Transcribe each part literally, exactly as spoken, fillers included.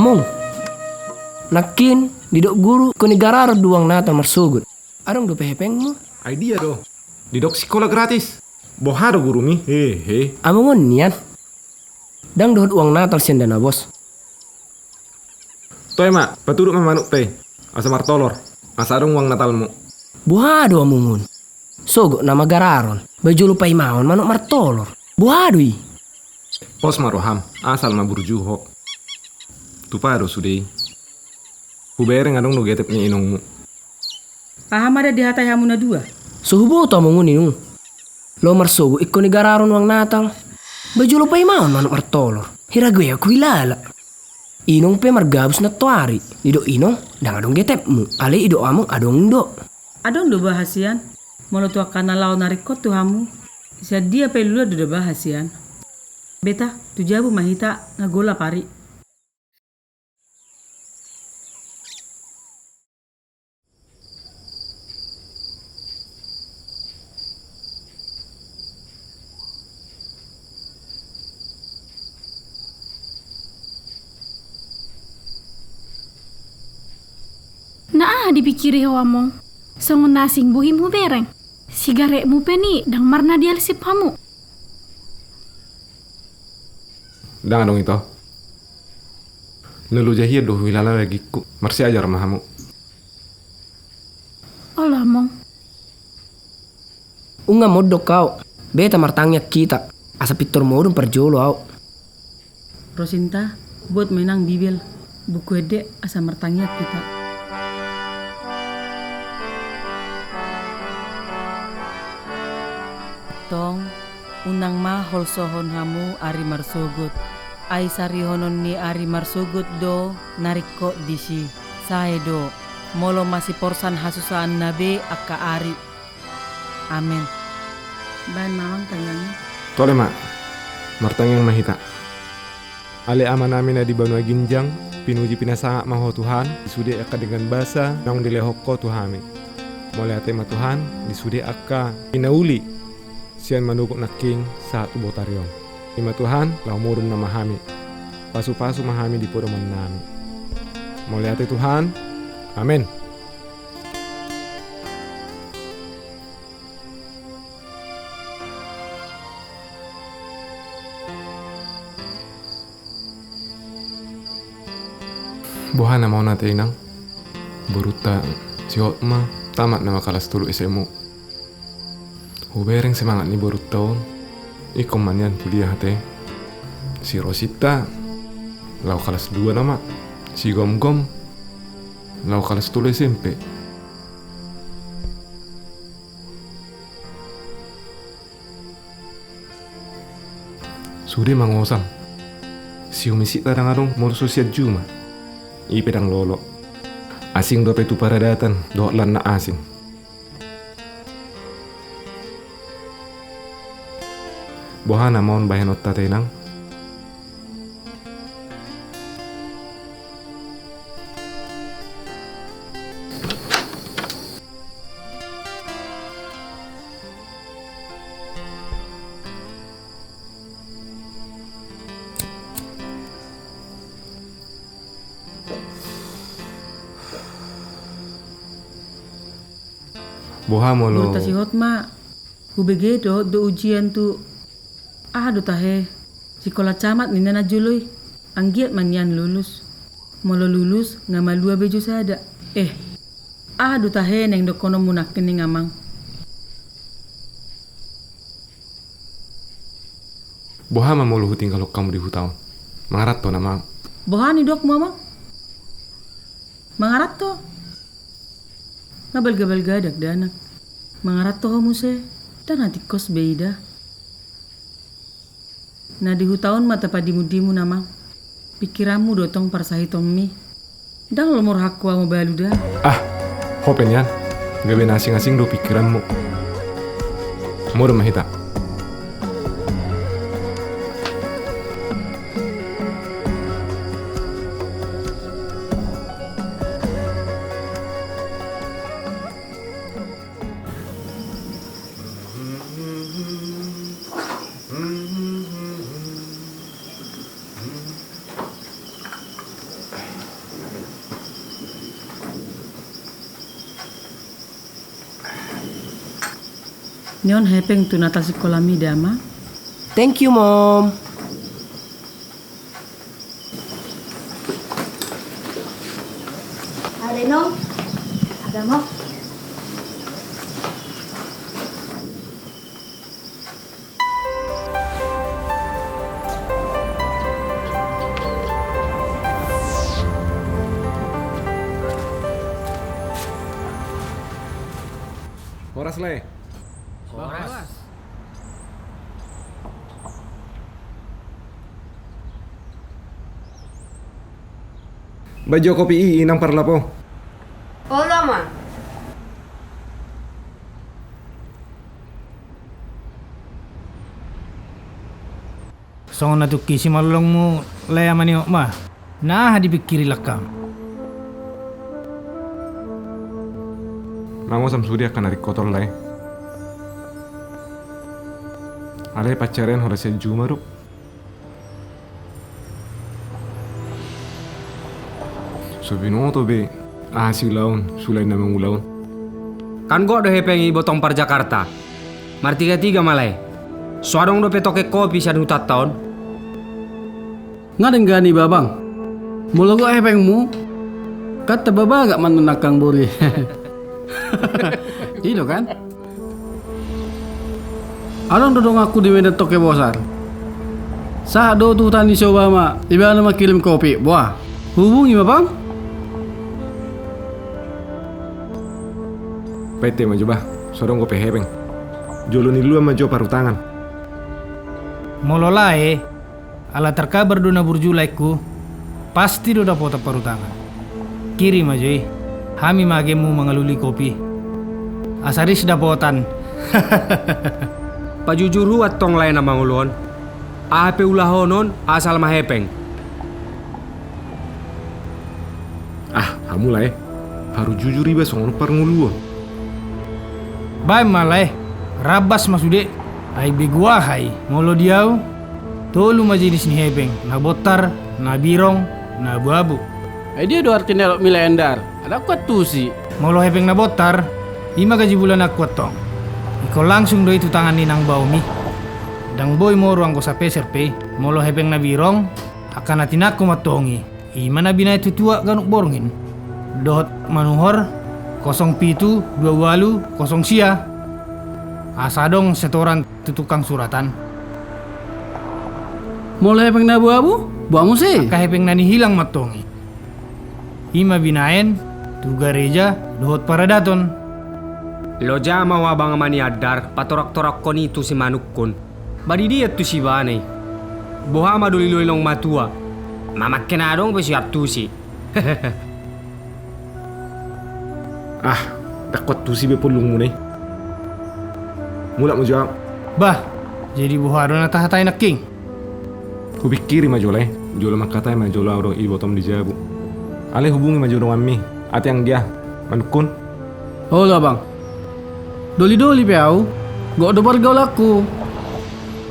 Among. Nangkin, didok guru, ingkon i gararon do uang Natal marsogot. Adong dope hepengmu? Ai dia do. Didok sikola gratis. Boha do gurumi? Hehe. Among on nian. Ndang dohot uang Natal sian dana bos. Toe ma, patuduk ma manukta i. Asa martolor. Asa adong uang Natalmu. Boha do among on? Sogot nama gararon. Ba jolo paimaon manuk martolor. Boha do i? Pos ma roham, asal ma burju ho. Tupa do sude i. Hubereng adong do getep ni inongmu. Aha ma da dihatai hamu na dua? So huboto among on inong. Laho marsogot ingkon i gararon uang Natal. Ba jolo paimaon manuk martolor. Hira gue aku hilala. Inong pe margabus nantoari. Didok inong, ndang adong getepmu. Alai didok among adong do. Adong do baha sian. Molo tu angka na laho na ringkot tu hamu. Sian dia pe luluan do da baha sian. Beta, tu jabu ma hita, nga golap ari. Na aha dipikiri ho among? Songon na asing bohim hubereng. Sigaretmu pe ni ndang marna dialsip hamu. Ndang adong ito. Na loja hian do huhilala dagingku. Marsiajar ma hamu. Olo among. Unga mondok au. Beta martangiang hita. Asa pintor modom parjolo au. Rosinta, buat ma inang Bibel, buku ende asa martangiang hita. Tong, unang ma holsohon hamu ari marsogot. Ai sarihonon ni ari marsogot do na ringkot disi. Sae do, molo masiporsan hasusaanna be angka ari. Amen. Baen ma amang tangiangna. Tole ma, martangiang ma hita. Ale Amanami na di banua ginjang, pinuji pinasangap ma Ho Tuhan, di sude angka denggan basa naung dilehon Ho tu hami. Mauliate ma Tuhan, di sude angka pinauli sian manogop nangkin sahat tu botari on. I ma Tuhan, laho modom nama hami. Pasupasu ma hami di podomannami. Mauliate Tuhan. Amen. Boha nama on ate inang? Borunta si Hotma tamat nama kalas tolu S M U. Hubereng semangat ni borunta on. Ingkon ma nian kuliah ate. Si Rosinta laho kalas dua nama. Si Gomgom laho kalas tolu S M P. Sude mangosam. Si Umisita ndang adong molo so sian juma. I pe ndang lolo. Asing dope tu paradatan dohot lan na asing. Boha nama on bahenonta ate inang? Boha molo? Borunta si Hotma, hubege dohot do ujian tu. Aha do tahe? Sikola camat ninna na jolo i. Anggiat ma nian lulus. Molo lulus nga malua be jo sada. Eh. Aha do tahe naeng dohononmu nangkin, amang? Boha ma molo hutinggalhon hamu di huta on? Mangaranto nama. Boha nidokmu, amang? Mangaranto? Nga balga-balga dakdanak. Mangaranto ho muse, ndang na tingkos be ida. Na di huta on ma tapadimun-dimun, amang. Pingkiranmu do tong parsahitonmi. Ndang lomo rohangku au mabalu da. Ah, ho pe nian. Gabe na asing-asing do pingkiranmu. Modom ma hita. Nion hepeng tu Natal sikola mida ma. Thank you, Mom. Ada no. Ada mo. Horas, Lae. Horas. Baen jo kopi i, inang parlapo. Olo ma. Songon na tungki simalolongmu, Lae, ama ni Hotma. Na aha dipingkiri langkam? Mangosam sude angka na ringkot on, Lae. Alai pansarian holan sian juma do. So binoto be aha siulaon, sulain na mangula on. Kan gok do hepeng i botong par Jakarta. Martigatiga ma, Lae. So adong dope toke kopi sian hutanta on. Nga denggan iba, Bang. Molo gok hepengmu, kan tamba bagak ma annon nangkang bori. I do kan? Adong do donganku di Medan toke bosar. Sahat do tu huta ni si Obama, ibana ma mangkirim kopi. Boha, hubungi ma, Bang? Painte ma jo, bah. So adong dope hepeng. Jolo niuluan ma jo parutangan. Molo, Lae, ala tarkabar do na burju laengku, pasti do dapotan parutangan. Kirim ma jo i, hami ma agenmu mangalului kopi. Asa ris dapotan. Pajujurhu antong, Lae, na mangolu on. Aha pe ulahonon, asal ma hepeng. Ah, hamu, Lae. Parujujur iba songon parngoluon. Baen ma, Lae, rambas ma sude. Ai begu aha i? Molo di ahu, tolu ma jenis ni hepeng: na bontar, na birong, na abu-abu. Ai dia do artina elokmi, Lae Endar? Ndang huantusi. Molo hepeng na bontar, i ma gaji bulananku antong. Ingkon langsung do i tu tangan ni inang baomi. Ndang boi moru anggo sapeser pe i. Molo hepeng na birong, angka na tinangku ma antong i. I ma na binaen tu tuak ganup borngin dohot manuhor, kosong pitu dua ualu kosong sia. Asa adong setoran tu tukang suratan. Molo hepeng na abu-abu, boha muse? Angka hepeng na nihilang ma antong i. I ma binaen tu gareja dohot paradaton. Loja ma ho, abang ama ni Andar, patorak-torakkon i tu si Manungkun. Ba didia tusi ibana i? Boha ma doli-doli naung matua? Mamangke na adong pe so iantusi. Ah, ndang huantusi be pollungmuna i. Mulak ma jo ahu. Bah, jadi boha do na tahatai nangkin? Hupingkiri ma jo, Lae. Jolo mangkatai ma jolo ahu dohot ibotom di jabu. Alai hubungi ma jo donganmi. Ate anggia, Manungkun? Olo, abang. Doli-doli pe ahu, gok do pargaulanku.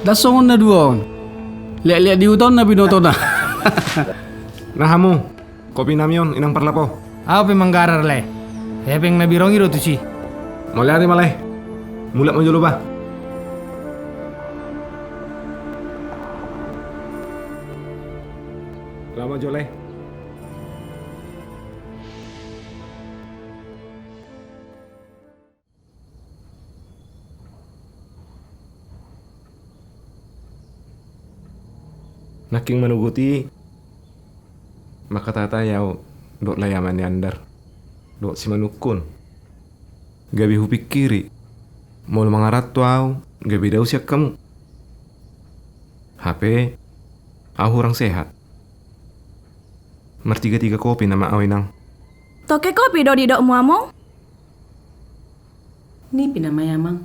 Ndang songon na dua on. Liat-liat di huta on na binotona. Na hamu, kopi nami on, inang parlap ho. Ahu pe manggarar, Lae. Hepeng na birong i do tusi. Mauliate ma, Lae. Mulak ma jolo, bah. Laho ma jo, Lae. Nangkin manogot i, mangkatatai ahu dohot Lae, ama ni Andar, dohot si Manungkun. Gabe hupingkiri, molo mangaranto ahu, gabe dao sian hamu. Hape ahu hurang sehat. Martiga-tiga kopi nama ahu, inang. Toke kopi do didokmu, among? Nipi nama i, amang.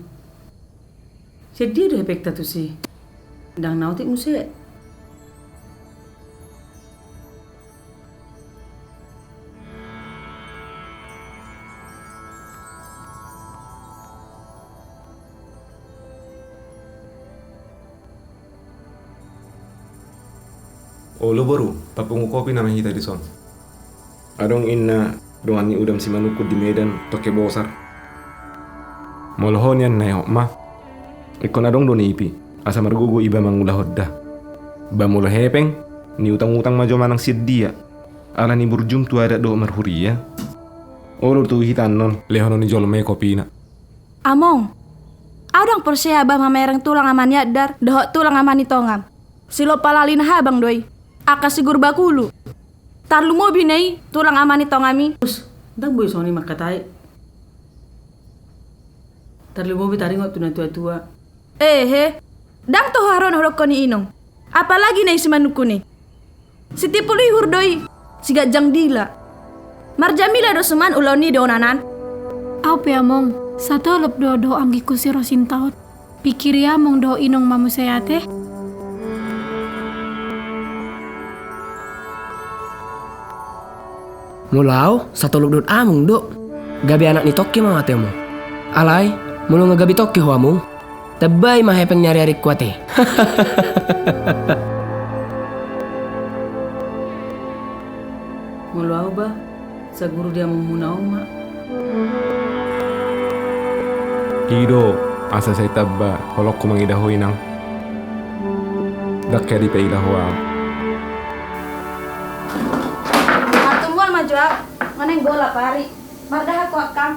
Sian dia do hepengta tusi? Ndang na otik muse. Olo boru, papungu kopi nama hita dison. Adong inna dongan ni udam si Manungkun di Medan, toke bosar. Molo ho nian na i, Hotma, Ingkon adong do nipi, asa margogo iba mangulahon da. Ba molo hepeng, niutang-utang ma jo manang sian dia. Ala ni burjum tu adat dohot marhuria. Olo tu hita annon, lehonon ni jolma i kopina. Among, au ndang porsea ba mamereng tulang ama ni Andar dohot tulang ama ni Tongam. Silompa lali na habang do i. Angka si Gurbakulu. Tarlumobi na i tulang ama ni Tongam i. Us, ndang boi songon i mangkatai. Tarlumobi taringot tu na tua-tua. Ehe, ndang toho haroan hudokkon i, Inong. Apalagi na i si manungkun i. Si Tipul Ihur do i, si ganjang dila. Marjamila do suman ulaon i dohonon an. Au pe, Among, satolop do dohot anggingku si Rosinta on. Pikiri Among dohot Inong ma muse ate. Molo au, satolop dohot Among do. Gabe anak ni tongki ma au ate, Among. Alai, molo nga gabe tongki ho, Among, tambai ma hepeng ni ari-aringku ate. Molo au ba, saguru di amongmuna on ma. I do, asa sai tamba holongku mangida ho, Inang. Ndang hea dipaila ho au. Martumbuan ma jo au, nga naeng bola pari. Mardahan ho, Akang.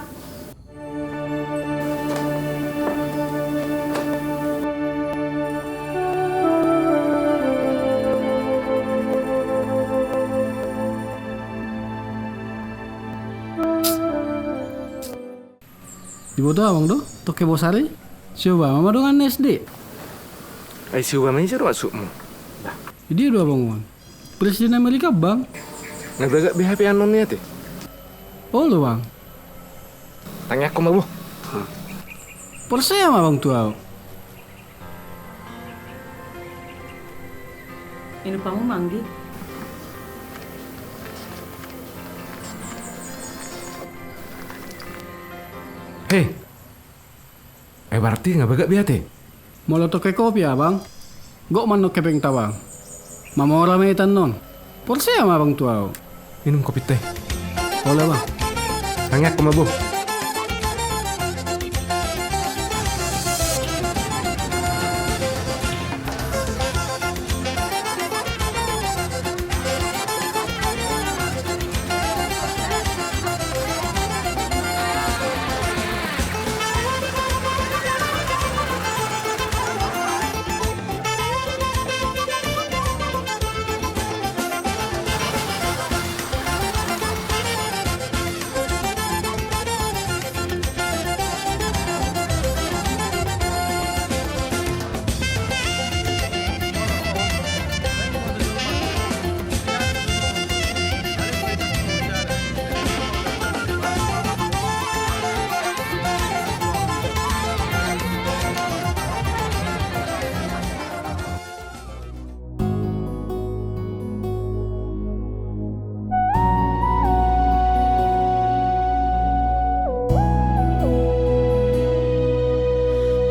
Diboto Among do tongki bosar i? Sioba ma dongan S D. Ai sioba ma, ise do maksudmu? Bah, i dia do Among on? Presiden Amerika, Bang. Nga bagak be hape annon i ate? Olo, Bang. Tangiangkon ma, Bo. Porsea ma, Bang, tu au. Inum panguman, Gi. He. Eh, berarti nga bagak be ate? Molo tongki kopi, Abang. Gok ma annon hepengta, Bang. Mamora ma hita annon. Porsea ma, Bang, tu au. Inum kopinta i. Olo, Bang. Tangiangkon ma, Bo.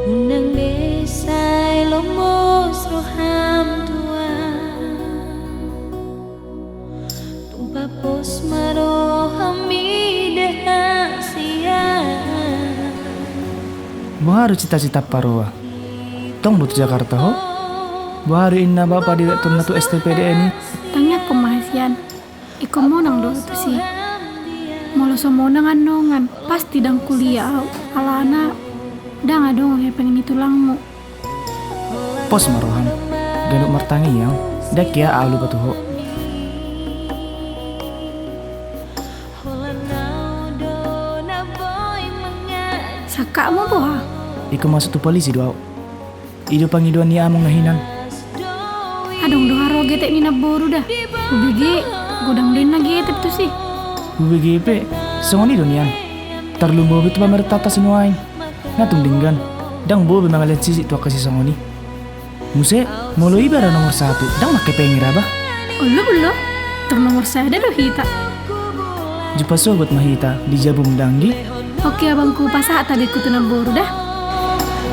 Unang be sai lomos roham, Tuan. Tung pos ma rohami di hasian. Boha do cita-cita paroa? Tong do tu Jakarta ho? Boha do inna bapa dilettonna tu S T P D N i? Tangiangkon ma hasian. Ingkon monang do au tusi. Molo so monang annon, pasti ndang kuliah au. Alana ndang adong hepeng ni tulangmu. Pos ma roham, ganup martangiang, ndang hea ahu lupa tu ho. Sangkapmu boha? Ingkon masuk tu polisi do au. I do pangidoan ni among na hinan. Adong do haroa getek ni namboru da. Hubege, godang do inna getek tusi. Hubege pe, songon i do nian. Tarlumobi tu pamarentanta sinuaeng. Nga tung denggan, ndang boi be mangalean sisik tu angka sisongon i. Muse, molo iba ra nomor satu, ndang mangkepengi ra ba? Olo, olo, tar nomor sada do hita. Jumpa sogot ma hita di jabum danggi. Oke abangku, pasahat tabengku tu namboru da.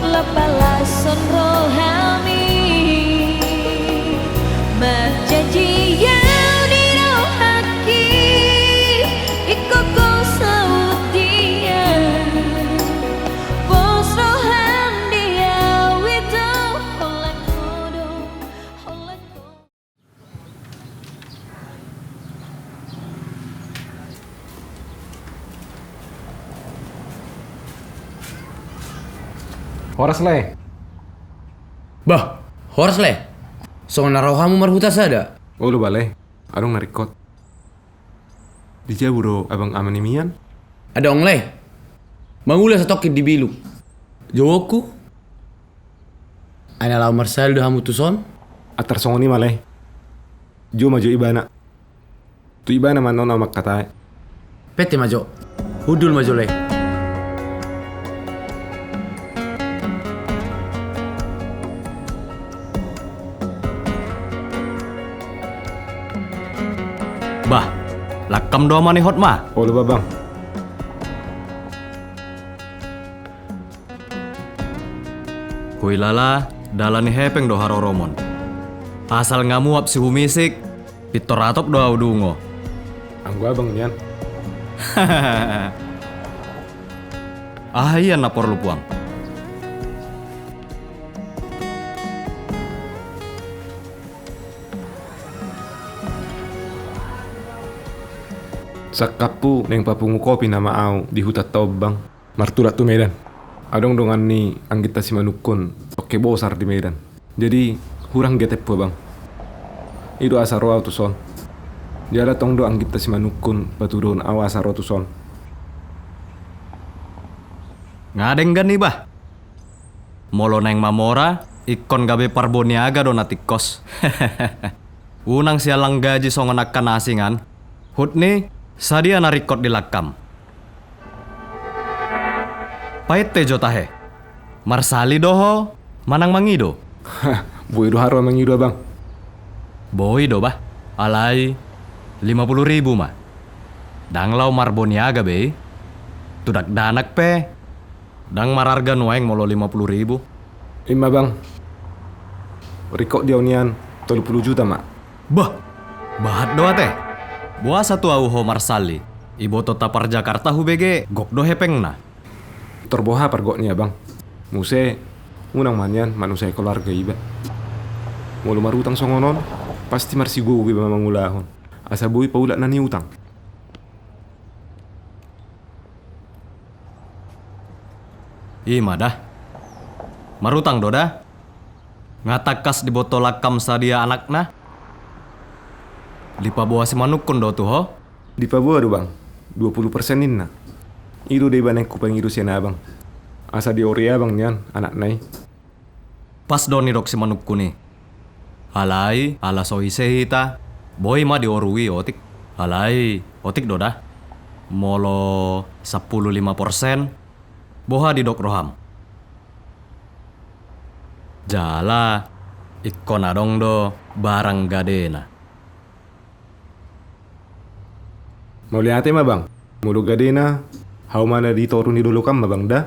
Lapalason rohami, marjanji au di rohangki, ingkon saut dia. Pos roham di au Horas, Lae. Bah, horas, Lae. Songon na ro hamu marhuta sada? Olo, Bah, Lae. Adong na ringkot. Di jabu do abang ama ni Mian? Adong, Lae. Mangula satongkin di Biluk. Jouonku, ai na laho marsahali do hamu tuson? Antar songon i ma, Lae. Jou ma jo ibana. Tu ibana ma annon ahu mangkatai. Pette ma jo. Hundul ma jo, Lae. Bah, langkam do ama ni Hotma? Olo, Bah, Bang. Huilala, dalan ni hepeng do haroromon. Asal nga muap sihumisik, pintor atop do ahu dungo. Anggo abang nian. Aha ia na porlu, Puang? Sangkaphu naeng papungu kopi nama ahu di hutanta on, Bang. Martulak tu Medan. Adong dongan ni angginta si Manungkun tongke bosar di Medan. Jadi hurang gia tempo, Bang. I do asa ro ahu tuson. Jala tong do angginta si Manungkun patuduhon ahu asa ro tuson. Nga denggan i, Bah. Molo naeng mamora, ingkon gabe parboniaga do na tingkos. Unang sialang gaji songon angka na asing an. Hut ni, sadia na ringkot dilangkam. Painte jo tahe. Marsahali do ho manang mangido? Boi do haroa mangido, Abang. Boi do, Bah. Alai lima puluh ribu ma. Ndang laho marboniaga be i. Tu dakdanak pe ndang mararga nuaeng molo lima puluh ribu. I ma, Bang. Ringkot di ahu nian tolu puluh juta ma. Bah, bahat do ate. Boasa tu ahu ho marsahali? Iboto tapar Jakarta hubege gok do hepengna. Tor boha pargok ni, Abang? Muse unang ma nian manusai keluarga iba. Molo marutang songon on, pasti marsigogo iba mangulahon asa boi paulak na niutang. I ma da. Marutang do da. Nga tangkas diboto langkam sadia anakna? Dipaboa si Manungkun do tu ho? Dipaboa do, Bang. Dua puluh persen ninna. I do da iba naeng hupangido sian Abang, asa diorui Abang nian anakna i. Pas do nidok si Manungkun i. Alai ala so ise hita, boi ma diorui otik. Alai otik do da. Molo sampulu lima persen, boha didok roham? Jala ingkon adong do barang gadena. Mauliate ma, Bang. Molo gadena, hau ma na di toru ni dolok an ma, Bang, da.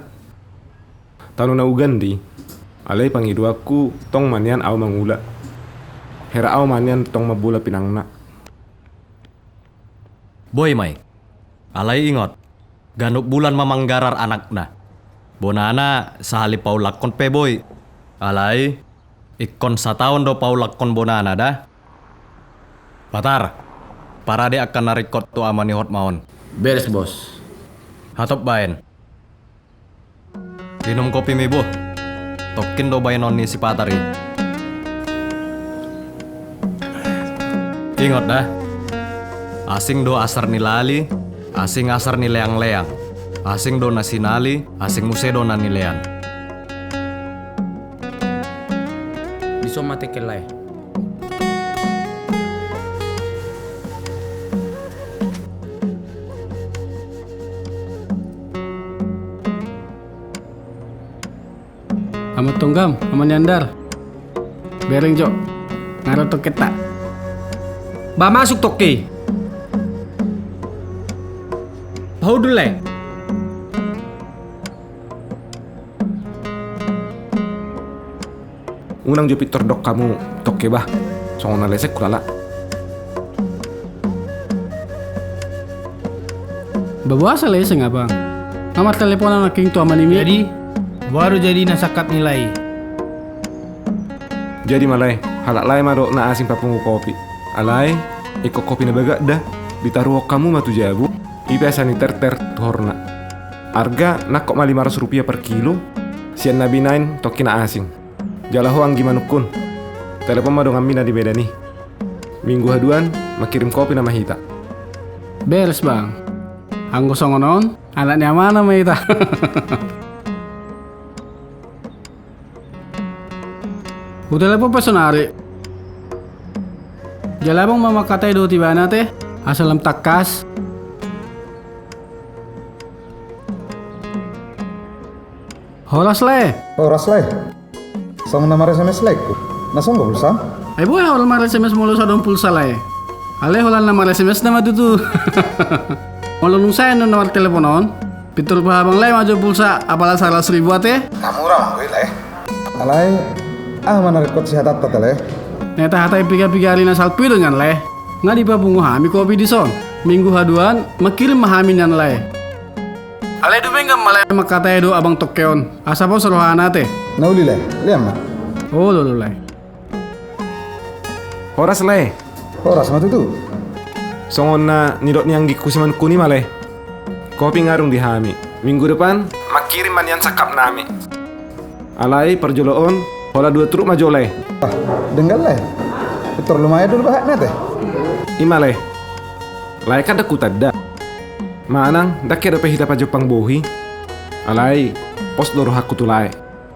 Tano na hugandi. Alai pangidoanku, tong ma nian ahu mangula. Hera ahu ma nian tong mambola pinangna. Boi ma i. Alai ingot, ganup bulan ma manggarar anakna. Bonana sahali paulakkon pe boi. Alai ingkon sataon do paulakkon bonana da. Patar, parade angka na ringkot tu ama ni Hotma on. Beres, Bos. Hatop baen. Inum kopimi, boh. Tongkin do baenon ni si Patar i. Ingot da. Asing do asar ni lali, asing asar ni leangleang. Asing do na sinali, asing muse do na nilean. Dison ma tengkel, Lae. Amang Tonggam, Amang Niandar. Bereng jo. Nga ro tongkenta. Bah, masuk tongke. Pahundul, Lae. Unang jo pintor dok hamu tongke, bah. Songon na lesek hulala. Bah, boasa lesek, Abang? Nga marteleponan nangkin tu ama ni Mian. Jadi, boha do jadina sangkap ni lae i? Jadi ma, Lae, halak lae ma dohot na asing papungu kopi. Alai ingkon kopi na bagak da. Ditaruhon hamu ma tu jabu. I pe asa ni terter tuhorna. Arga nangkok ma lima ratus rupiah per kilo. sian na binaen tongki na asing. Jala ho anggi manungkun, telepon ma donganmi na di Medan i. Minggu haduan mangkirim kopi nama hita. Beres, Bang. Anggo songon on, anak ni amana ma hita. Hutelepon pe sonari. Jala abang ma mangkatai dohot ibana ate, asa lam tangkas. Horas, Lae. Horas, Lae. Songon na mar-S M S, Lae, ku. Na songon pulsa? Ai boha holan mar-S M S molo so adong pulsa, Lae? Alai holan na mar-S M S nama tutu. Molo dung sae annon na martelepon on, pintor pahabang, Lae, ma jo pulsa apala saratus ribu ate. Na mura ma i, Lae. Alai aha ma na ringkot sihatanta ate, Lae? Na tahatai piga-piga ari na salpu i do nian, Lae. Nga dipapungu hami kopi dison. Minggu haduan mangkirim ma hami nian, Lae. Alai dumenggan ma, Lae, mangkatai dohot abang tongke on. Asa pos rohana ate. Na uli, Lae, lean ma. Olo, olo, Lae. Horas, Lae. Horas ma tutu. Songon na nidok ni anggingku simanungkun i ma, Lae. Kopi nga dung di hami. Minggu depan mangkirim ma nian sangkapnami. Alai parjolo on, holan dua truk ma jo, Lae. Ah, denggan, Lae. Pintor lumayan do bahatna ate. I ma, Lae. Lae, kan ndang hutanda manang ndang hea dope hita pajompang bohi. Alai pos do rohangku tu Lae.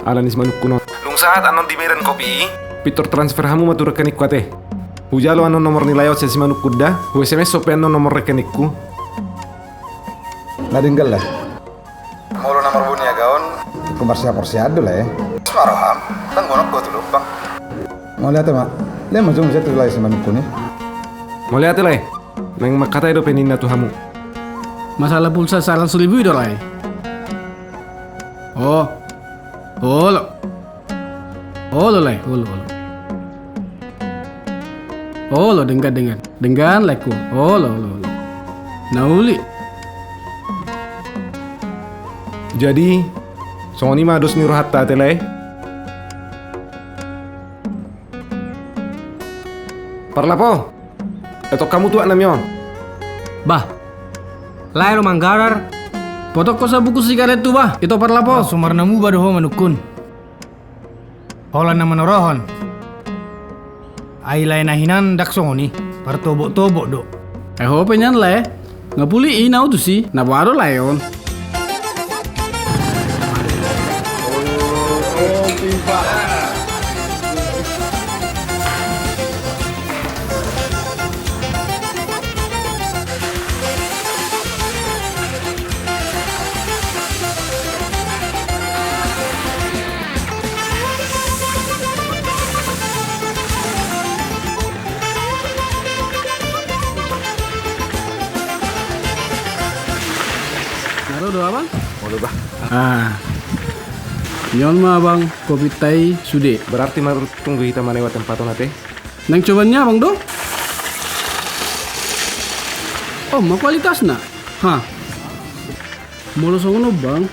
Ala ni simanungkun on. Dung sahat annon di Medan kopi i, pintor transfer hamu ma tu rekeningku ate. Hujalo annon nomor ni Lae on sian simanungkun da, hu-S M S dope annon nomor rekeningku. Na denggan, Lae. Molo na marbue niaga on, ingkon marsihaporseaan do, Lae. Ise ma roham? Ndang gonok ho tu Jombang. Mauliate ma. Lean ma jo muse tu Lae simanungkun i. Mauliate, Lae. Naeng mangkatai dope ninna tu hamu. Masalah pulsa saratus ribu i do, Lae. Oh. Olo. Olo, Lae, olo, olo. Olo, denggan, denggan. Denggan, Lae, ku. Olo, olo, olo. Na uli. Jadi songon i ma dos ni rohanta ate, Lae. Parlap, etong hamu tuak nami on. Bah. Lae do manggarar. Potongkon sabuku sigaret tu bah, ito Parlap. Langsung marnamuba do ho manungkun. Holan na manorohon. Ai Lae na hinan ndang songon i, partobok-tobok do. Ai ho pe nian, Lae. Nga puli i nau tusi, na boha do Lae on. Na ro do, Abang? Olo, bah. Ah. Nion ma, Abang, kopinta i sude. Berarti maruntung do hita manewa tempat on ate. Naeng coba ni Abang do? Oh, ma kualitasna. Ha. Molo songon on, Bang,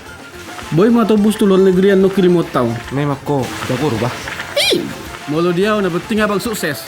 boi ma tombus tu luar negeri annon kirimonta on. Memang ho jago do, bah. Ih, molo di au na penting Abang sukses.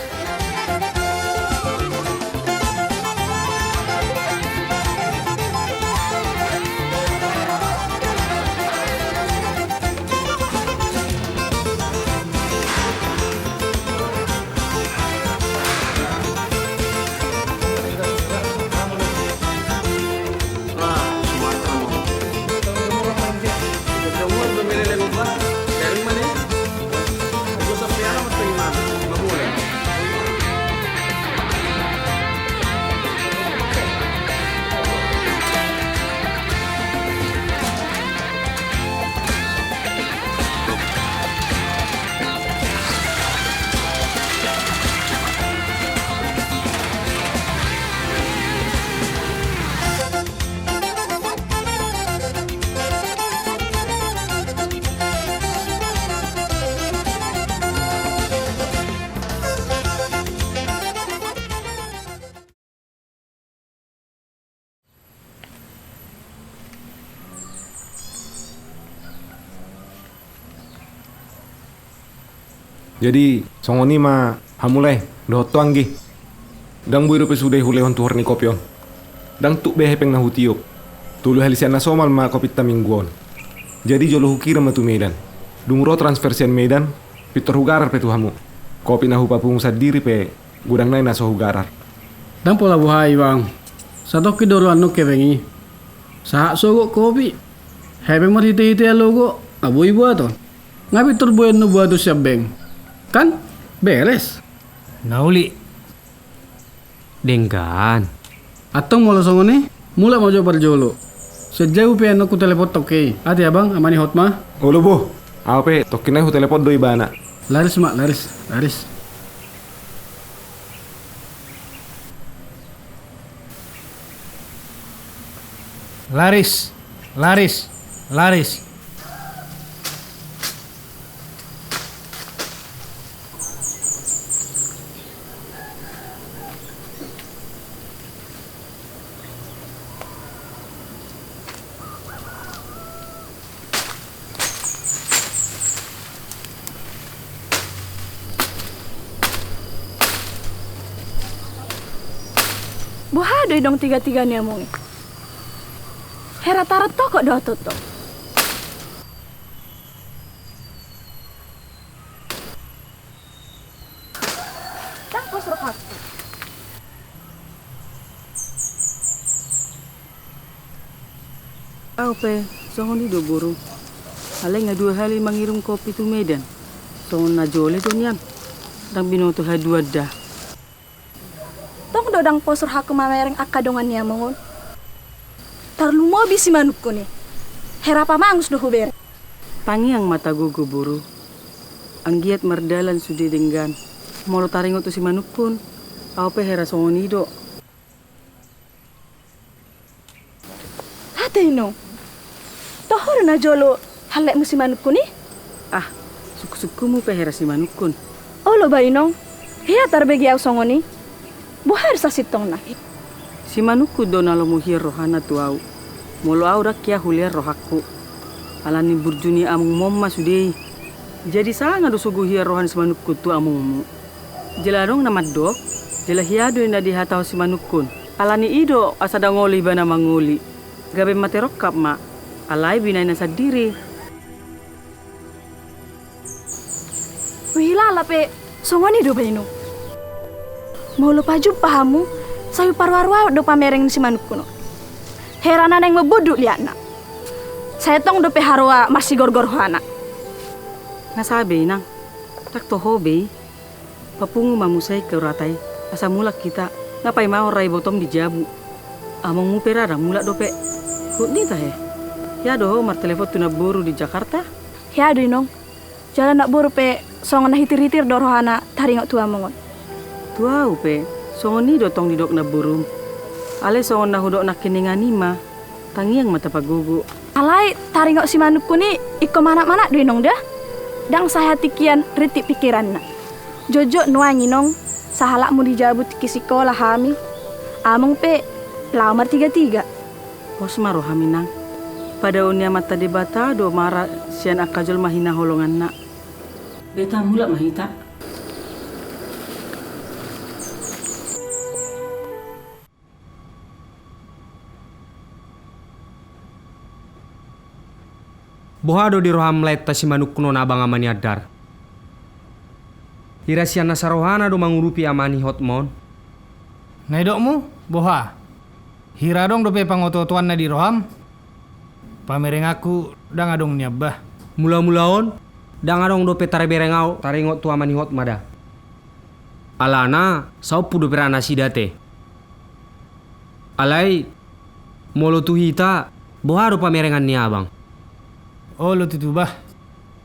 Jadi songon i ma hamu lae dohot ho anggi. Ndang boi dope sude hulehon tuhor ni kopi on. Ndang tuk be hepeng na hutiop. Tolu hali sian na somal ma kopinta minggu on. Jadi jolo hukirim ma tu Medan. Dung ro transfer sian Medan, pintor hugarar pe tu hamu. Kopi na hupapungu sandiri pe godang nai na so hugarar. Ndang pola boha, Ibang. Satongkin do rohangku hepeng i. Sahat sogot kopi. Hepeng marhitehite alogo, nga boi buaton. Nga pintor boan na buaton sian bank. Kan? Beres. Na uli. Denggan. Antong molo songon i, mulak ma jo parjolo. Sian jabu pe annon huteleponhon ke i. Ate abang, ama ni Hotma? Olo boh. Au pe, tongkin nai hutelepon do ibana. Laris ma, laris, laris. Laris, laris, laris. Boha do inong tiga-tiga ni among i? Hera tarat toko do toto. Ndang pos rohangku. Au pe, songon i do boru. Alai nga dua hali mangirim kopi tu Medan. Songon na jole do nian. Ndang binoto haduan da. Tong do ndang pos rohangku mamereng angka dongan ni among on. Tarlumobi simanukkun i. Hera pamangus do hubereng. Tangiang ma tagogo boru. Anggiat mardalan sude denggan. Molo taringot tu simanukkun, au pe hera songon i do. Ate inong, toho do na jolo halletmu simanukkun i? Ah, sungkun-sungkunmu pe hera simanukkun. Olo ba inong, hea tarbege au songon i. Boha do sasintongna? Simanukkun do na lomo hian rohana tu au. Molo au ndang hea hulean rohangku. Alani burju ni amongmu on ma sude i. Jadi sanga do sogo hian roha ni simanukkun tu amongmu. Jala adong na mandok, jala hea do i na dihatahon simanukkun. Alani i do asa ndang olo ibana mangoli. Gabe mate rongkap ma, alai binaena sandiri. Huhilala pe songon i do ba inong. Molo pajumpa hamu, sai huparuar-ruar do pamereng ni simanukkun on. Hera na naeng mambondut liatna. Sai tong dope haroa marsigorgor rohana. Nga sae be inang, ndang toho be i. Papungu ma muse i ke urata i, asa mulak hita, nga paima on ra ibotom di jabu. Amongmu pe ra ndang mulak dope. Hut ni tahe. Hea do ho martelepon tu namboru di Jakarta? Hea do inong. Jala namboru pe songon na hitir-hitir do rohana taringot tu among on. Tu au pe, songon i do tong didok namborum. Alai songon na hudok nangkiningan i ma, tangiang ma tapagogo. Alai taringot simanukkun i ingkon manat-manat do inong da. Ndang sahat tingkian rintik pingkiranna. Jotjot nuaeng inong, sahalakmu di jabu tingki sikola hami. Among pe laho martiga-tiga. Pos ma roham inang. Padaon ni Amanta Debata do mara sian angka jolma hinaholonganna. Beta mulak ma hita. Boha do di roham lae ta simanukkun on abang ama ni Andar? Hira sian nasa rohana do mangurupi ama ni Hotma on? Na idokmu, boha? Hira adong dope pangoto-otoanna di roham? Pamerenganku ndang adong nian bah. Mula-mula on, ndang adong dope tarbereng au taringot tu ama ni Hotma da. Alana, saompu dope ra nasida te. Alai, molo tu hita, boha do pamerengan ni abang? Olo tutu bah.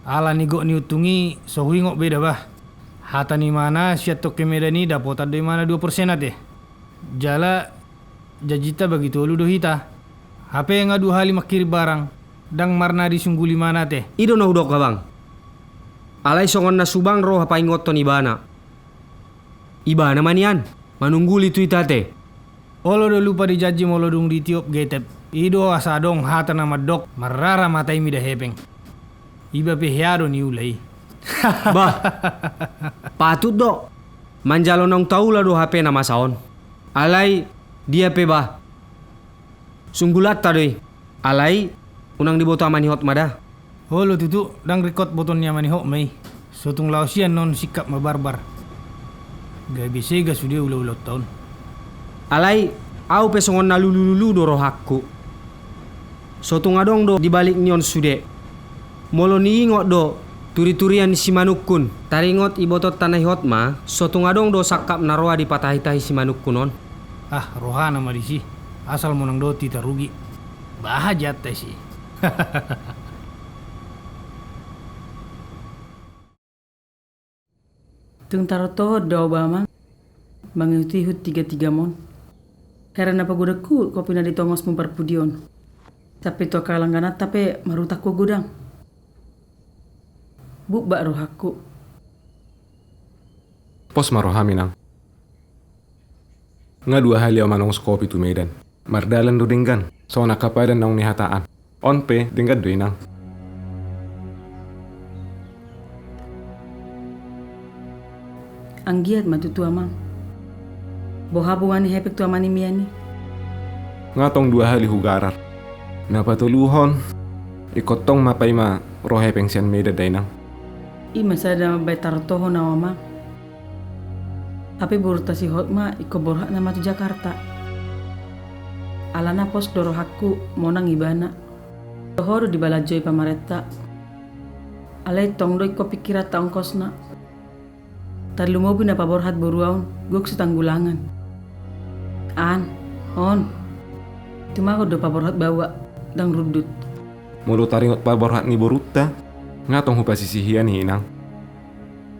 Alani gok ni untung i, so huingot be da bah. Hata ni ibana sian tongkin Medan i dapotan do ibana dua persen ate. Jala janjinta bagi tolu do hita. Hape nga dua hali mangkirim barang, ndang marna disunggul ibana ate. I do na hudok abang. Alai songon na subang roha paingothon ibana. Ibana ma nian manungguli tu hita ate. Olo do lupa dijanji molo dung ditiop getep. I do asa adong hata na mandok, marrara mata i mida hepeng. Iba pe hea do niula i. Bah, patut do manjalo naung taula do hape na masa on. Alai dia pe bah, sunggulanta do i. Alai unang diboto ama ni Hotma da. Olo tutu, ndang ringkot botoon ni ama ni Hotma i. So tung laos i annon singkat ma barbar. Gabe sega sude ulaulaonta on. Alai, ahu pe songon na lulululu do rohangku. So tung adong do di balik ni on sude. Molo niingot do turiturian ni si Manungkun, taringot ibotonta na i Hotma, so tung adong do sangkap na roa dipatahitahi si Manungkun on. Ah, rohana ma disi. Asal monang dohot hita rugi. Baha jatta i si. Tung tarotohon do ahu ba amang, mangihutihut tigatigam on. Hera na pagodangku kopi na ditongosmu parpudi on. Sampe tu angka langgananta pe marutang ho godang. Bukbak rohangku. Pos ma roham inang. Nga dua hali ahu manongos kopi tu Medan. Mardalan do denggan, songon angka padan naung nihataan. On pe denggan do inang. Anggiat ma tutu amang. Boha bunga ni hepeng tu ama ni mian i? Nga tong dua hali hugarar. Na patoluhon, ingkon tong ma paima ro hepeng sian Medan da inang. I ma sada mambaen tarotohon ahu amang. Hape borunta si Hotma ingkon borhatna ma tu Jakarta. Alana pos do rohangku monang ibana. Toho do dibalanjoi pamarenta. Alai tong do ingkon pingkiranta ongkosna. Tarlumobi na paborhat boru ahu on gok sitanggulangan. An, on. Tumagon do paborhat baoa, ndang rundut. Molo taringot paborhat ni borunta, nga tong hupasisihian i inang.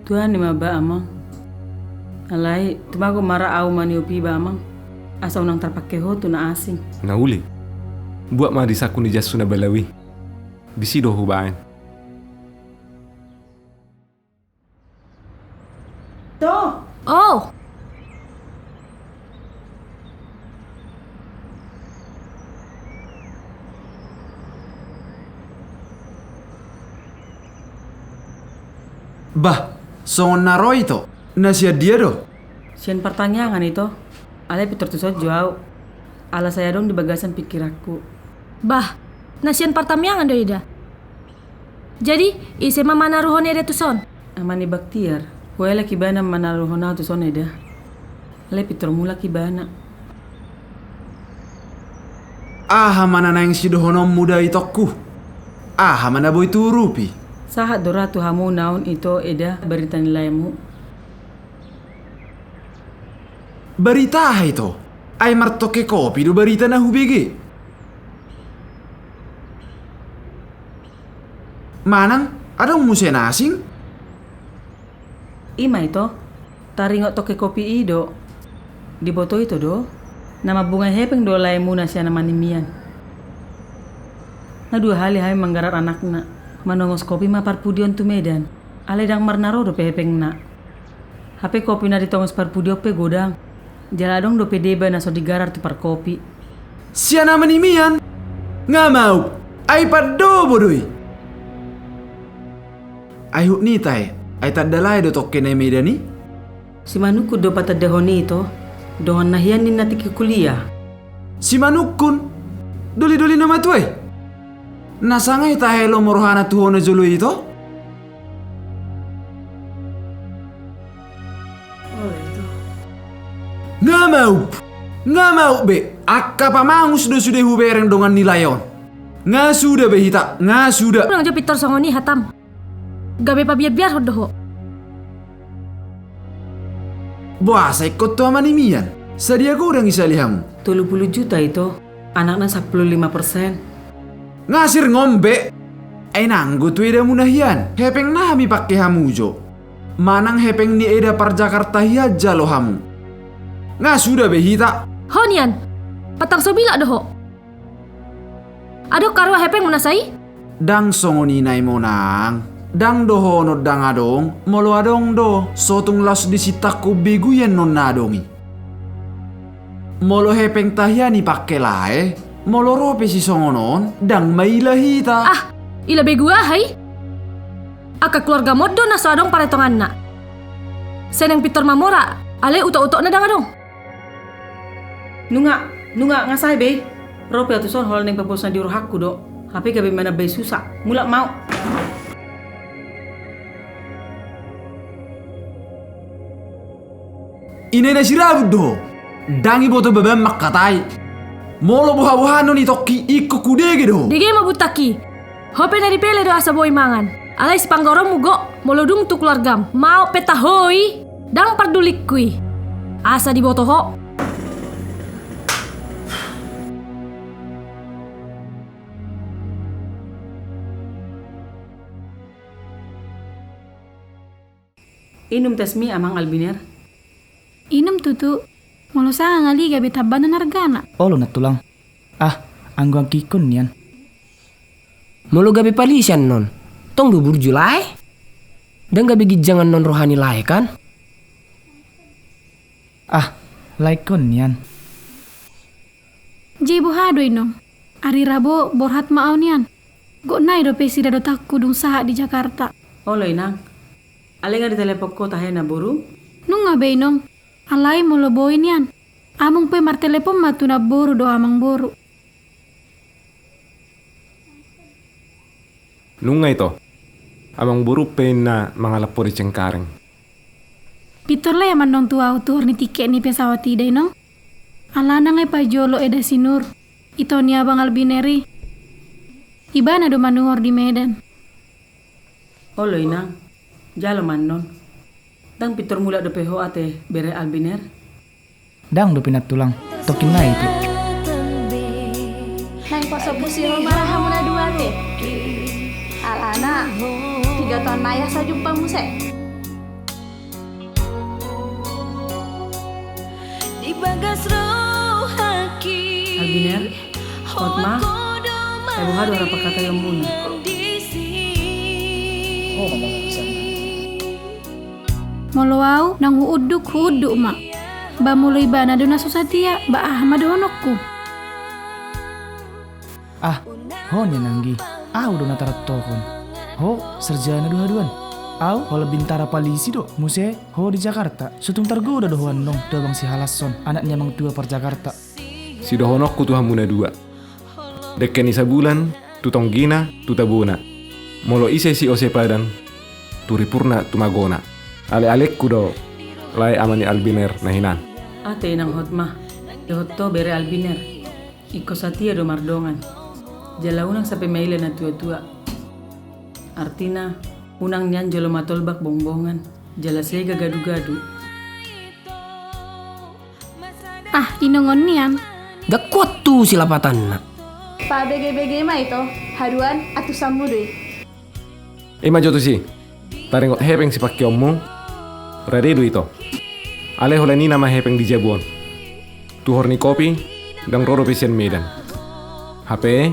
Tuani ma ba amang. Alai, tumagon ma ra ahu maniop i ba amang. Asa unang tarpangke ho tu na asing. Na uli. Buat ma di saku ni jasu na balau i. Disi do hubaen. To. Oh. Bah, songon na ro ito, na sian dia do? Sian partangiangan ito, alai pintor tuson jo ahu. Ala sai adong di bagasan pingkiranku. Bah, na sian partangiangan do ida. Jadi, ise ma manaruhon eda tuson? Ama ni Baktiar, huelek ibana manaruhon ahu tuson eda. Alai pintor mulak ibana. Aha ma na naeng sidohononmu da itongku? Aha ma na boi tuurupi? Sahat do ra tu hamu naon ito eda barita ni laemu? Barita aha ito? Ai martongke kopi do barita na hubege. Manang, adong muse na asing? I ma ito, taringot tongke kopi i do. Diboto ito do, na mambungai hepeng do laemuna sian ama ni mian. Nga dua hali hami manggarar anakna, manongos kopi ma parpudi on tu Medan, alai ndang marnaro dope hepengna. Hape kopi na ditongos parpudi on pe godang. Jala adong dope deba na so digarar tu parkopi. Sian ama ni mian? Nga maup, ai pandobo do i. Ai hut ni tahe, ai tanda lae do tongke na i Medan i? Si Manungkun do patandahon i ito, dongan na hian ninna tingki kuliah. Si Manungkun? Dolidoli na matua i? Na sanga i tahe lomo rohana tu ho na jolo i ito? Nga maup! Nga maup be! Angka pamangus do sude hubereng dongan ni lae on. Nga suda be hita, nga suda. Unang jo pintor songon i hatam. Gabe pabiarbiarhon do ho. Boasa ingkon tu ama ni mian? Sadia godang i sali hamu? Tolu pulu juta ito. Anakna sampulu lima persen. Nga sirngon be! Ai nanggo tu edamuna hian, hepengna hami pangke hamu jo. Manang hepeng ni eda parjakarta hian jalo hamu. Nga suda be hita. Ho nian, patang so bilak do ho. Adong karoa hepengmu na sai? Ndang songon i nai monang. Ndang dohonon ndang adong, molo adong do, so tung laos disintangkon begu i annon na adong i. Molo hepengta hian i pangke lae, molo ro pe sisongon on, ndang maila hita. Ah, ila begu aha i? Angka keluargamon do na so adong paretonganna. Sai naeng pintor mamora, alai utokutokna ndang adong. Nunga, nunga, nga sae be. Ro pe ahu tuson holan naeng pabosan di rohangku do. Hape gabe manambai susa. Mulak ma ahu. Inai na sirabut do ho. Ndang iboto babaen mangkatai. Molo boha-boha annon i tongki, ingkon hudege do ho. Dege ma buntangki. Ho pe na dipele do asa boi mangan. Alai sipanggaronmu gok, molo dung tu keluargam. Maok pe taho i, ndang pardulingku i. Asa diboto ho. Inum tesmi, Amang Albiner. Inum tutu, molo sanga ngali gabe tambanan argana. Olo nantulang. Ah, anggo angkingkon nian. Molo gabe palisi annon, tong do burju lae? Ndang gabe ginjang annon roha ni lae kan? Ah, laekkon nian. Jadi boha do inong? Ari rabo borhat ma au nian. Gok nai dope sidadotanku dung sahat di Jakarta. Olo inang. Alai nga ditelepon ho tahe namboru? Nunga be inong. Alai molo boi nian, among pe martelepon ma tu namboru dohot amangboru. Nunga ito. Amangboru pe inna mangalap ho di Cengkareng. Pintor lae amannong tu au tuhor ni tiket ni pesawat i da inong. Alana nga ipajolo eda si Nur, ito ni abang Albiner i. Ibana do manuhor di Medan. Olo inang, jalo ma annon. Ndang pintor mulak dope ho ate bere Albiner? Ndang dope nantulang, tongkin nai pe. Naeng poso pusi ho ma ra hamuna dua ate. Alana, piga taon nai asa jumpa muse. Albiner, Hotma, ai boha do rap pangkataion muna? Molo au, nang huunduk, huunduk ma. Ba molo ibana do na so satia, ba aha ma dohononku? Ah, ho nian anggi, au do na tarantohon. Ho sarjana do haduan. Au holan bintara palisi do, muse ho di Jakarta. Sotung targoda do ho annon tu abang si Halashon, anak ni amang tua par Jakarta. Sidohononku tu hamuna dua. Dengke ni sabulan, tu tonggina, tu tabona. Molo ise si ose padan, tu ripurna tu magona. Alealengku do, lae ama ni Albiner na hinan. Ate inang Hotma, dohot ho bere Albiner. Ingkon satia do mardongan. Jala unang sampe maila na tuatua. Artina, unang nian jolo matolbak bongbongan. Jala sega gadugadu. Ah, inongon nian. Ndang kuat tu silapatanna. Pabegebege ma ito, haduan antusanmu do i. Ima jo tusi. Taringot hepeng sipangkeonmu, rade do ito. Alai holan i nama hepeng di jabu on. Tuhor ni kopi, ndang ro dope sian Medan. Hape,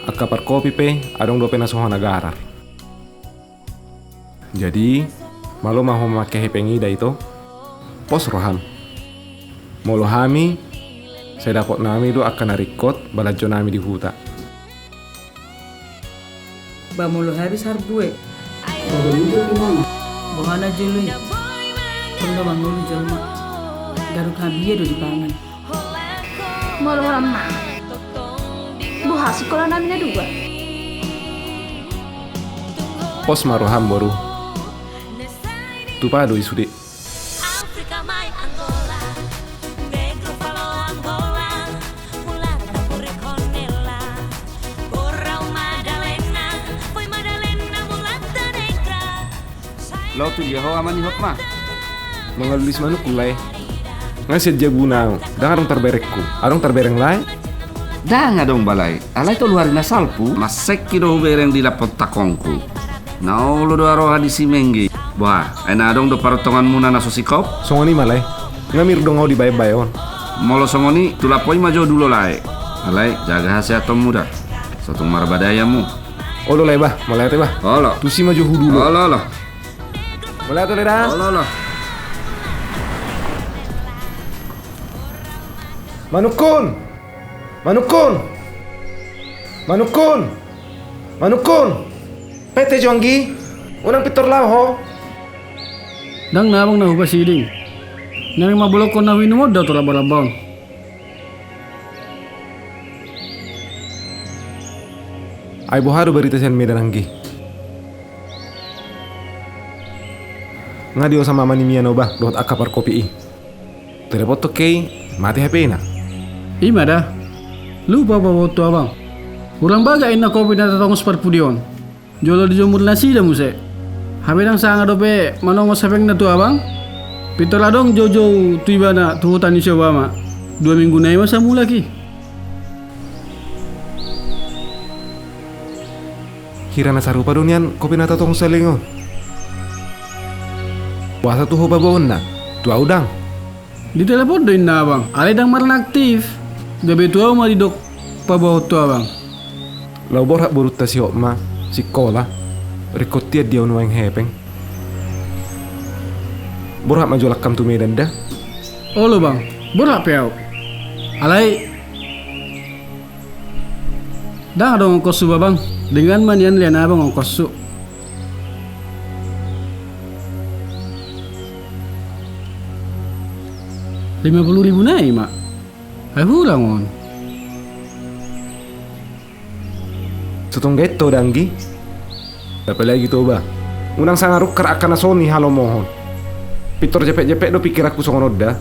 angka parkopi pe, adong dope na so hona garar. Jadi, malo ma ho mamangke hepeng i da ito. Pos roham. Molo hami, sai dapotnami do angka na ringkot, balanjonami di huta. Ba molo habis harbue. Boha na jolo i. Tong do mangolu jolma. Garu habia do dipangan. Molo holan ma. Boha sikolanami na dua. Pos ma roham boru. Tupa do i sude. Lao tu dia ho ama ni Hotma? Mangalulis manuk lae. Nga sian jabuna au, ndang adong tarberengku. Adong tarbereng lae? Ndang adong balae. Alai tolu ari na salpu, mansai do hubereng di lampon tangkongku. Na olo do aroha di si Mengge. Boha, ai na adong do parontonganmuna na so sikop? Songon i ma lae. Nga mirdong au di baenbae on. Molo songon i, tu lapo i ma jo dulo lae. Alai, jaga hasehatonmu da. Sotung marbadai hamu. Olo lae bah, mauliate bah. Olo. Tusi ma jo hudulo. Olo, olo. Mauliate lae da. Olo, olo. Manukkun! Manukkun! Manukkun! Manukkun! Pete jo anggi, unang pintor laho ho. Ndang na abang na hupasiding. Naeng ma bolongkon na huinumon da tu labalaba on. Ai boha do barita sian Medan anggi? Nga diosa ma manimian oba dohot angka parkopi i. Teleponhon ke i, mate H P-na. I ma da. Lupa au paboahon tu abang. Hurang bagak inna kopi na tatongos parpudi on. Jolo dijomur nasida muse. Hape ndang sanga dope manongos hepengna tu abang. Pintor adong joujou tu ibana tu huta ni si Obama. Dua minggu nai ma sai mulak i. Hira na sarupa do nian kopi na tatongos saleleng on. Boasa tu ho paboahonna? Tu au ndang. Ditelepon do inna abang, alai ndang marnaktif. Gabe tu au ma didok paboahon tu abang. Laho borhat borunta si Hotma sikola, ringkot tian dia nuaeng hepeng. Borhat ma jo langkam tu Medan da. Olo bang, borhat pe au. Alai ndang adong ongkoshu ba bang. Dengan ma nian lehon abang ongkoshu. Lima puluh ribu nai ma. Ai hurang on. Sutong gaet ho da anggi. Apalagi toba. Unang sanga rungkar angka na songon i halomohon. Pintor jepek-jepek do pingkiranku songon on da.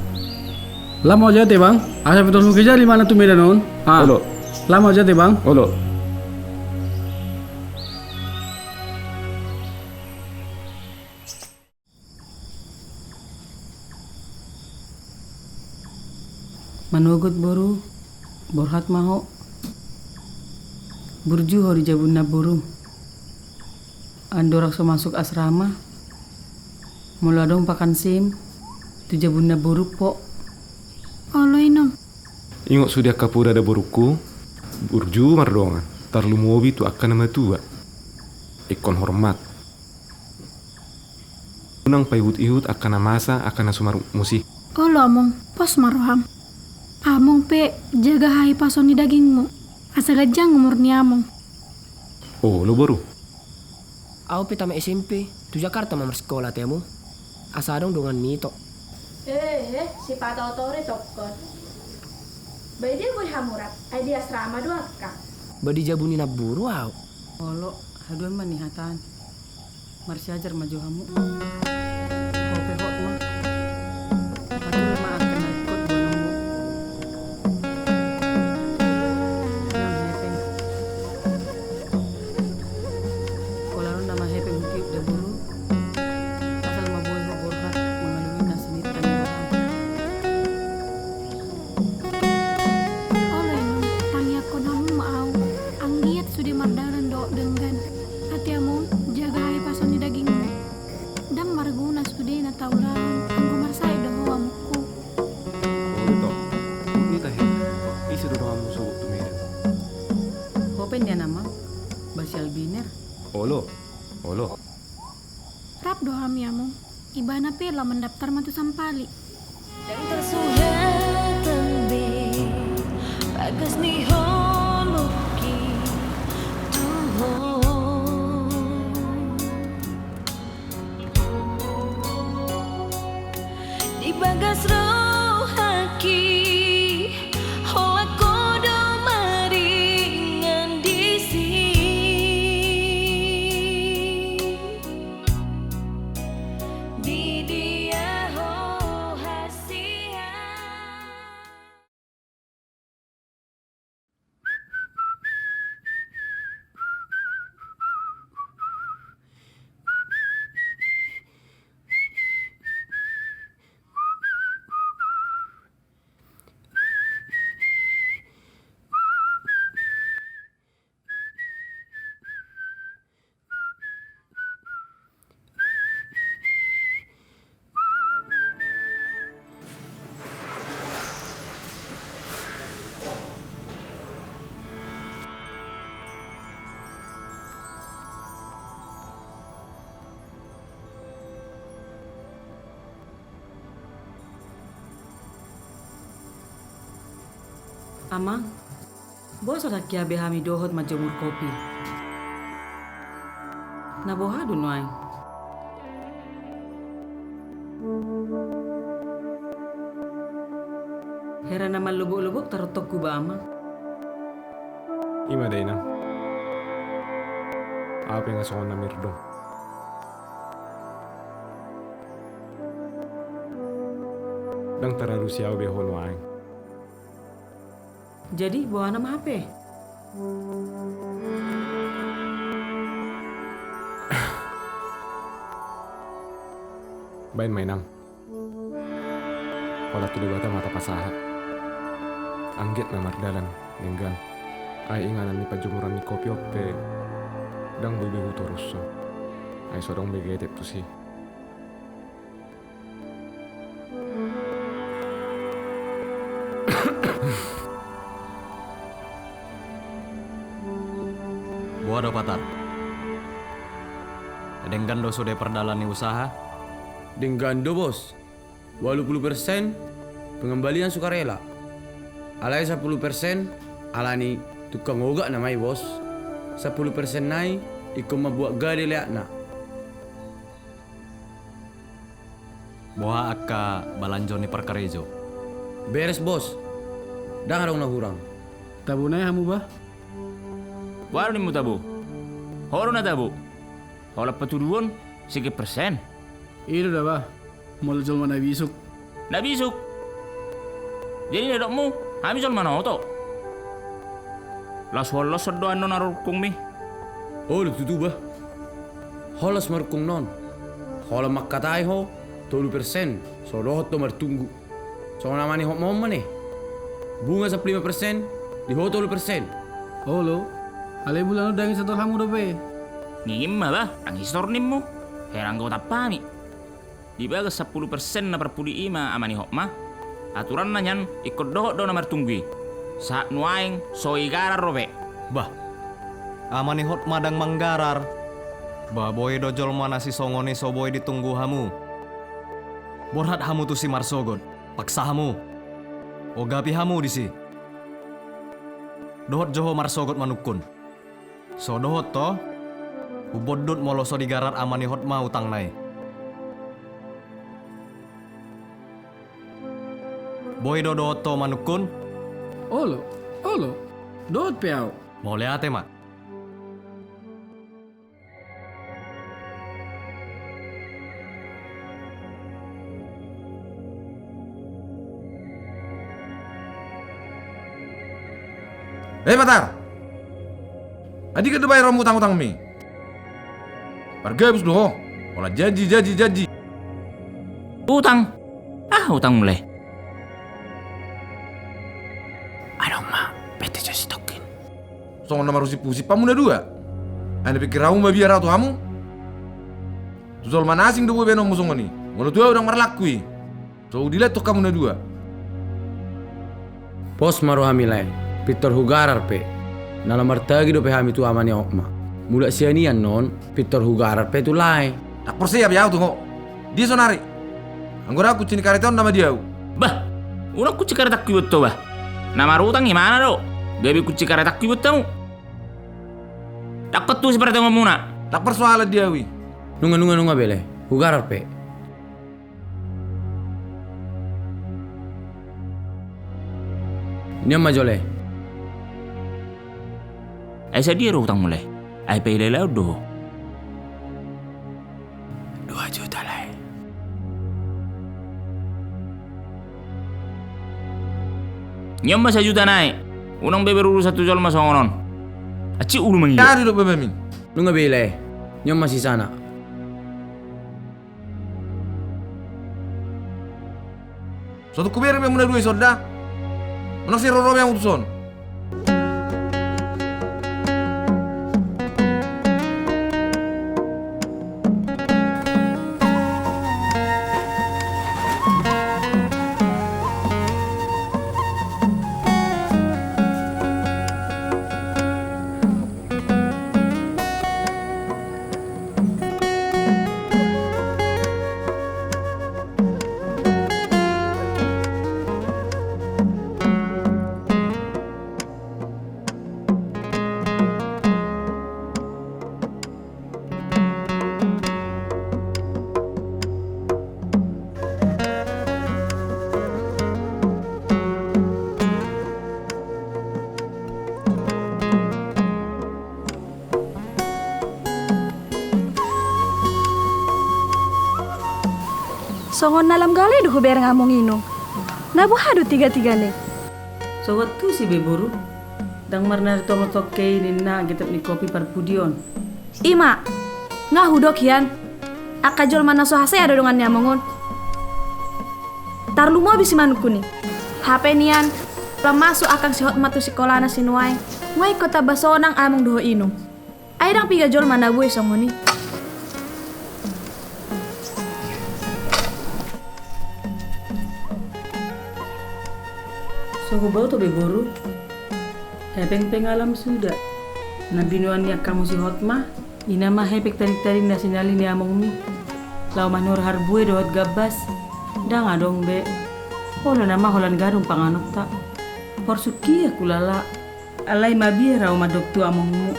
Laho ma jate bang. Asa pintor hukejari ma na tu Medan on. Ah. Olo. Laho ma jate bang. Olo. Manogot boru, borhat ma ho. Burju ho di jabunna borum. Andorang so masuk asrama, molo adong pakan sim, tu jabunna borum ho. Olo inong. Ingot sude angka poda da borungku, burju mardongan, tarlumobi tu angka na matua. Ingkon hormat. Unang paihut-ihut angka na masa, angka na sumaruk musi. Olo among, pos ma roham. Among pe jaga hahipason ni dagingmu. Asa ganjang umur ni among. Olo boru. Au pe tamat S M P, tu Jakarta ma marsikola ate among. Asa adong dongan ni ito. Ehe, sipata oto re tokkon. Ba i dia boi hamu rap, ai di asrama do angka. Ba di jabu ni namboru au. Olo, haduan ma ni hatan. Marsiajar ma jo hamu. Ho pe hot ma. Patul ma angka na ringkot di banonmu. Nang hepeng. Holan on nama hepeng hutiup da boru. Asal ma boi ho borhat mangalului na sinit tani roham. Olo inong, tangiangkon hamu ma au. Anggiat sude mardalan dohot denggan. Ate among, jaga hahipason ni dagingmu. Ndang marguna sude na taulaon anggo marsahit do ho amongku. Olo ito, buni tahe. Ise do donganmu sogot tu Medan? Ho pe nian amang, ba si Albiner. Olo, olo. Rap do hami among, ibana pe laho mandaptar ma tu Sampali. Ndang tarsuhatan be bagas ni holongki tu ho. Di bagas rohangki, holan ho do maringan disi. Di dia ho hasian. Amang. Boasa dang hea be hami dohot manjomur kopi? Na boha do nuaeng? Hera na mallobok-lobok tarottokku ba amang. I ma da inang. Au pe nga songon na mirdom. Ndang tararusi ahu be ho nuaeng. Jadi boha nama hape? Baen ma inang. Holan tu Debata ma tapasahat. Anggiat na mardalan denggan. Ai inganan ni panjomuran ni kopi on pe ndang boi be hutorushon. Ai so adong be getek tusi. Boha do, Patar? Denggan do sude pardalan ni usaha? Denggan do, Bos. Ualu pulu persen pengembalian sukarela. Alai sampulu persen alani tukang ogak nama i, Bos. Sampulu persen nai ingkon mambuat gade leakna. Boha angka balanjo ni parkarejo? Beres, Bos. Ndang adong na hurang. Tabo nai hamu, bah? Boha do nimmu tabo? Ho do na tabo? Holan patuduhon, singkit persen. I do da, bah, molo jolma na bisuk. Na bisuk? Jadi na didokmu, hami jolma na oto? Las holan las do annon arurkungmi. Olo tutu, bah. Holan las marukung non. Holan mangkatai ho, tolu persen so dohot ho martunggu. Songon amanihotma on ma ne. Bunga sampulu lima persen, di ho tolu persen. Olo. Alai bulan on ndang isator hamu dope? Ninna ma, bah, ndang isator nimmu. Hera anggo tampami. Di bagas sampulu persen na parpudi i ma amanihotma. Aturanna nian ingkon dohot do na martunggu i. Sahat nuaeng so igarar dope. Bah, amanihotma ndang manggarar. Bah, boi do jolma na sisongon i so boi ditunggu hamu. Borhat hamu tusi marsogot. Paksa hamu. Ogapi hamu disi. Dohot jo ho marsogot manungkun. So dohot ho, humbondut molo so digarar amanihotma utangna i. Boi do dohot ho manungkun? Olo, olo, dohot pe ahu. Mauliate ma. Eh, Patar! Andigan do bayaronmu utang-utangmi? Pargabus do ho. Holan janji, janji, janji. Utang? Aha utangmu, Lae? Adong ma P T Jasa Tongkin. Songon na marusip-usip hamu na dua. Ai na pingkir hamu mabiar ahu tu hamu? Tu jolma na asing do boi baenonmu songon i. Molo tu ahu ndang marlaku i. So hudilean hamu na dua. Pos ma rohami, Lae. Pintor hugarar pe. Na laho martagi dope hami tu amanihotma. Mulak sian i annon pintor hugarar pe tu lae. Ndang porsea be ahu tu ho. Dia sonari? Anggo ndang kunci ni kareta on nama di ahu. Bah, unang kunci karetangku iboto, bah. Na marutang imana do? Gabe kunci karetangku iboto hamu. Ndang pantusi partangianganmuna. Ndang persoalan di ahu i. Nunga, nunga, nunga be, Lae. Hugarar pe. Nion ma jo, Lae. Ai sadia do utangmu, Lae? Ai paila-ilaon do ho. Dua juta, Lae. Nion ma sajuta nai. Unang be berurusan tu jolma songon on. Hansit ulu mangido. Nunga be, Lae. Nion ma sisana. So tung hubere be hamu na dua i songon da. Unang sai roro be hamu tuson. Songon na lam gale do hubereng among inong. Na boha do tiga-tiga ni? Sogot tusi be boru. Ndang marnari tomo tokke i ninna getep ni kopi parpudi on. Ima, nga hudok hian. Angka jolma na so hasea do dongan ni among on. Tarlumobi si Manungkun i. Hape nian, lam masuk angkang si Hotma tu sikolana si nuaeng. Nga ingkon tamba sonang among dohot inong. Ai ndang piga jolma na boi songon i. So huboto be boru. Hepeng pe nga lam suda. Na binoan ni angkamu si Hotma, ina ma hepeng tading-tading na sinali ni amongmi. Laho manurhar bue dohot gambas. Ndang adong be. Olo nama holan gadong panganonta. Porsuk ia kulala. Alai mabiar au mandok tu amongmu.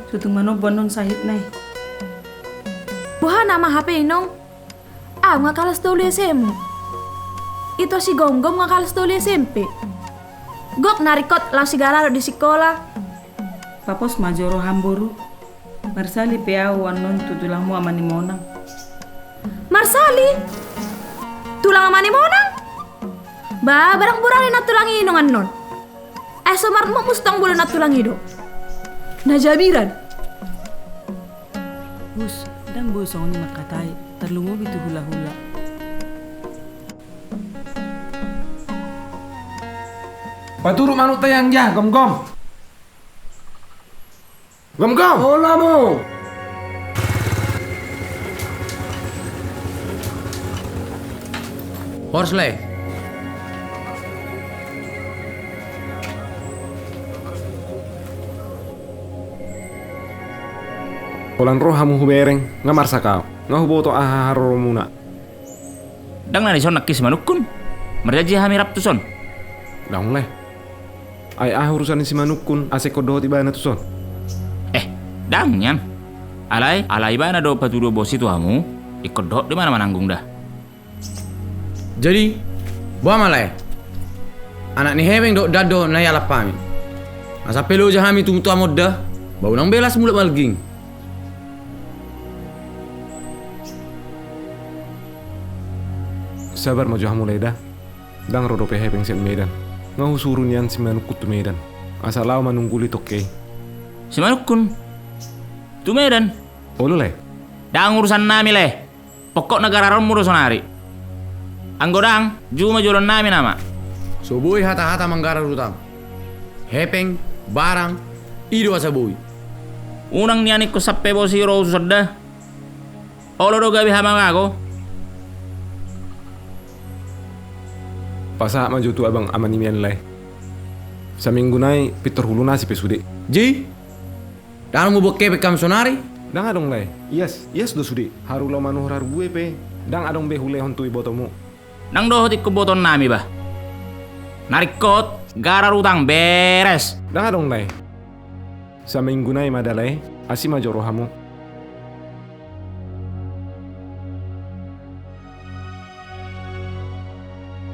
Sotung manombo annon sahitna i. Boha nama hape inong? Au nga kalas tolu S M. Ito si Gomgom nga kalas tolu S M P. Gok na ringkot laos sigaradot di sikola. Papos ma jo roham boru. Marsali pe au annon tu tulangmu ama ni Monang. Marsali? Tulang ama ni Monang? Ba, barang burani na tulang inong annon. Ai so marmuk mustang bolo na tulang i do. Na jabiran. Hus, ndang boi songon i mangkatai, tarlumobi tu hula-hula. Paturuk manukta ianggia, Gomgom. Gomgom! Hola mo! Horas lae. Holan ro hamu hubereng, nga marsak au, nga huboto aha haroromuna. Ndang na dison nangkin si Manungkun? Marjanji hami rap tuson. Ndang lae. Ai aha urusan ni si Manungkun asa ingkon dohot ibana tuson? Eh, ndang nian. Alai, alai ibana do patuduhon bosi tu hamu, ingkon dohot do ibana mananggung da. Jadi, boha ma lae? Anak ni hepeng dohot daan do na ialap hami. Asa pe loja hami tung tu among da, ba unang be las mulak marging. Sabar ma jo hamu lae da. Ndang ro dope hepeng sian Medan. Nga husuru nian si Manungkun tu Medan. Asa laho manungguli tokke i. Si Manungkun? Tu Medan? Olo lae. Ndang urusan nami lae. Pokokna gararonmu do sonari. Anggo ndang, juma joloan nami nama. So boi hata-hata manggarar utang. Hepeng, barang, i do asa boi. Unang nian ingkon sampe bosi ro tuson da. Olo do gabe hamangago. Pasahat ma jo tu abang ama ni Medan lae. Saminggu nai pintor hulunasi pe sude. Ji? Ndang adong mubuat hepeng hamu sonari? Ndang adong lae. Ias, ias do sude. Haru laho manuhor harbue pe. Ndang adong be hulehon tu ibotomu. Ndang dohot ingkon botoon nami ba. Na ringkot, garar utang beres. Ndang adong lae. Saminggu nai ma da lae, asi ma jo rohamu.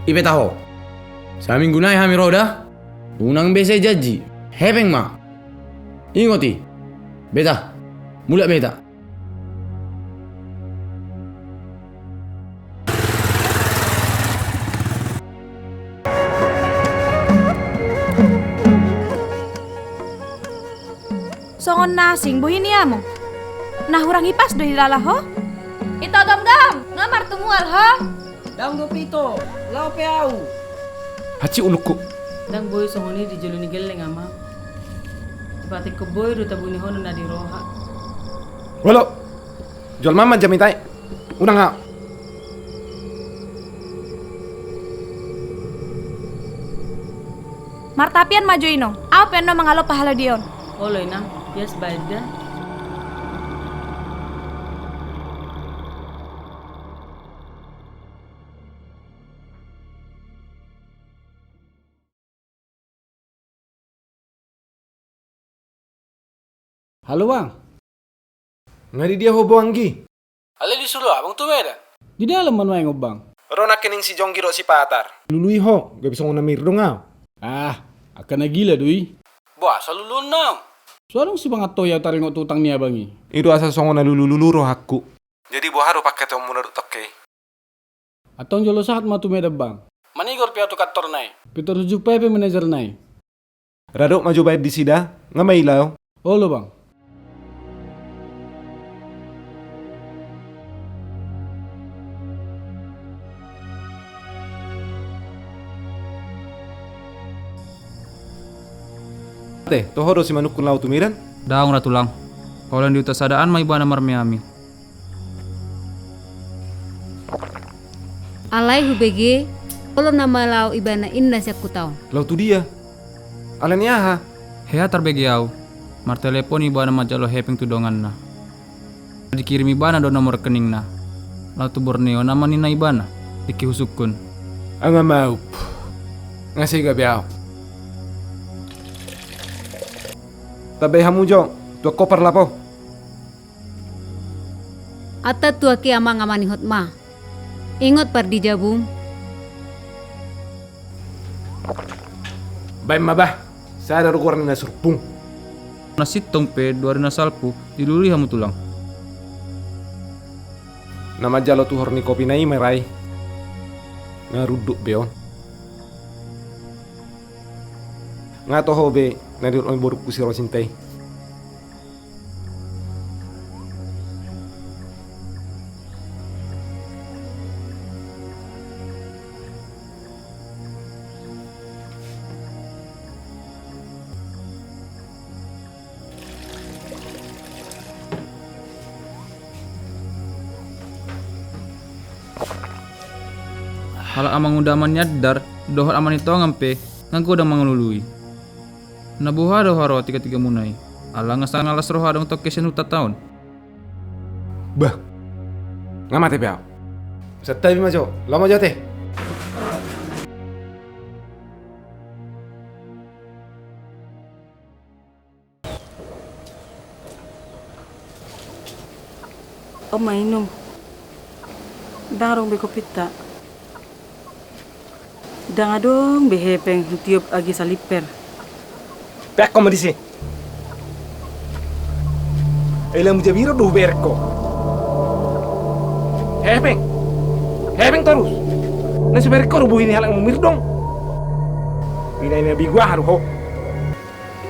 I pe taho. Saminggu nai hami ro da. Unang be sai janji. Hepeng ma. Ingot i. Beta. Mulak beta. Songon na asing bohi ni among. Na hurang hipas do hilala ho? Ito Gomgom, nga martumual ho? Ndang dope ito, laho pe au. Hansit ulungku. Ndang boi songon i di jolo ni gelleng ama. Dipatengkon boi do tabunihon na di roha. Olo. Jolma ma jamita i. Unang au. Martapian ma jo inong, au pe annon mangalompa halodeon. Olo inang, ias baen da. Halo bang. Nga di dia ho bo anggi? Alai di sulu abang tu Medan. Di dalam ma nuaeng on bang. Ro nangkining si Jonggi dohot si Patar. Lului ho, gabe songon na mirdong au. Ah, angka na gila do i. Boasa luluonna au? So adong sipanganhon i au taringot tu utang ni abang i. I do asa songon na lulu-lulu rohangku. Jadi boha do pangkataionmuna dohot tokke i? Antong jolo sahat ma tu Medan bang. Mana Tigor pe au tu kantorna i. Pintor hujumpang pe manajerna i. Ra dok ma jo baen disida, nga ma i laho. Olo bang. Te, toho do simanungkun laho tu Medan? Daong ra tulang. Holan di huta sada an ma ibana marmeami. Alai hubege, olo nama laho ibana inna sian huta on. Laho tu dia? Alani aha? Hea tarbege au. Martelepon ibana manjalo hepeng tu donganna. Dikirim ibana do nomor rekeningna. Laho tu Borneo nama ninna ibana. Tingki husungkun. Nga ma au. Nga sega be au. Tambai hamu jo, tu angka parlapok. Antong tu angka i amang amanihot ma. Ingot pardijabum. Baen ma bah, sada do goar ni na surpung. Na sintong pe dua ari na salpu, dilului hamu tulang. Na manjalo tuhor ni kopina i ma ra i. Nga runduk be on. Nga toho be na nidok ni borungku si Rosinta i. Halak amang uda, amang ni andar dohot amang ni tongan pe nga godang mangalului. Na boha do haroa tigatigamuna i? Ala nga sangalas roha adong tongke sian hutanta on. Bah, nga mate be au. Santabi ma jo, laho ma jo ate. On ma inum. Ndang adong be kopinta. Ndang adong be hepeng hutiop agi salimper. Peak ho ma disi. Ai lam jabiro do huberek ho. Hepeng. Hepeng torus. Na so berek ho do bohi ni halak na mumirdong. Ina ina bigua haru ho.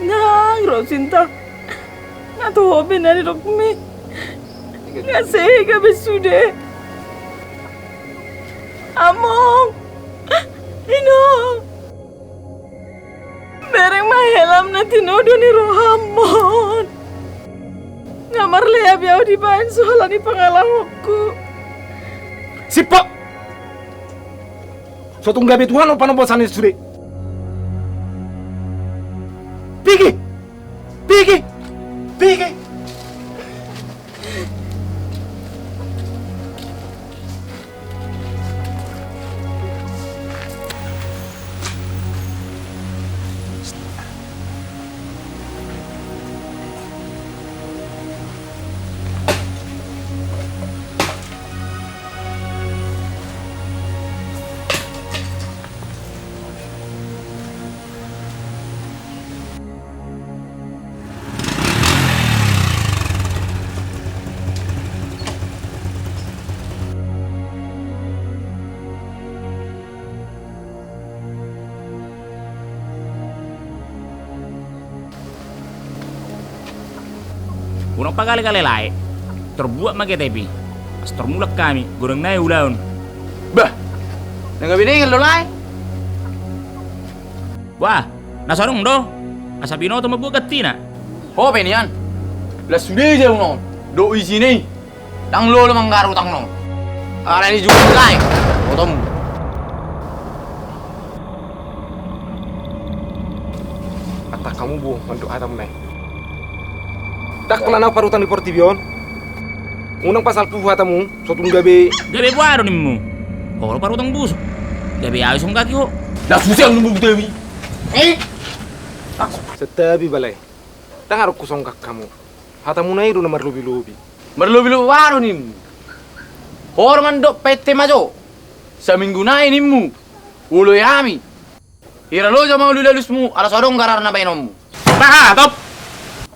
Nang Rosinta. Nga toho be na nidokmi. Nga sega be sude. Among. Inong. Bereng ma helam na tinodo ni rohamon. Nga marlea be au dibaen so halani pangalahonku. Sipok. So tung gabe Tuhan on panombosan ni sude. Pigi! Pigi! Pigi! Unang pagale-gale lae. Tor buat ma ketepi. Asa tor mulak hami, godang nai ulaon. Bah. Na gabe nengen do lae. Wah, na so adong do. Asa binoto ma buat gantina. Ho pe nian. Las sude jabu on. Dok isi ni. Ndang lolo manggaru tang no. Alani jubu lae. Botomu. Antang hamu bo mandok hatamu nai. Ndang pola na parutang di portibi on. Unang pasalpu hatamu, so tung gabe. Gabe boha do nimmu? Olo parutang busuk. Gabe ahu songgaki ho. Las sude nimmu butemi. Eh? Santabi balae. Ndang adong husonggak hamu. Hatamu nai do na marlobi-lobi. Marlobi-lobi boha do nimmu? Ho do mandok painte ma jo. Saminggu nai nimmu. Huoloi hami. Hira loja ma ulu ni alusmu, ala so adong garar na baenonmu. Taha, top.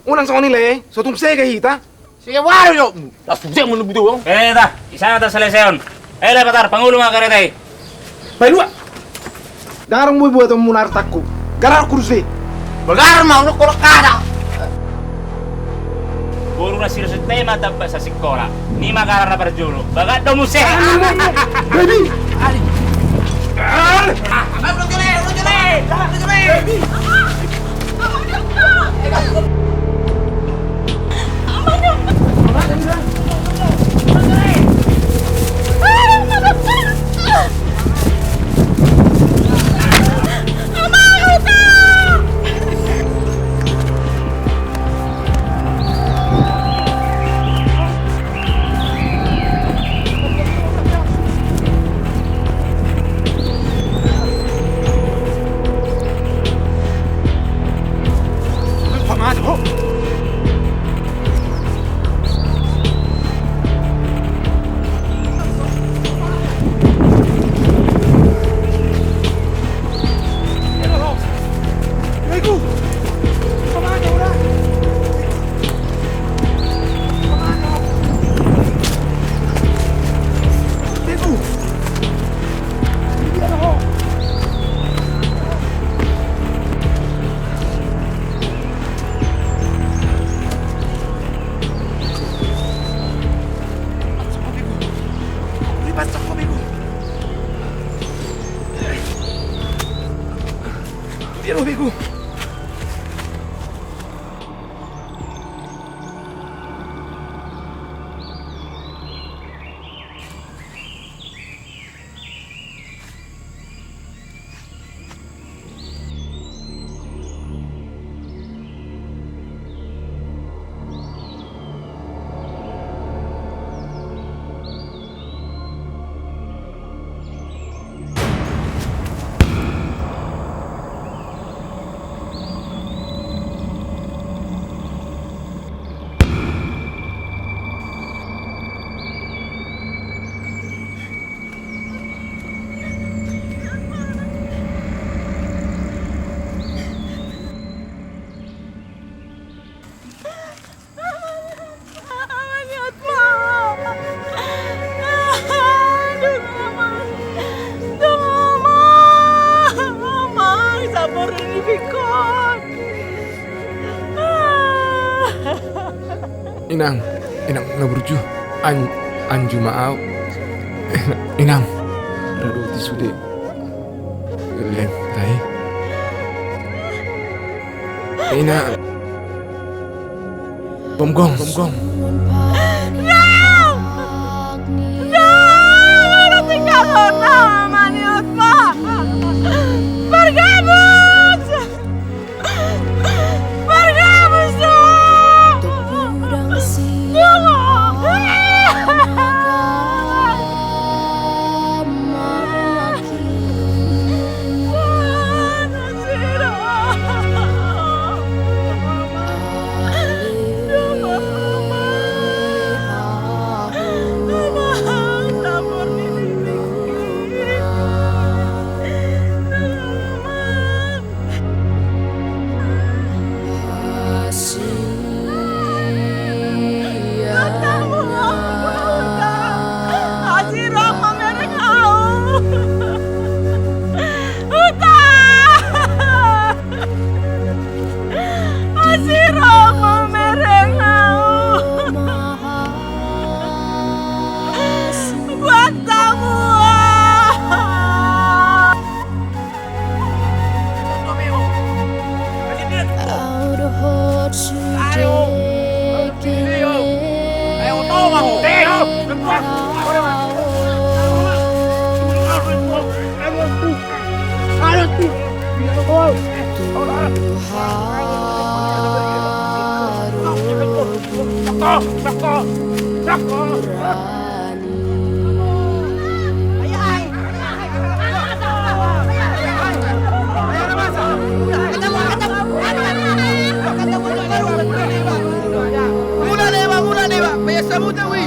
Unang songon i lae, so tung sega hita. Sega boha do jawabmu. Las sude nimmu butuh. Eh, dah, di sana tarseleseon. Eh, lae patar, pangulu ma kareta i. Bae dua. Ndang adong boi buatonmuna artangku. Garar kursi. Garar ma, unuk kolak kada. Boru na sirosetta i ma tamba sasingkola. Nima garar na parjolo. Bagat do muse. Baby. Baby. Inang, inang na burju, an-, anju ma au. Inang, radu di sude. Lem, tai. Inang. Gomgom, gomgom. Nang! Nang! Tinggalhon au, maniot ma! Pargabus! Pargabus do! Tunggu! Asi ro mamereng au. Huta! Asi ro mamereng au. Buat hamu. Mula deba, mula deba, biasa muda wi.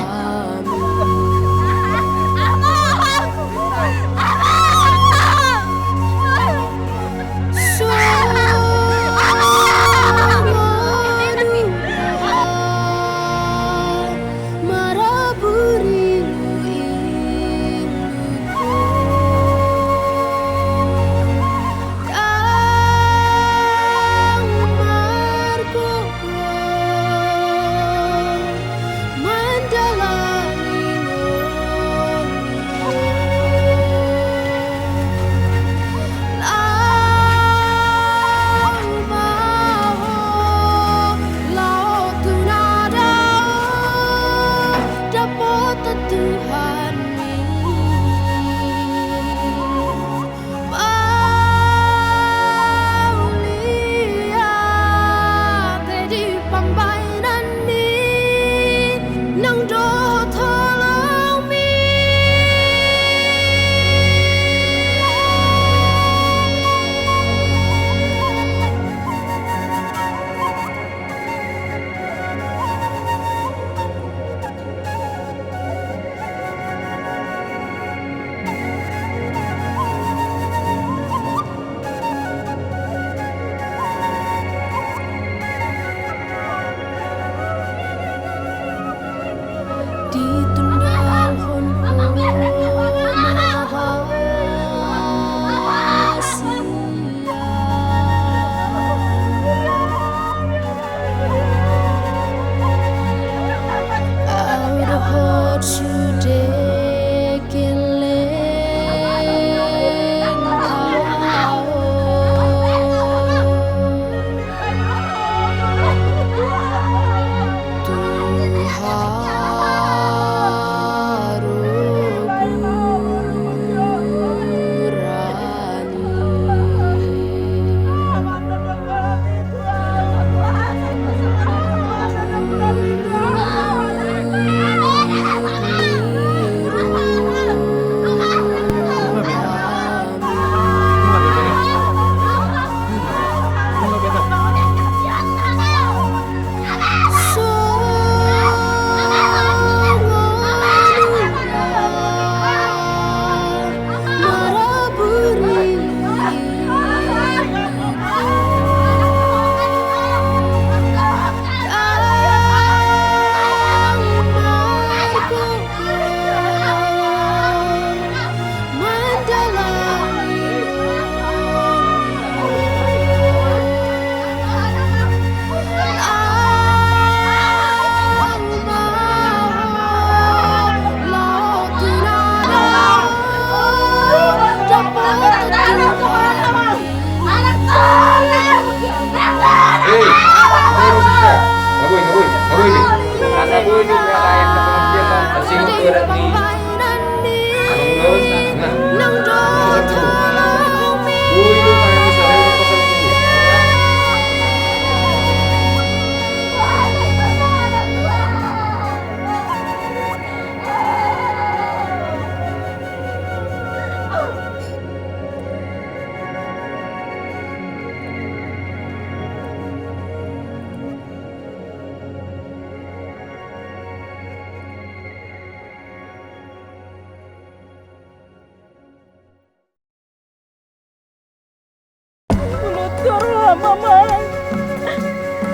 Amang,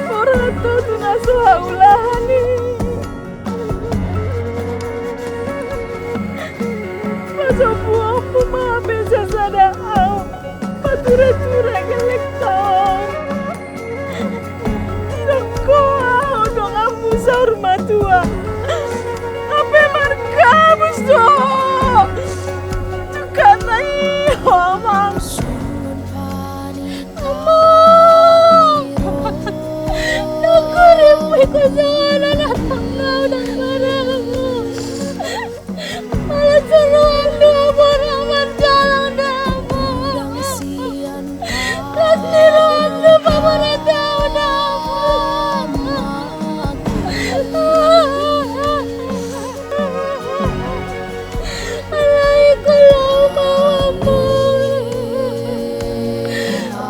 borhat ho tu na so haulahan i. Pasombuonmu ma hape sasada ahu, pature-ture gellengta on. Didok ho ahu donganmu saur matua, hape margabus do ho. Jungkatna i ho, Amang. Amang! Nunga ripu i tu jolo na tangga udah maramu. Ala suruan dua boru marjalang damu. Las ni ruan dua pamarata damu. Alai kalau mau, Amang,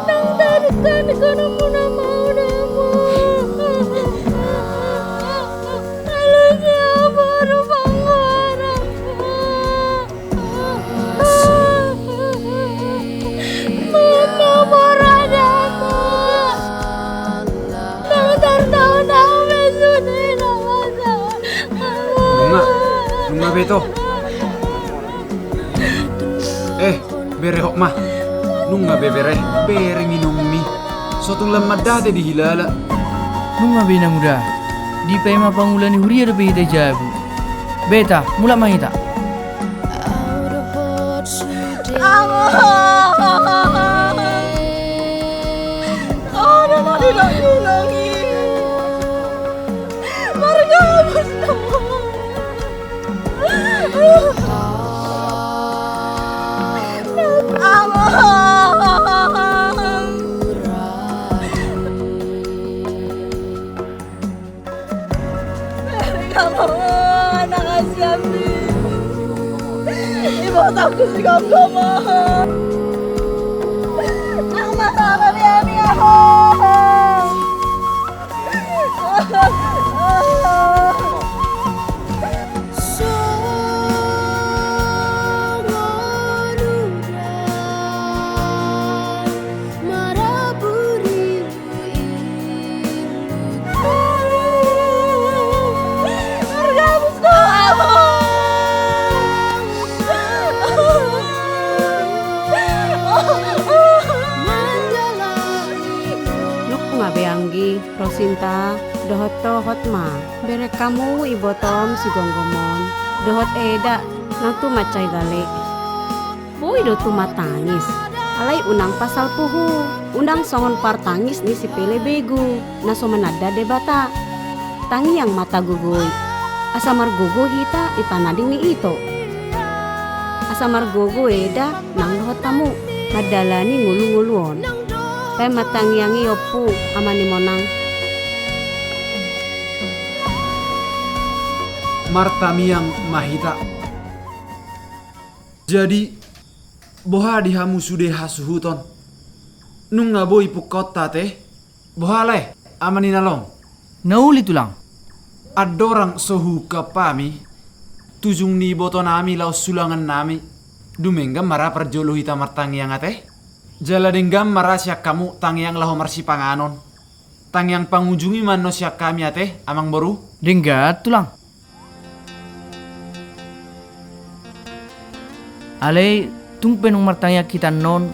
ndang tarkan kanamuna mau damu. Alai siapa rupang warang? Mama, boru damu. Ndang tartaon au be sude na masa. Nunga, nunga be to. Eh, bere hot ma. Nunga be bere, bere nginummi. So tung lam mandate dihilala. Nunga be inanguda. Dipaima pangula ni huria dope hita i jabu. Beta, mulak ma hita. Amang! Aha ma didok nunga i? Margabus do. Amang! Bereng, Amang, anak asi, Amang. Ibotoku si Gomgom, Amang. Amang, sabar ya, Amang. Songon udan marabur ilu-ilu. Nunga be anggi, Rosinta, dohot ho hot ma. Bereng hamu ibotom si Gomgom on dohot eda, nang tu mansai gale. Boi do tu martangis, alai unang pasal puhu, unang songon partangis ni si pele begu na so mananda Debata. Tangiang ma tagogoi, asa margogo hita di pananding ni ito. Asa margogo eda nang dohot hamu mandalani ngolu-ngolu on. Baen ma tangiang i, Ompu, Ama ni Monang. Martangiang ma hita. Jadi, boha di hamu sude hasuhuton? Nunga boi pungkaonta ate? Boha lae, Ama ni na long? Na uli, Tulang. Andorang so huungkap hami tujung ni ibotonami laho sulangannami, dumenggan ma ra parjolo hita martangiang ate? Jala denggan ma ra sian hamu tangiang laho marsipanganon? Tangiang pangujungi ma annon sian hami ate, Amangboru? Denggan, Tulang. Alai tung pe nunga martangiang hita annon,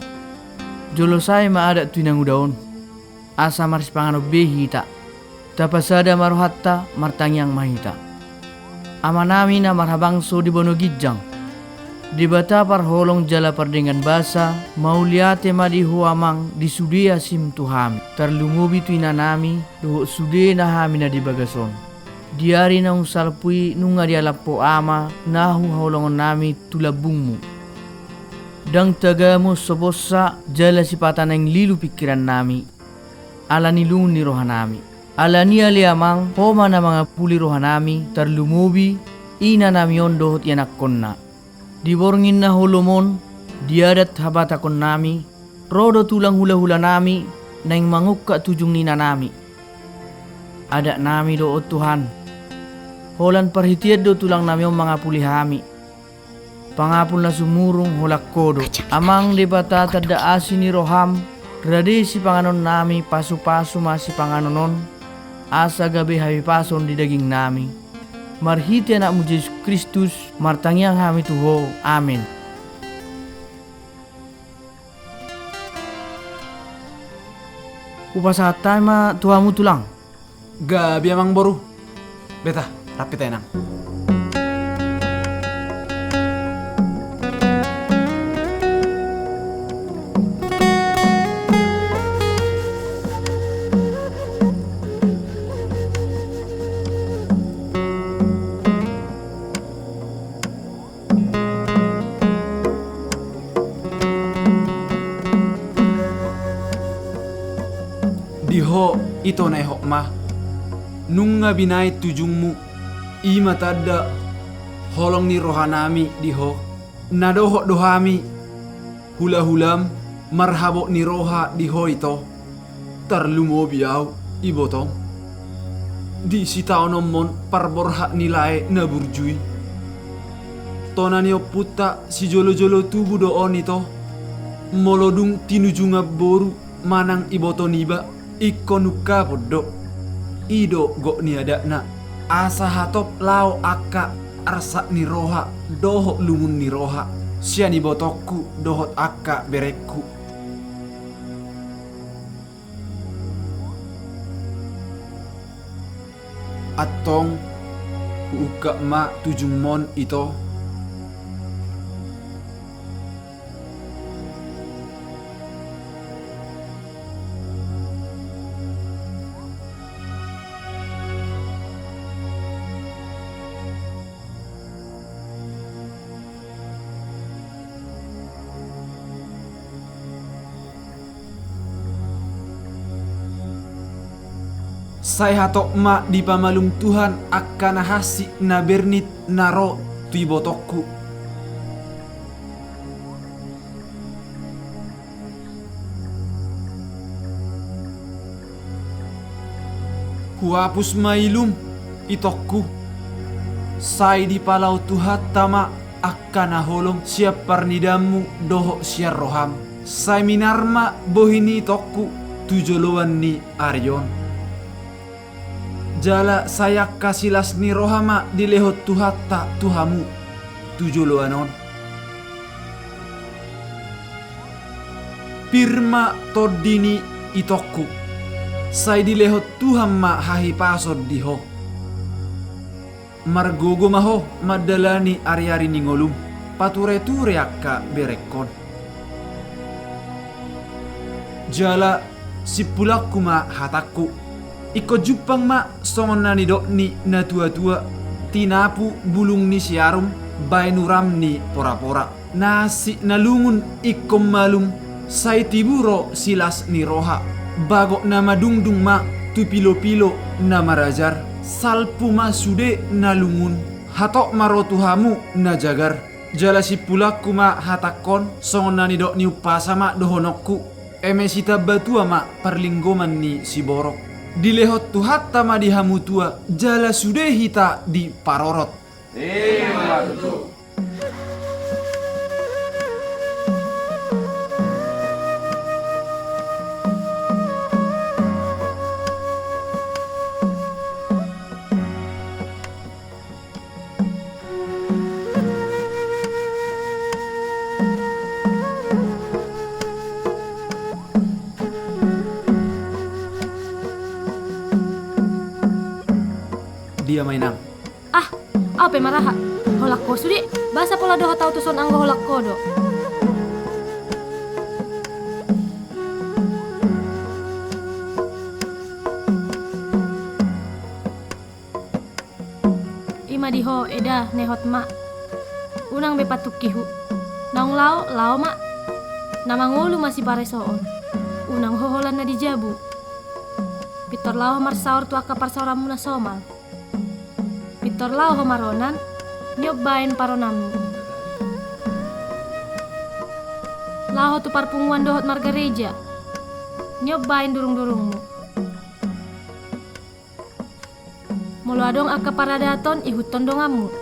jolo sae ma adat tu inanguda on, asa marsipanganon be hita. Tapasada ma rohanta, martangiang ma hita. Amanami na marhabangso di banua ginjang, Debata parholong jala pardenggan basa, mauliate ma di Ho Amang di sude asim tu hami, tarlumobi tu inanami dohot sudena hami na di bagas on. Di ari naung salpu i nunga dialap Ho Ama na huhaholongonnami tu lambungmu. Ndang tagamon so posa jala sipata naeng lilu pingkirannami, ala ni lungun ni rohanami. Alani i ale Amang, Ho ma na mangapuli rohanami, tarlumobi inanami on dohot ianakkonna. Di borngin na holom on, di adat habatahonnami, ro do tulang hulahulanami naeng mangungkap tujung ni inanami. Adatnami do on Tuhan. Holan parhitean do tulangnami on mangapuli hami. Pangapul na sumurung holan Ho do. Amang Debata, tanda asi ni roham, Rade sipanganonnami, pasupasu ma sipanganon on, asa gabe hahipason di dagingnami. Marhite Anakmu Jesus Kristus, martangiang hami tu Ho. Amen. Hupasahat hami ma tu hamu, Tulang. Gabe, Amangboru. Beta, rap hita, Inang. Di Ho, ito na ehop ma. Nunga binahen tujungmu, i ma tanda holong ni rohanami di Ho. Na dohot do hami, hulahulam, marhabot ni roha di Ho, ito. Tarlumobi ahu, ibotom, di sitaononmon parborhat ni lae na burju i. Tona ni ompunta sijolojolo tubu do on, ito. Molo dung tinujungan boru manang iboto niba, ingkon ungkapon do. I do gok ni adatna. Asa hatop laho angka arsak ni roha dohot lungun ni roha sian ibotongku dohot angka berengku. Antong huungkap ma tujungmon, ito. Sai hatop ma dipamalum Tuhan angka na hansit na bernit na ro tu ibotongku. Huapus ma ilum, itongku. Sai dipalao Tuhanta ma angka na holom sian parnidaanmu dohot sian roham. Sai minar ma bohi ni itongku tu joloan ni ari on. Jala sai angka silas ni roha ma dilehon Tuhanta tu hamu tu joloan on. Pir ma tondi ni itongku. Sai dilehon Tuhan ma hahipason di ho. Margogo ma ho mandalani ariari ni ngolum, patureture angka berengkon. Jala simpulangku ma hatangku. Ingkon jumpang ma songon na nidok ni natuatua, tinapu bulung ni siarum baen uram ni porapora. Na hansit na lungun ingkon malum, sai tibu ro silas ni roha. Bagot na madungdung ma tu pilopilo na marajar. Salpu ma sude na lungun, hatop ma ro tu hamu na jagar. Jala simpulangku ma hatangkon, songon na nidok ni umpasa ma dohononku. Eme sitambatua ma parlinggoman ni siborok. Dilehon Tuhanta ma di hamu tua, jala sude hita diparorot. Ima tutu. Dia ma, Inang? Ah, au pe maraha. Holan ho sude, boasa pola dohot au tuson anggo holan ho do. Ima di ho, eda, nehot ma. Unang be patungkihu. Naung laho, laho ma. Na mangolu ma siparesoon. Unang ho holan na di jabu. Pintor laho ho marsaor tu angka parsaoranmu na somal. Pintor laho ho maronan, niop baen paronanmu. Laho ho tu parpunguan dohot margareja. Niop baen durungdurungmu. Molo adong angka paradaton ihuthon donganmu.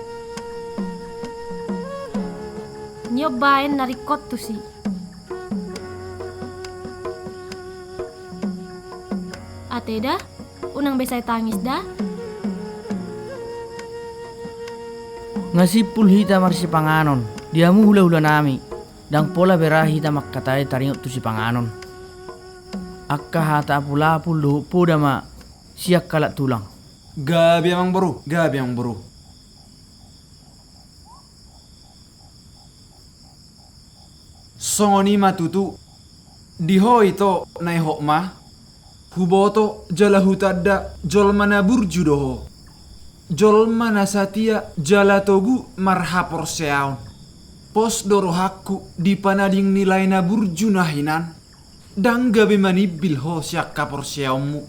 Niop baen na ringkot tusi. Ate da, unang be sai tangis da. Nga simpul hita marsipanganon, di hamu hulahulanami, ndang pola bera hita mangkatai taringot tu sipanganon. Angka hata apulapul dohot poda ma sian halak tulang. Gabe amang boru, gabe amang boru. Songon i ma tutu, di ho ito na i hot ma, huboto jala hutanda jolma na burju do ho. Jolma na satia jala togu marhaporseaon. Pos do rohangku di panading ni lae na burju na hinan. Ndang gabe manimbil ho sian haporseaonmu.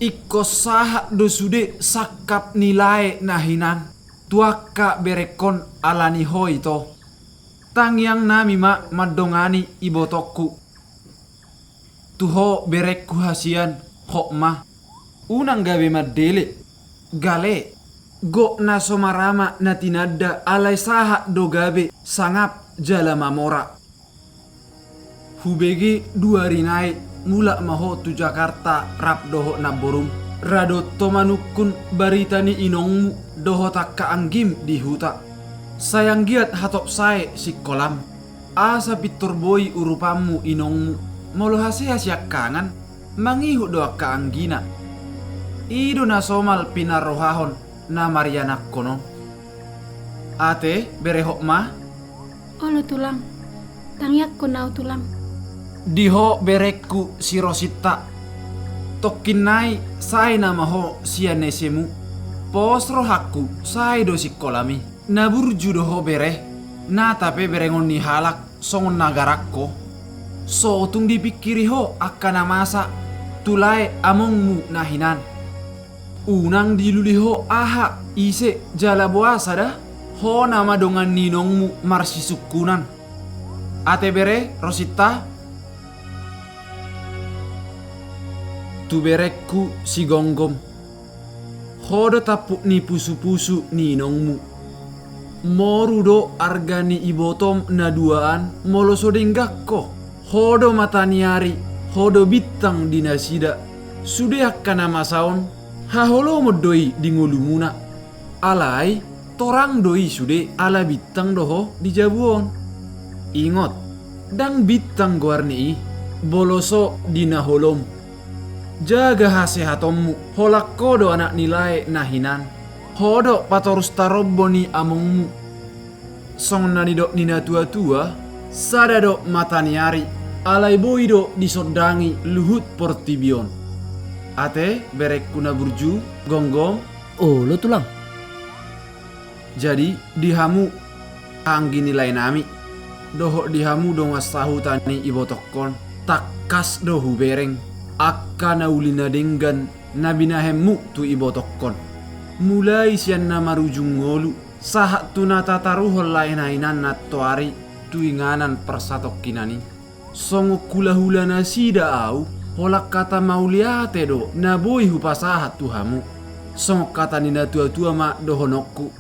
Ingkon sahat do sude sangkap ni lae na hinan tu angka berengkon ala ni ho ito. Tangiangnami ma mandongani ibotongku. Tu ho berengku hasian, hot ma. Unang gabe mandele, gale, gok na so marama na tinanda alai sahat do gabe sangap jala mamora. Hubege dua ari nai mulak ma ho tu Jakarta rap dohot namborum. Radot ho manungkun barita ni inongmu dohot angka anggim di huta. Sai anggiat hatop sae singkolam. Asa pintor boi urupanmu inongmu. Molo hasea siangkangan, mangihut do angka anggina. I do na somal pinarrohahon na marianakhon on. Ate, bere hot ma? Olo tulang, tangiangkon au tulang. Di ho berengku si Rosinta. Tongkin nai sae nama ho sian esemu. Pos rohangku sae do singkolami. Na burju do ho bere. Nata pe berengon ni halak songon na garakko. So tung dipingkiri ho angka na masa tu lae amongmu na hinan. Unang dilului ho aha, ise, jala boasa da? Ho nama dongan ni inongmu marsisungkunan. Ate bere, Rosinta. Tu berengku si Gonggom. Ho do tampuk ni pusupusu ni inongmu. Moru do arga ni ibotom na duaan molo so denggan ho. Ho do mata ni ari, ho do bintang di nasida. Sude angka na masa on, haholomon do i di ngolumuna. Alai, torang do i sude ala bintang do ho di jabu on. Ingot, ndang bintang goar ni i, bolo so di na holom. Jaga hasehatonmu, holan ho do anak ni lae na hinan. Ho do patorus tarombo ni amongmu. Songon na nidok ni natuatua, sada do mata ni ari, alai boi do disondangi luhut portibi on. Ate, berengku na burju, Gonggom. Olo tulang. Jadi, di hamu anggi ni laenami, dohot di hamu dongan sahuta ni ibotongkon, tangkas do hubereng angka na uli na denggan na binahenmu tu ibotongkon. Mulai sian na marujung ngolu, sahat tu na tataruhon lae na hinan nantoari tu inganan parsatongkinan i. Songon hulahula nasida au, holan hata mauliate do na boi hupasahat tu hamu. Songon hata ni natuatua ma dohononku.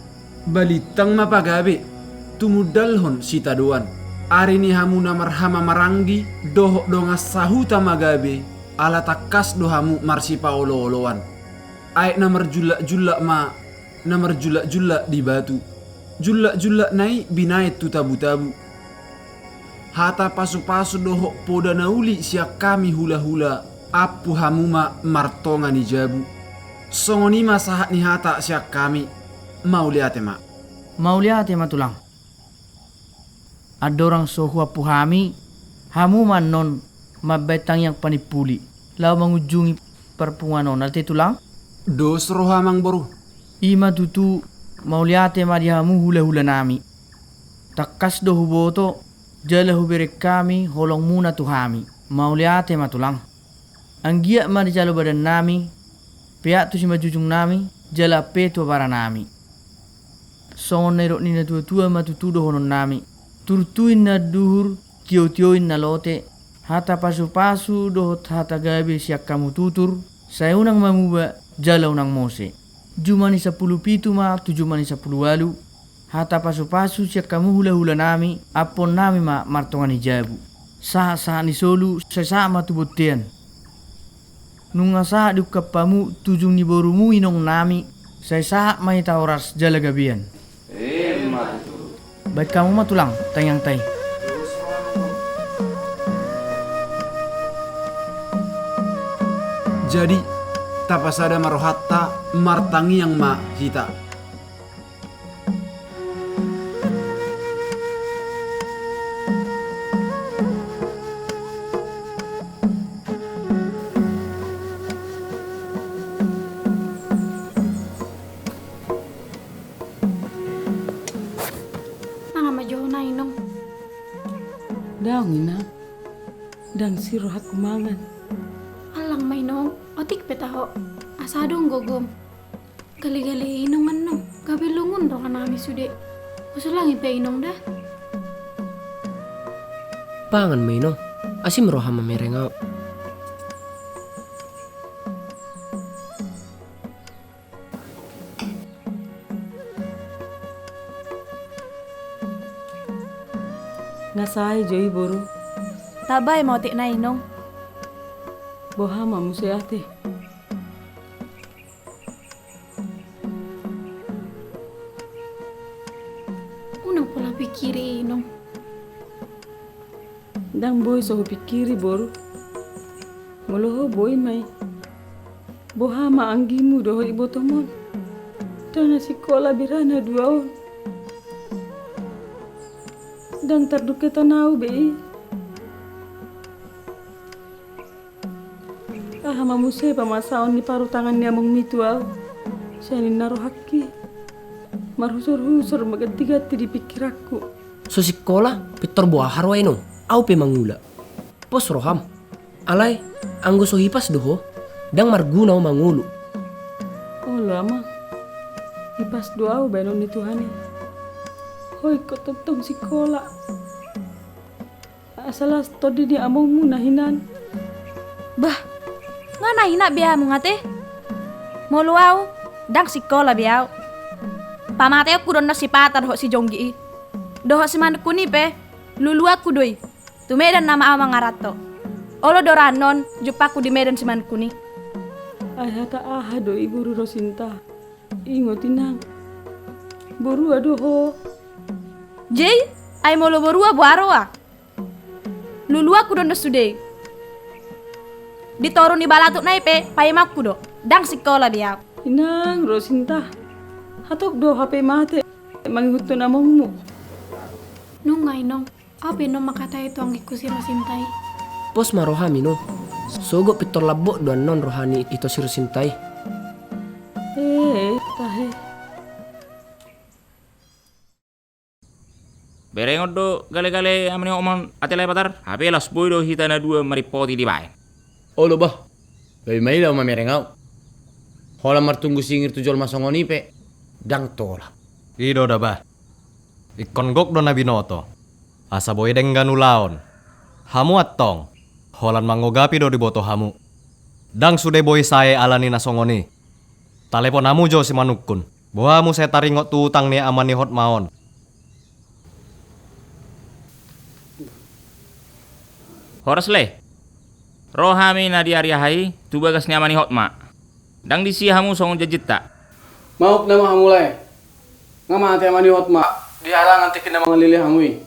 Balintang ma pagabe, tumundalhon sitadoan. Ari ni hamu na marhama maranggi, dohot dongan sahuta ma gabe, ala tangkas do hamu marsipaolooloan. Aek na marjullakjullak ma, na marjullakjullak di batu. Jullakjullakna i binaen tu tabutabu. Hata pasupasu dohot poda na uli sian hami hulahula, ampu hamu ma martonga ni jabu. Songon i ma sahat ni hata sian hami, mauliate ma. Mauliate ma tulang. Andorang so huampu hami, hamu ma annon mambaen tangiang panimpuli, laho mangunjungi parpunguan on, ate tulang? Dos roha amang boru. I ma tutu, mauliate ma di hamu hulahulanami. Tangkas do huboto, jala hubereng hami holongmuna tu hami. Mauliate ma tulang. Anggiat ma dijalo badannami, peak tu simanjujungnami, jala pe tu abaranami. Songon na nidok ni natuatua ma tutu dohononnami. Turtu inna anduhur, tiotio inna lote, hata pasupasu dohot hata gabe sian hamu tutur, sai unang mamuba, jala unang mose. Juma ni sampulu pitu ma tu juma ni sampulu ualu, hata pasupasu sian hamu hulahulanami, ampuonnami ma martonga ni jabu. Sahatsahat ni solu, sai sahat ma tu bontean. Nunga sahat diungkap hamu tujung ni borumu inong nami, sai sahat ma hita horas jala gabean. Emma tutu. Baen hamu ma tulang, tangiangta i. Jadi, tapasada ma rohanta, martangiang ma hita. Mangan ma jo ho na, inong. Daong, inang. Ndang sirohangku mangan. Allang ma, inong, otik pe taho. Asa adong gogom. Gale-gale inong annon, gabe lungun roha nami sude. Husulangi pe, inong, da. Pangan ma, inong, asi ma roham mamereng ahu. Nga sae jo i, boru. Tabae ma otik na, inong. Boha ma muse, ate? Unang pola pikiri, inong. Ndang boi so hupikiri, boru. Molo ho, boi ma i. Boha ma anggimu dohot ibotom on? Ndang na sikola be ra na dua on. Ndang tardungke tanau be i. Aha ma muse pamasaon ni parutangan ni amongmi tu ahu? Sian ninna rohangki. Marhusor-husor ma ganti-ganti di pingkiranku. So sikola, pintor boha roha, inong? Ahu pe mangula. Pos roham. Alai, anggo so hipas do ho, ndang marguna ho mangolu. Olo, amang. Hipas do ahu baenon ni Tuhan i. Ho ingkon tongtong sikola. Asa las tondi ni amongmu na hinan. Bah, nga na hinan be hamu, nga, ate? Molo ahu, ndang sikola be ahu. Pamateonku do annon si Pata dohot si Jonggi i. Dohot si Manukkun i pe, luluanku do i. Tu Medan nama ahu mangaranto. Olo do ra annon jumpangku di Medan si Manukkun i. Ai hata aha do i, boru Rosinta? Ingot, inang. Borua do ho. Jadi, ai molo borua, boha roha? Luluanku do annon sude. Di toru ni balatuk na i pe paimaonku do. Ndang sikola be ahu. Inang Rosinta, hatop do hape mate mangihuthon amongmu? Nunga, inong. Ahu pe annon mangkatai tu anggingku si Rosinta i. Pos ma roham, inong. Sogot pintor lambok do annon roha ni ito si Rosinta i. Eh, tahe. Berengon do gale-gale ama ni hotma on, ate Lae Patar, hape laos boi do hita na dua marimpoti dibaen. Olo bah, gabe maila ahu mamereng ahu. Holan martunggu singir tu jolma songon i pe ndang tolap. I do da bah. Ingkon gok do na binoto, asa boi denggan ulaon. Hamu antong, holan mangogapi do diboto hamu. Ndang sude boi sae ala ni na songon i. Talepon hamu jo si Manukkun. Boha muse taringot tu utang ni ama ni hotma on. Horas, Lae. Ro hami na di ari aha i tu bagas ni ama ni hotma. Ndang disi hamu songon janjinta. Maop nama hamu, Lae. Nga mate ama ni hotma di halangan tingki na mangalili hamu i.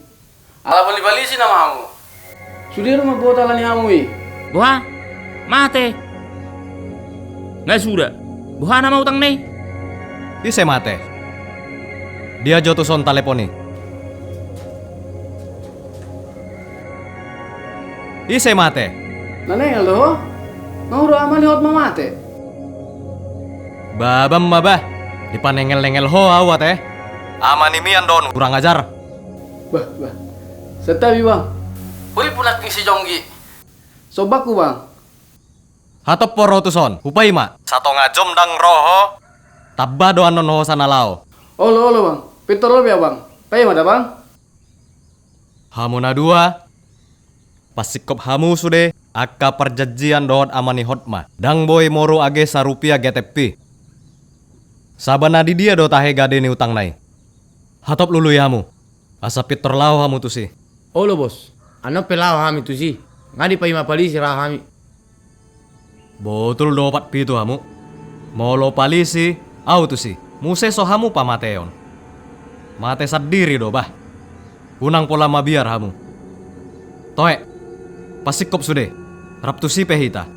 Ala boi dipalisi nama hamu. Sude do mamboto ala ni hamu i. Boha? Mate? Nga suda. Boha nama utangna i? Ise mate? Dia jo tuson talepon i. Ise mate? Na nengel do ho? Nga hurang ama ni hotma mate. Babam ma bah. Dipanengel-nengel ho ahu ate. Ama ni mian do on, hurang ajar. Bah, bah. Santabi, Bang. Boi punang ni si Jonggi. Sombangku, Bang. Hatop ho ro tuson, hupaima. Satonga jom ndang ro ho, tamba do annon hosa na laho. Olo, olo, Bang. Pintor lobi ahu, Bang. Paima da, Bang. Hamu na dua, pasingkop hamu sude angka parjanjian dohot ama ni hotma. Ndang boi moru age sarupiah getempi. Saba na di dia do tahe gade ni utangna i? Hatop lului hamu, asa pintor laho hamu tusi. Olo, Bos. Annon pe laho hami tusi. Nga dipaima palisi ra hami. Botul do opat pitu hamu. Molo palisi, au tusi. Muse so hamu pamateon. Mate sandiri do, bah. Unang pola mabiar hamu. Toe, pasingkop sude. Rap tusi pe hita.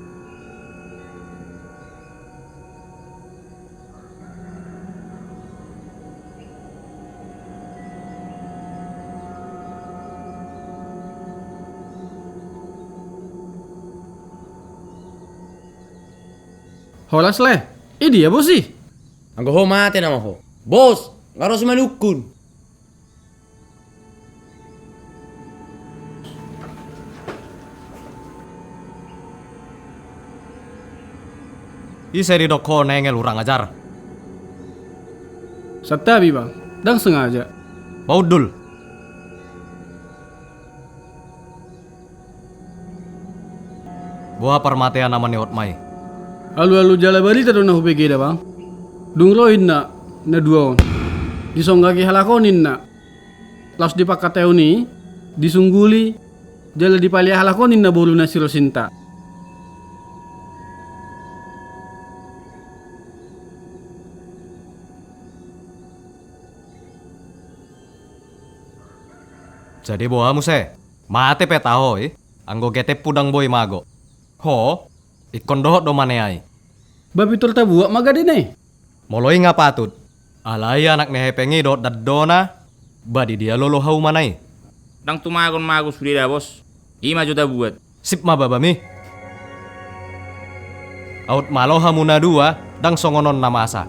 Horas le, i dia bos i? Anggo ho mate nama ho. Bos, nga ro si manungkun. Ise didok ho nengel hurang ajar? Santabi bang, ndang sengaja. Paundul. Boha parmatean amanihotma i? Alualu jala barita do na hubege da bang. Dung ro inna na dua on, disonggaki halak on inna. Laos di pangkataion i disungguli jala dipalea halak on inna boruna si Rosinta. Jadi boha muse? Mate pe taho i. Anggo getempu ndang boi mago. Ho, ingkon dohot do manea i. Ba pintor tabuat ma gadena i. Molo i nga patut. Alai anak ni hepeng i dohot dandona. Ba di dia lolo haumana i? Ndang tumagon mago sude da bos. I ma jo tabuat. Sip ma babami. Aut malo hamu na dua, ndang songon on na masa.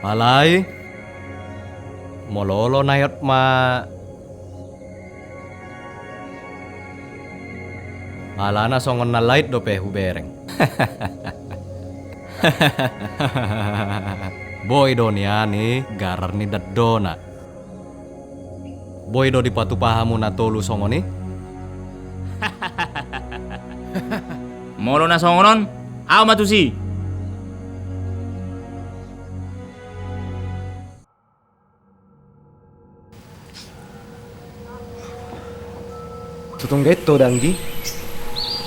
Alai molo olo na eot ma. Alana songon na lain dope hubereng. Boi do nian i garar ni dandona. Boi do dipatupa hamu na tolu songon i? Molo na songon on, au ma tusi. Tutungga i to danggi.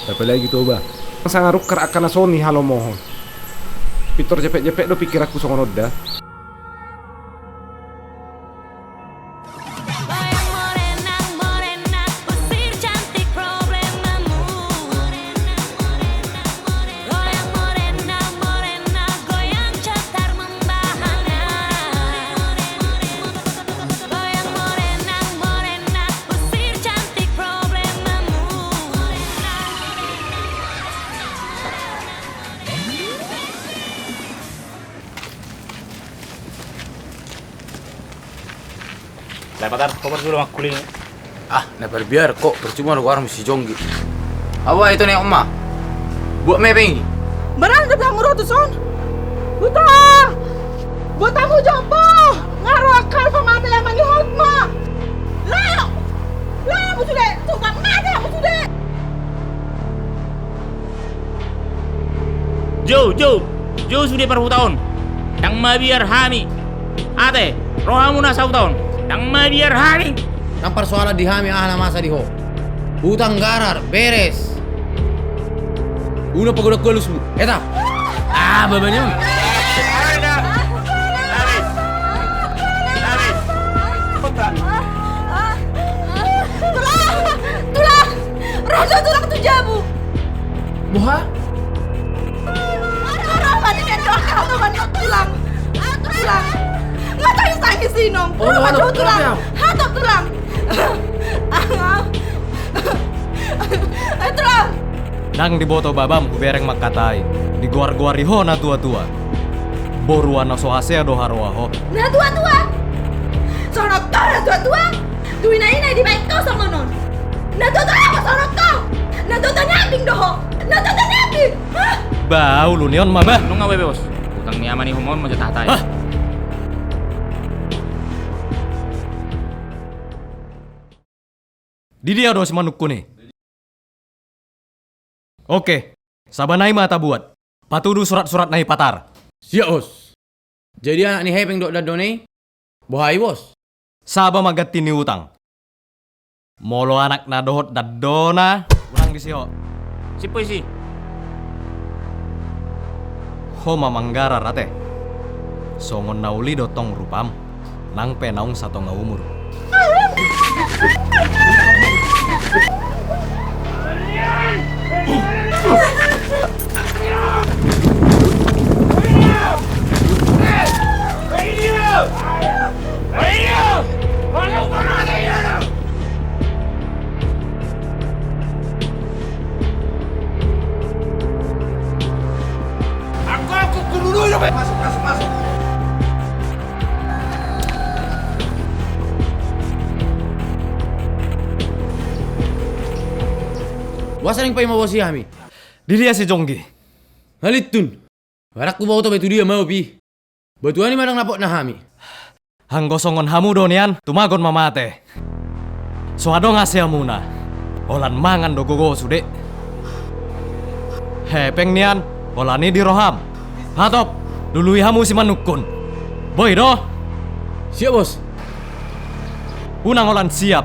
Apalagi Toba. Sanga rungkar angka na songon i halomohon. Pintor jepek-jepek do pikiranku songon on da. Lai patar, kobar sudah makkuling. Ah, na parbiar kok percuma do warung si Jonggi. Awa itu nek oma. Buat mepeng. Barang da bilang murah tu son. Buta. Buta mu jombo. Ngaro akal pamate yang manihot ma. Layo. Layo musude. Tukang mate musude. Jou, jou, jou sude parhuta on. Ndang mabiar hami. Ate, rohamuna sahuta on. Ndang mabiar hami. Ndang parsoalan di hami aha na masa di ho. Hutang garar, beres. Unang pagodang-godang alusmu. Eta. Ah, babani on. Tulang! Tulang! Raja tulang tu jabu. Boha? Ora, ora, mati kan doang kau teman kau tulang. Ah, tulang. Mata yang sakit sinong. Oh, mata tulang. Hatop tulang. Ah, tulang. Ndang diboto babam hubereng mangkatai. Digoar-goari ho na tua-tua. Boru na so hasea do haroa ho. Na tua-tua. Sonok kau na tua-tua. Tu ina-ina i dibaen ho songon on. Na tua-tua sonok ho. Na tua-tua ni ambing do ho. Na tua-tua ni ambing. Bah, ulu ni on ma bah. Nunga bebe bos. Utang ni ama ni homon ma jo tahata i. Di dia do si manungkun i? Oke, sabanai ma tabuat. Patudu surat-surat na i patar. Siap bos. Jadi anak ni hepeng dohot dandona i? Boha i bos? Saba ma ganti ni utang. Molo anak na dohot dandona. Unang Isi ho. Sip ho isi. Ho ma manggarar ate. Songon na uli do tong rupam. Nang pe naung satonga umur. Aku, aku, guru dulu, masuk, masuk, masuk. Boasa naeng paima bosi hami? Di dia si Jonggi? Alintun. Barak huboto be tu dia ma opi. Batuan i ma ndang dapotna hami. Anggo songon hamu do nian, tumagon ma mate. So adong aseamuna. Holan mangan do gogo sude. Hepeng nian, holan i di roham. Hatop, lului hamu simanungkun. Boi do? Siap, Bos. Unang holan siap.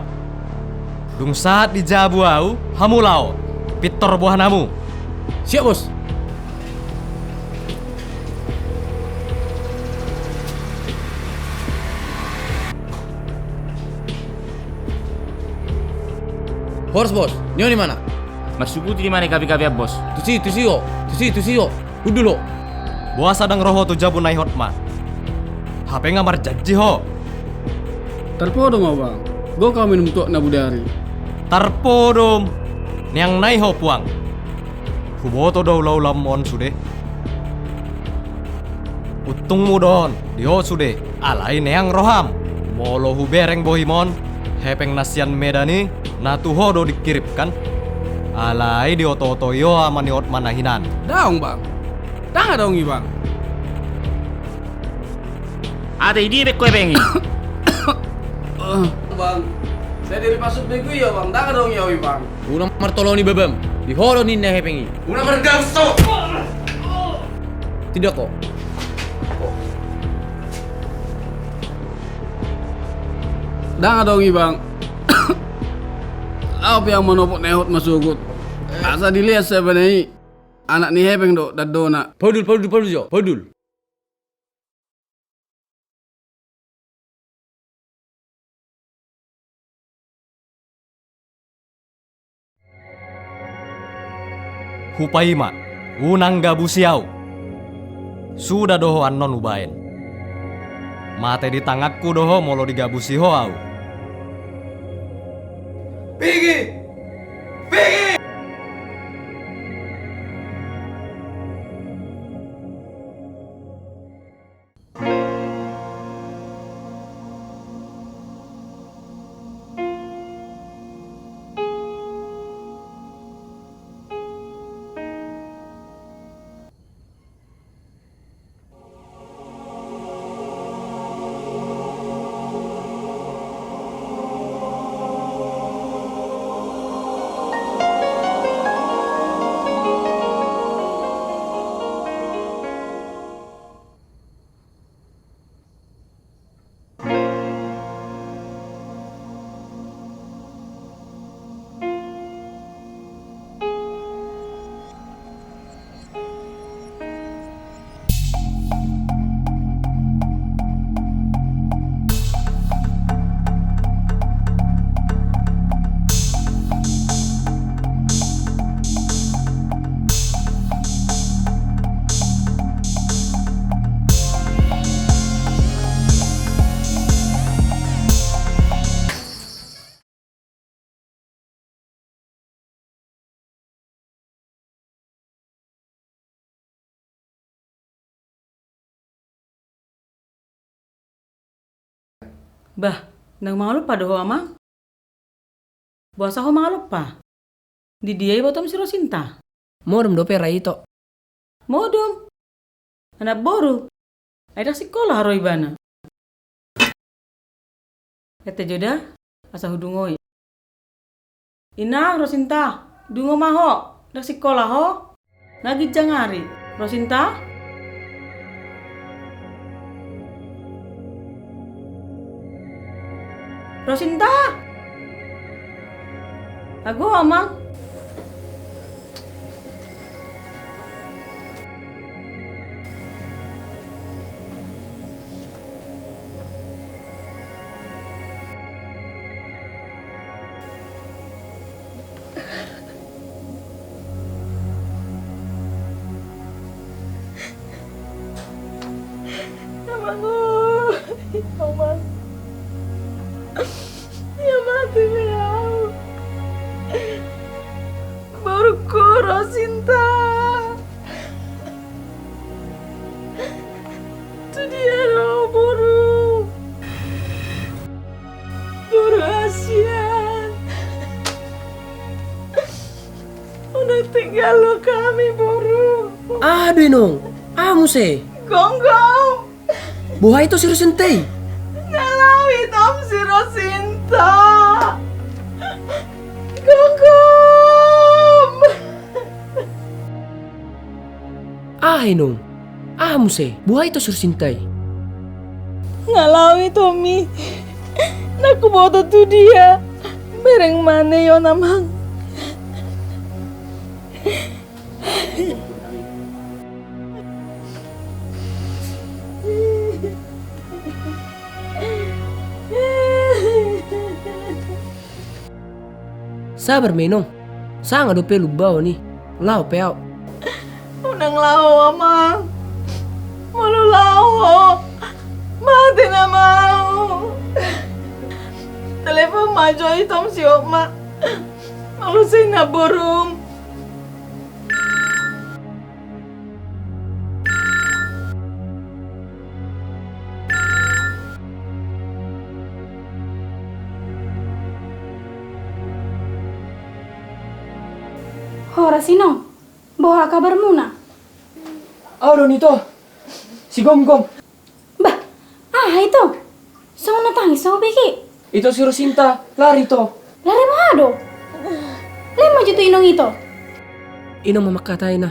Dung sahat di jabu ahu, hamu laho. Pintor bohanamu. Siap, Bos. Horas, Bos. Nion imana? Masukuti imana i kapi-kapi an, Bos. Tusi, tusi ho. Tusi, tusi ho. Hundul ho. Boasa ndang ro ho tu jabu na i hot ma? Hape nga marjanji ho. Tarpodom ahu, Bang. Gok ahu minum tuak na bodari. Tarpodom. Neang nai ho puang. Huboto do ulaulamu on sude. Untungmu do on, di ho sude, alai neang roham. Molo hubereng bohim on, hepeng na sian Medan i, na tu ho do dikiripkan. Alai dioto-oto i ho ama ni Otma na hinan. Daong, Bang. Ndang adong i, Bang. Ate, i dia be ho hepeng i? Bang, sai diripasut begu i, Bang. Ndang adong i, Bang. Unang martoloni babam. Di ho do ninna hepeng i. Unang margaso. Tindak ho. Ndang adong i, Bang. Ahu pe yang manopot na hot masogot. Asa dilean siapa na i. Anak ni hepeng do, dandona. Paudul, paudul, paudul jo, paudul. Hupaima, unang gabusi ahu. Suda do ho annon hubaen. Mate di tanganku do ho molo digabusi ho ahu. Pigi! Pigi! Bah, ndang mangalompa do ho, Amang? Boasa ho mangalompa? Di dia ibotom si Rosinta? Modom dope ra ito. Modom? Anak boru? Ai ndang sikola ro ibana. Ete jo da, asa hudungoi. Inang, Rosinta, dungo ma ho, ndang sikola ho. Na ginjang ari, Rosinta? Rosinta! Ago, Amang. Sinta. Tu dia do boru? Boru hasian. Unang tinggalhon hami, boru. Aha do, Inong? Aha muse? Gomgom. Boha ito si Rosinta i? Nga laho itom si Rosinta. Gomgom. Aha, Inong? Aha muse? Boha ito si Rosinta i? Nga laho itom i. Ndang huboto tu dia. Bereng ma nian, Amang. Sabar ma, Inong. Sanga dope lumbaon i. Laho pe ahu. Unang laho, Amang. Molo laho ho, mate nama ahu. Telepon ma jo itom si Hotma. Molo sai na borum. Horas, Inong. Boha kabarmuna? Ahu do, Nito. Si Gomgom. Bah, aha ito? Songon na tangis ahu bege. Ito si Rosinta, lari ito. Lari boha do? Lehon ma jo tu inong ito. Inong ma mangkatai na.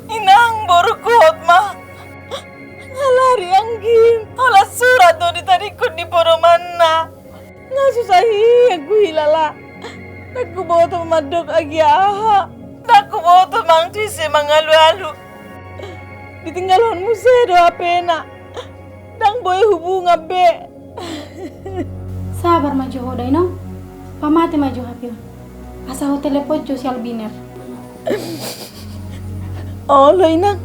Inang, boru, Hotma. Nga lari anggim. Holan surat do ditadingkon di podomanna. Nga susah hian huhilala. Ndang huboto mandok agia aha. Ndang huboto manang tu ise mangalualu. Ditinggalhon muse do hapena. Ndang boi hubungan be. Sabar ma jo ho da, Inong. Pamate ma jo hape on. Asa hutelepon jo si Albiner. Olo, Inang.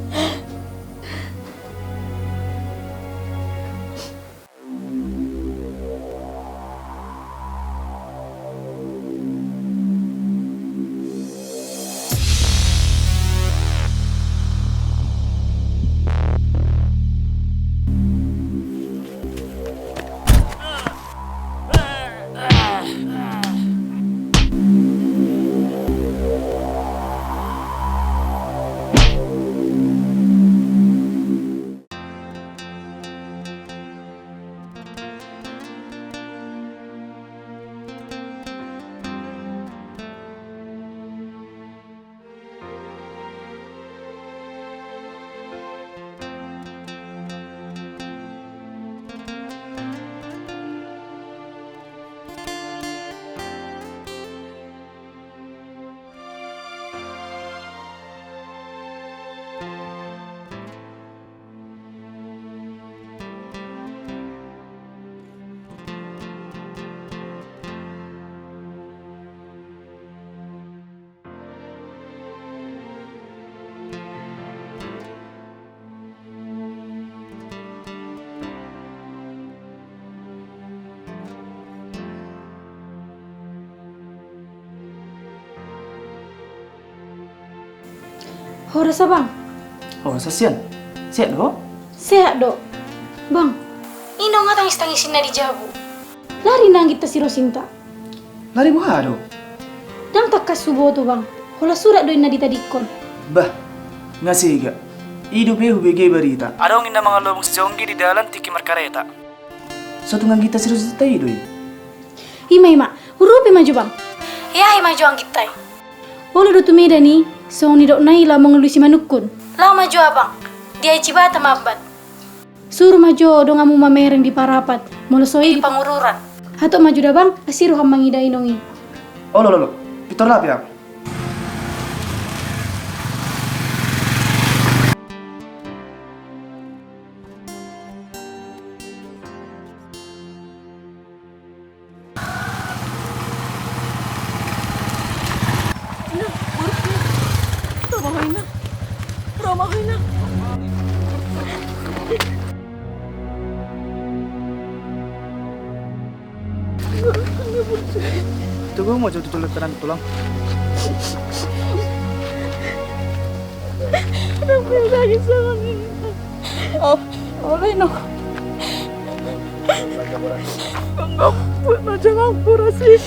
Horas, Abang. Horas, Sian. Sehat do? Sehat do. Bang, i do nga tangis-tangis ninna di jabu. Lari na angginta si Rosinta. Lari boha do? Ndang tangkas huboto, Bang. Holan surat do ninna ditadingkon. Bah, nga sega. I dope hubege barita. Adong ninna mangalobung si Jonggi di dalan tingki markareta. So tung angginta si Rosinta i do i? I ma, i ma. Huurupi ma jo, Bang. Ia, i ma jo angginta i. Olo do tu Medan i, songon nidokna i laho mangalului si Manungkun. Laho ma jo, Abang. Di Aek Cibata mambat. Suru ma jo donganmu mamereng di Parapat, molo so i di Pangururan. Hatop ma jo da, Bang, asi roham mangida inong i. Olo, olo, olo. Pintor lape au. Inang, boru. Ro ma ho, Inang. Ro ma ho, Inang. Tunggu ma jo tu jolo, Tulang. Anak piu lagi sama ni. Oh, oleh no. Enggak, buat macam apa sih?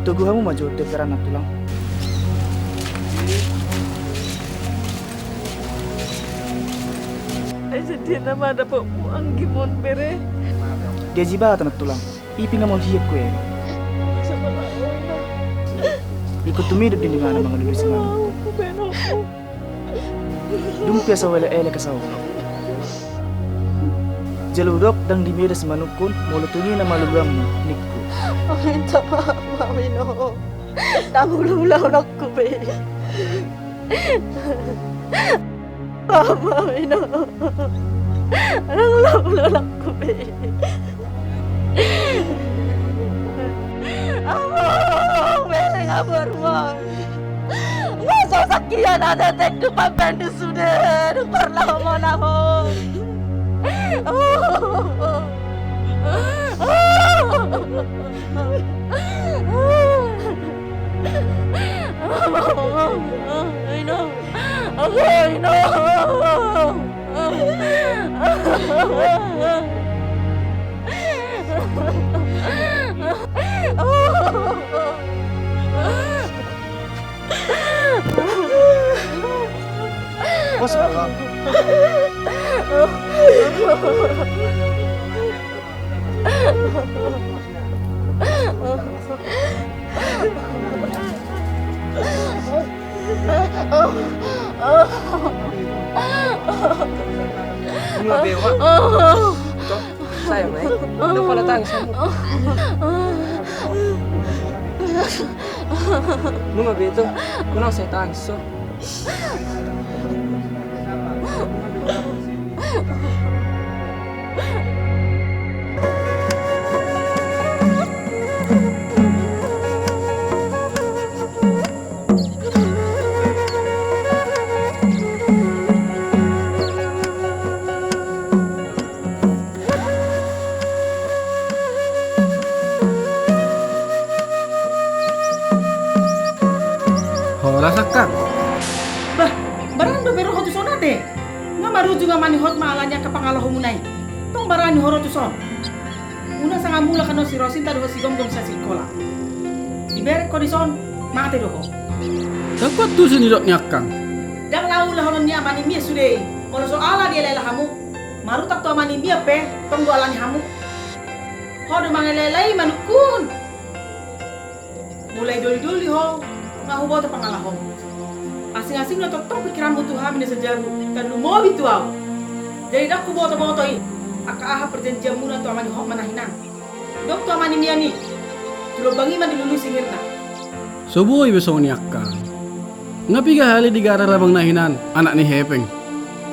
Togu hamu ma jo tu peranak tulang. Ai sedih nama ada pok anggi mon bere. Dia jiba tanah tulang. Ipi nga molo hian ku e. Ikut tumiduk di mana mangalului simanuk. Dung pe asa huelek-elek asa ho. Jala hudok ndang dimeda simanukkon molo tung i na maluluanmu ningku. Minta maaf ma au ino. Ndang ula-ula unokku be. Ama ina. Nang laulakku be. Amang, beleng abu rumah. Masa sakian ada tek depan bendu sudah. Depan lama nama. Ina. Ago, ina. Bos, Kakak. Nunga be, Wak. Cok, sayang, eh. Nda pola tangis hamu. Nunga be, Cok. Unang sai tangis, Cok. Horas, Akkang. Bah, barang do be ro ho tuson ate? Nga marujung amani hot ma ala ni angka pangalaho muna i. Tong barani ho ro tuson. Unang sanga mulak annon si Rosinta dohot si Gomgom sian sikola. Diberek ho dison, mate do ho. Ndang kuantusi nidok ni Akkang. Ndang laho ulahonon ni amanimi sude i. Molo so ala dielaela hamu. Marutang tu amanimi pe, tong do ala ni hamu. Ho do mangelelai manukkun. Mulai doli-doli ho, nga huboto pangalahom. Asing-asing do tongtong pikiranmu tu hami na sajabu, tarlumobi tu au. Jadi ndang huboto-boto i, angka aha perjanjianmuna tu amani Hotma na hinan. Dok tu amani Mian i, tu lombang i ma dilului singirna. So boi be songon i Akkang. Nga piga hali digarar abang na hinan, anak ni hepeng.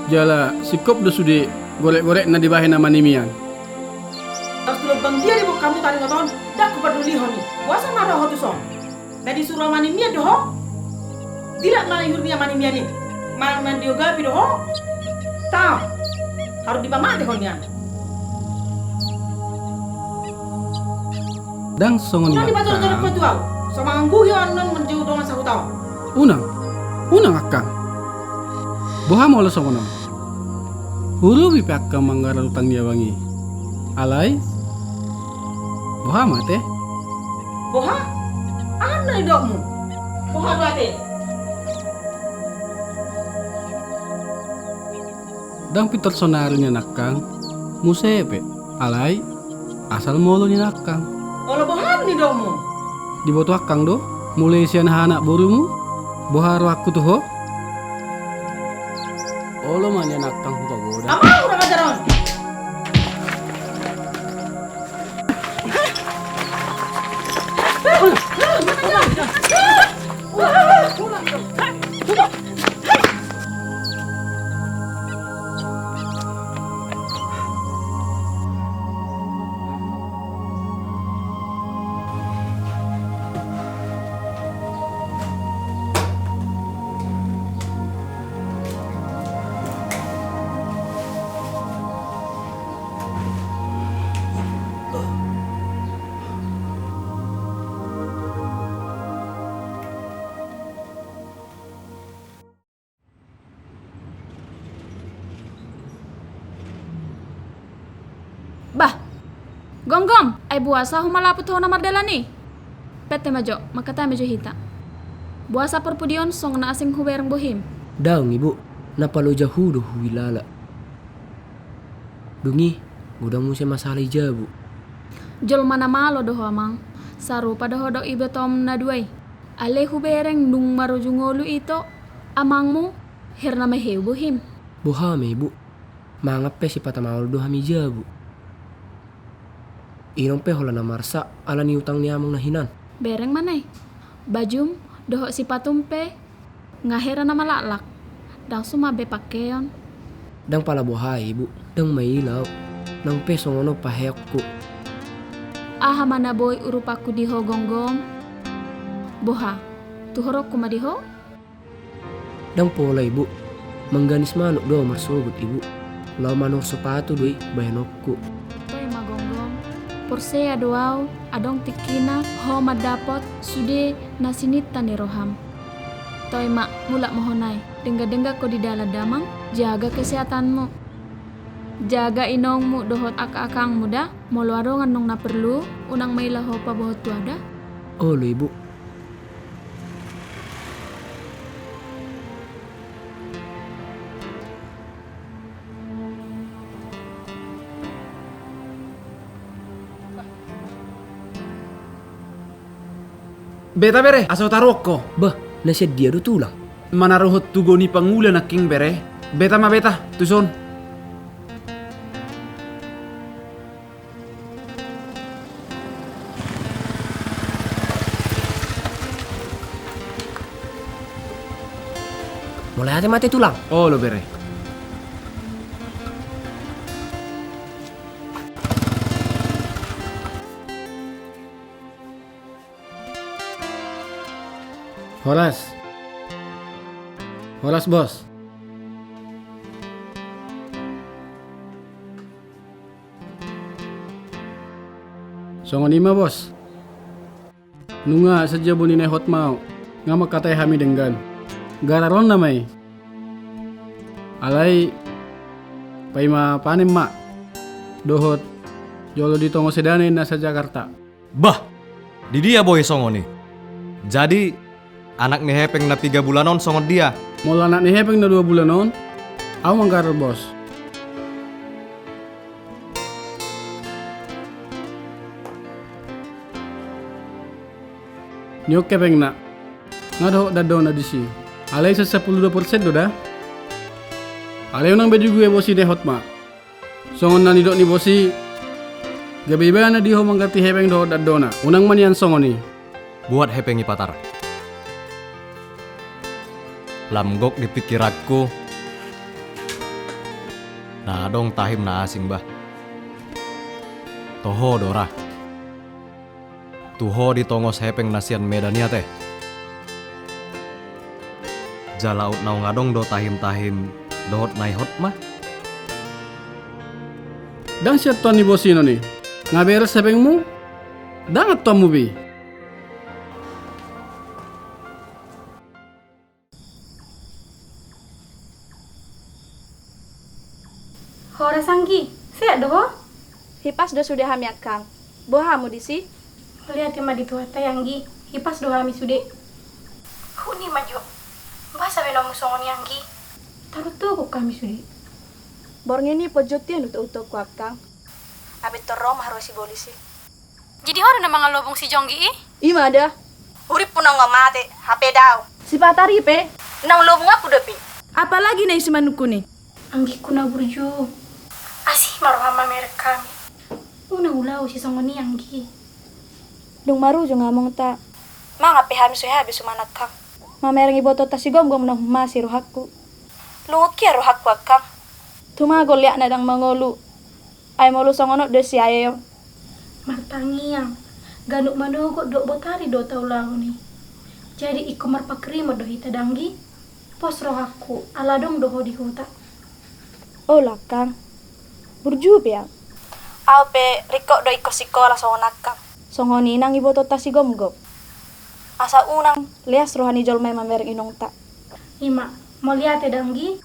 Jala singkop do sude gorek-gorekna dibahen amani Mian. Laos tu lombang dia diboan hamu taringot on, ndang hupardulihon i. Boasa ma ro ho tuson? Na disuru amani Mian do ho? Dilak ma ihur ni amani Mian i. Manang na diogapi do ho? Tau. Harus dipamatehon nian. Ndang songon i Akkang. Unang dipatortor ho tu au. So mangangguhi ho annon manjou dongan sahuta on. Unang. Unang Akkang. Boha molo songon on? Hurupi pe Akkang manggarar utang ni abang i. Alai boha ma ate? Boha? Aha na nidokmu? Boha do ate? Ndang pintor sonari nian Akkang. Muse pe. Alai asal molo nian Akkang. Olo, boha nidokmu? Diboto Akkang do, mulai sian aha anak borumu, boha rohangku tu ho? Olo ma nian Akkang hupaboda. Amang, kurang ajar on. Amang, kurang ajar. Boasa humalaput ho na mardalan i? Pette ma jo, mangkatai ma jo hita. Boasa porpudi on songon na asing hubereng bohim? Daong, Ibu, na paloja hu do huilala. Dung i, godang muse masalah i jabu. Jolma na malo do ho, Amang. Sarupa do ho dohot ibotom na dua i. Alai hubereng dung marujung ngolu ito amangmu, hira na maheu bohim. Boha ma, Ibu? Mangan pe sipata maol do hami jabu. Inong pe holan na marsak ala ni utang ni amang na hinan. Bereng ma na i. Bajum dohot sipatum pe nga hira na malaklak. Ndang suman be pakeon. Ndang pala boha, Ibu, ndang maila au. Nang pe songon on paheonku. Aha ma na boi urupanku di ho, Gomgom? Boha, tuhoronku ma di ho? Ndang pola, Ibu. Mangganis manuk do marsogot, Ibu. Laho manuhor sapatu do i baenonku. Toe ma, Gomgom. Porsea do au, adong tingkina ho mandapot sude na sininta ni roham. Toe ma, mulak ma ho nai. Denggan-denggan ho di dalan, Damang. Jaga kesehatanmu. Jaga inongmu dohot akang-akangmu da. Molo adong annon na porlu, unang maila ho paboahon tu au da. Olo, Ibu. Beta, bere, asa hutaruhon ho. Bah, na sian dia do tulang? Manaruhon tu goni pangula nangkin, bere. Beta ma, beta, tuson. Mauliate ma, tulang. Olo, bere. Horas. Horas, Bos. Songon i ma, Bos. Nunga sadia buni na ihot ma au, nga mangkatai hami denggan. Gararonna ma i. Alai paima panen ma dohot jolo ditongos dana i na sa-Jakarta. Bah, di dia boi songon i? Jadi, anak ni hepeng na piga bulan on songon dia? Molo anak ni hepeng na dua bulan on, au manggarar, Bos. Nion hepengna, nga dohot dandona disi. Alai sian sampulu dua persen do da. Alai unang be digue bosi na ihot ma. Songon na nidok ni bosi, gabe ibana di ho mangganti hepeng dohot dandona. Unang ma nian songon i. Buat hepeng i, Patar. Lam gok di pingkiranku. Na adong tahim na asing, bah. Toho do ra. Tu ho ditongos hepeng na sian Medan i ate. Jala naung adong do tahim-tahim dohot na ihot ma. Ndang sian toan ni bosi non i. Nga beres hepengmu? Ndang antonmu be i. Horas, Anggi, sehat do ho? Hipas do sude hami, Akang. Boha hamu disi? Mauliate ma di Tuhanta, Anggi. Hipas do hami sude. Huni ma jo. Boasa baenonmu songon i, Anggi? Taruntuhon hami sude. Borngin i ponjot i utok-utokku, Akang. Abe torro ma haruas i bolis i. Jadi ho do na mangalobung si Jonggi i? I ma da. Urippu naung mate, hape dao. Si Patar i pe? Naung lobunganku dope. Apalagi na isi manukku i. Anggikku na burju. Asi ma roham mamereng hami. Unang ulaosi songon i, Anggi. Dung marujung amongta. Mangan pe hami so hea be suman, Akang. Mamereng ibotonta si Gomgom na humasi rohangku. Lungun hea rohangku, Akang. Tumagor liatna ndang mangolu. Ai molo songon on do siaeon. Martangiang, ganup manogot dohot botari do taulahon i. Jadi ingkon marpanghirimon do hita, Anggi. Pos rohangku, ala adong do ho di huta. Olo, Akang. Burju pe au. Au pe ringkot do ingkon sikola songon Akang. Songon i nang ibotonta si Gomgom. Asa unang leas roha ni jolma i mamereng inongta. I ma, mauliate da, Anggi.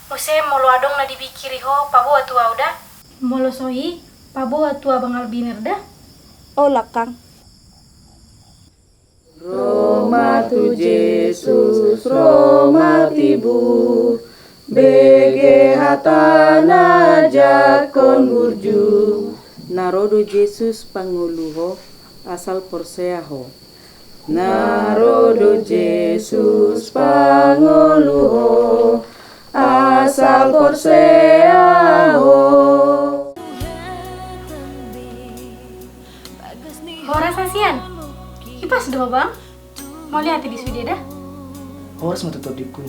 Muse molo adong na dipingkiri ho, paboa tu au da. Molo so i, paboa tu abang Albiner da. O langkang. Ro ma tu Jesus, ro ma tibu, bege hatana jangkon burju. Na ro do Jesus pangolu ho, asal porsea ho. Na ro do Jesus pangolu ho, asal porsea ho. Horas, Sian. Ipas do ho, Bang? Mauliate di sude da. Horas ma tutu, adikku.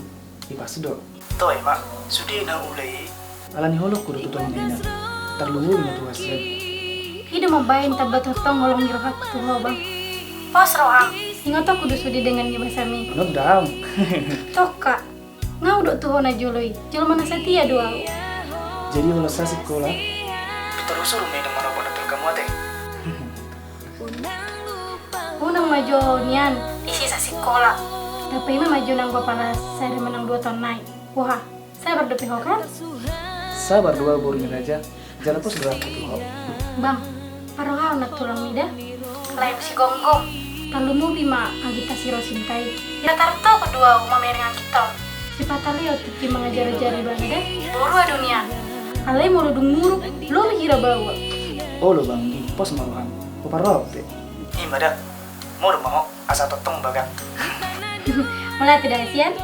Ipas do. Toe ma, sude na huula i. Alani holongku do tu tondi na. Tarlumobi ma tu ho, Sian. I do mambahen tamba tongtong holong ni rohangku tu ho, Bang. Pos roham. Ingotonku do sude denggan ni basam i. Unang dang. Toka. Nga ahu do tu ho najolo i, jolma na satia do ahu. Jadi holan sasikola? Pitarusu do ma i dang manopot na tolham ate. Unang ma jo nian. Ise sasikola? Tapi ima ma jo nang gua pala sari manang dua taon nai. Wah, sabar dope ho kan? Sabar do ahu, boru ni raja. Jala pos do ahu tu ho. Bang, parrohahon na tulang i da. Laem sigomgom. Tarlumobi ma angginta si Rosinta i. Ia tartoko do ahu mamereng angginta on. Sipata lehon tingki mangajar-ajari ibana da. Boru ahu do nian. Alai molo dung muruk, lobi hira baoa. Olo Bang, i pos ma roham. Huparroha pe. Ima da. Molo ma ho, asa tongtong bagak. Mauliate da, Sian.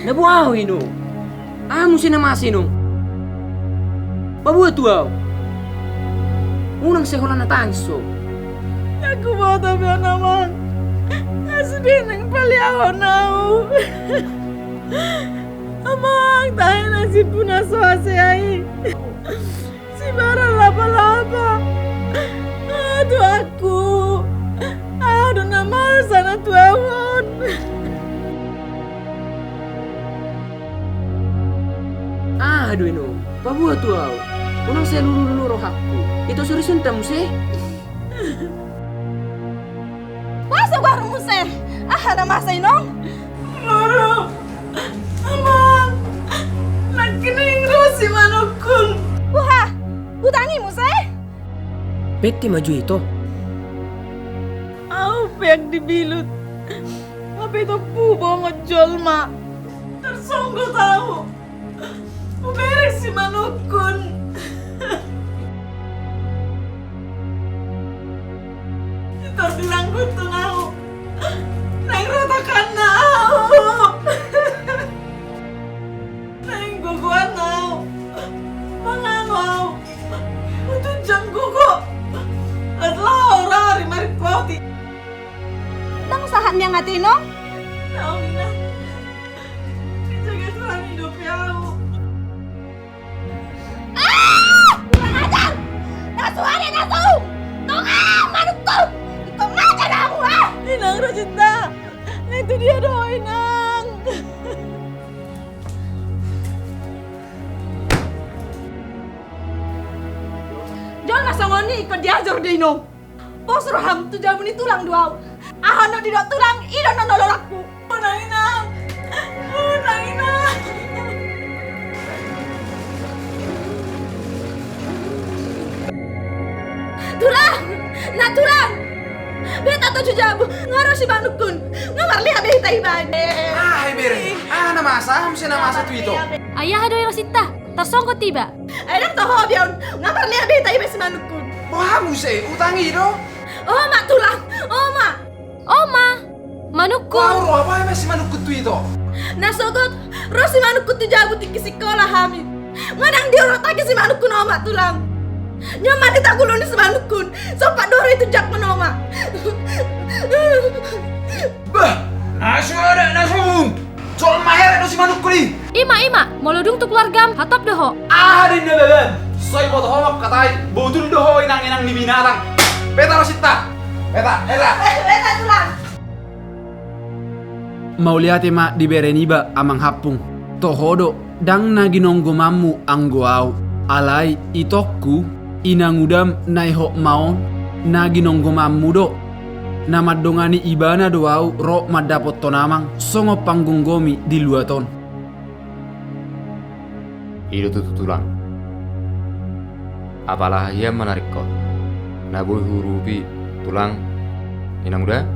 Na boha ho, Inong? Aha muse na masa, Inong? Paboa tu ahu. Unang sai holan na tangis ho. Ndang huboto be on, Amang. Nga sude naeng paliahon ahu. Amang, tahe na simpu na so hasea i. Sibaran lapa-lapa. Aha tuangku? Aha do na masa na tu ahu on? Aha do, Inong? Paboa tu ahu. Unang sai lulu-lulu rohangku. Ito sorisunta muse. Boasa goarmu muse? Aha na masa, Inong? Boru, Amang, nangkining ro simanukkun. Boha, hutangi muse? Pette ma jo ito. Ahu peak dibilut. Hape tompu bongot jolma. Tarsonggot ahu. Hubereng simanukkun. Tor tulang, guntung ahu. Naeng rotokanna ahu. Naeng gogoanna ahu. Mangan ahu. Untun jam gogo. Las laho rari maripoti. Ndang sahat nian ate, Inong? Naung, Inang. Dijaga Tuhan i dope ahu. Ah! Kurang ajar! Nasu ari nasu! Tong ah, manukku! Ikon aja namu, ah! Inang Rosita! Nah, itu dia do, Inang! Jolma songon i ikon diajor do, Inong! Pos roham, tu jabu ni tulang do ahu. Aha na didok tulang, i do na lololangku. Unang, Inang. Unang, Inang. Tulang! Na tulang! Beta tu jabu, nga ro simanukkun. Nga marlea be hita iba. Ah, hai bere. Ah, na masa, muse na masa tu ito. Ai aha do i, Rosita? Tarsonggot iba. Ai ndang toho be on, nga marlea be hita iba simanukkun. Boha muse, utang i do? Oma, tulang, oma. Oma, manukkun. Boha ro, apa iba simanukkun tu ito? Na sogot, ro simanukkun tu jabu tingki sikola hami. Nga ndang diorotaki simanukkun, oma, tulang. Nian ma ditaguloni simanukkun, sompat do ro i tu jabu, oma. Bah, na so ada na so. Jolma herek do simanukkun i. Ima, ima, molo dung tu keluargam, hatop do ho. Aha do inna baban? So iboto ho ma angka tai, botul do ho inang-inang ni binatang. Beta, Rosita. Beta, beta. Beta, tulang. Mauliate ma di bere niba, amang Hampung. Toho do, ndang na ginonggomanmu anggo ahu. Alai itongku, inangudam na ihot ma on, na ginonggomanmu do. Na mandongani ibana do ahu ro mandapothon amang songon panggomgomi di luat on. I do tutu, tulang. Apala aha hian ma na ringkot? Na boi huurupi, tulang, inanguda?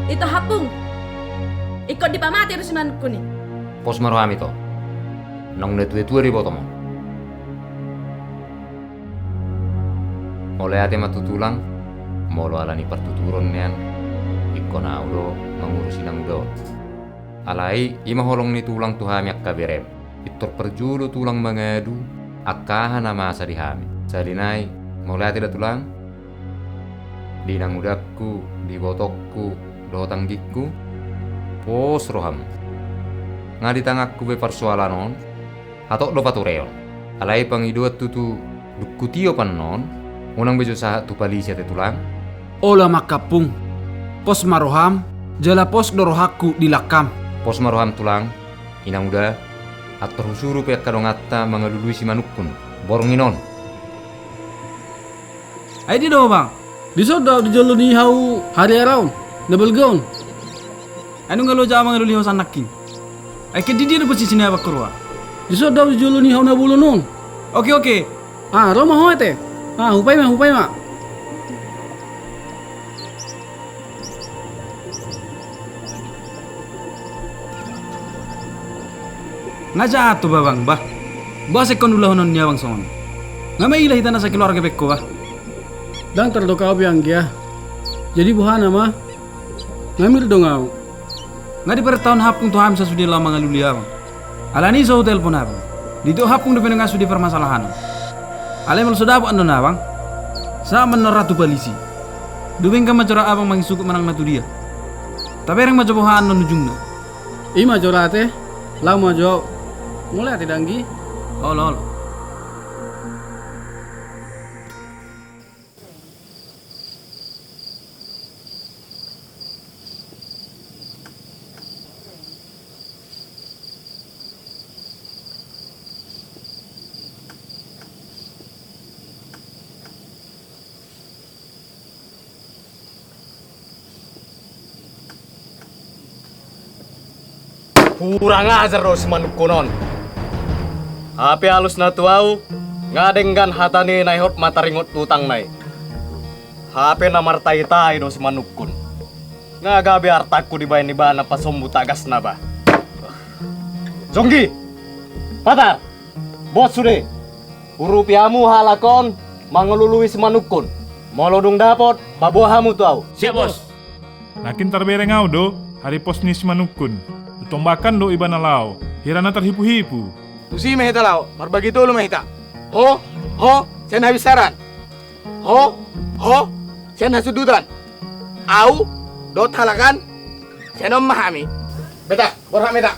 Ito Hampung, ingkon dipamate do simanukkun i. Pos ma roham ito. Naung natuatua do ibotom on. Mauliate ma tu tulang, molo ala ni partuturon nian, ingkon ahu do mangurus inanguda on. Alai i ma holong ni tulang tu hami angka berem. Pintor parjolo tulang mangadu angka aha na masa di hami. Sahali nai, mauliate da tulang. Di inangudangku, di ibotongku, dohot anggingku, pos roham. Nga di tanganku be parsoalan on, hatop do patureon. Alai pangidoan tutu, dung hutio pannon, unang be jo sahat tu palisi ate tulang. Olo, amang Hampung. Pos ma roham, jala pos do rohangku di langkam. Pos ma roham tulang, inanguda, antor husuru pe angka donganta mangalului simanukkun borngin on. Ai dia do ho, Bang? Dison do ahu di jolo ni hau hariara on, na balga on. Ai nunga loja ahu mangalului ho sian nangkin. Ai angka di dia do posisi ni abangku roha? Dison do ahu di jolo ni hau na bolon on. Oke, oke. Ah, ro ma ho ate. Ah, hupai ma, hupai ma. Nga jahat ho ba, Bang, bah. Boasa ingkon ulahonon ni abang songon i? Nga maila hita na sakeluarga be ho, bah. Ndang tardok ahu be anggia. Jadi boha nama? Nga mirdong ahu. Nga diparentahon Hampung tu hami sasude laho mangalului abang. Alani i so hutelpon abang. Didok Hampung dope nunga sude parmasalahan on. Alai molo so dapot annon abang, sahat ma annon ra tu palisi. Dung i denggan ma jora abang mangisungkun manang na tu dia. Tabereng ma jo boha annon ujungna. I ma jora ate, laho ma jo ahu. Mauliate da anggi. Olo, olo. Kurang ajar do si Manungkun on. Hape alus na tu au, nga denggan hata ni na ihot ma taringot utangna i. Hape na martaitai do si Manungkun. Nga gabe artangku dibaen ibana pasombu tagasna ba. Jonggi! Patar! Bos sude! Urupi hamu halak on mangalului si Manungkun. Molo dung dapot, paboa hamu tu au. Siap, Bos. Nangkin tarbereng au do ari pos ni si Manungkun. Tutombakan do ibana laho, hira na tarhipuhipu. Tusi ma hita laho, marbagi tolu ma hita. Ho, ho, sian habinsaran. Ho, ho, sian hasundutan. Au dohot halak an, sian on ma hami. Beta, borhat ma hita.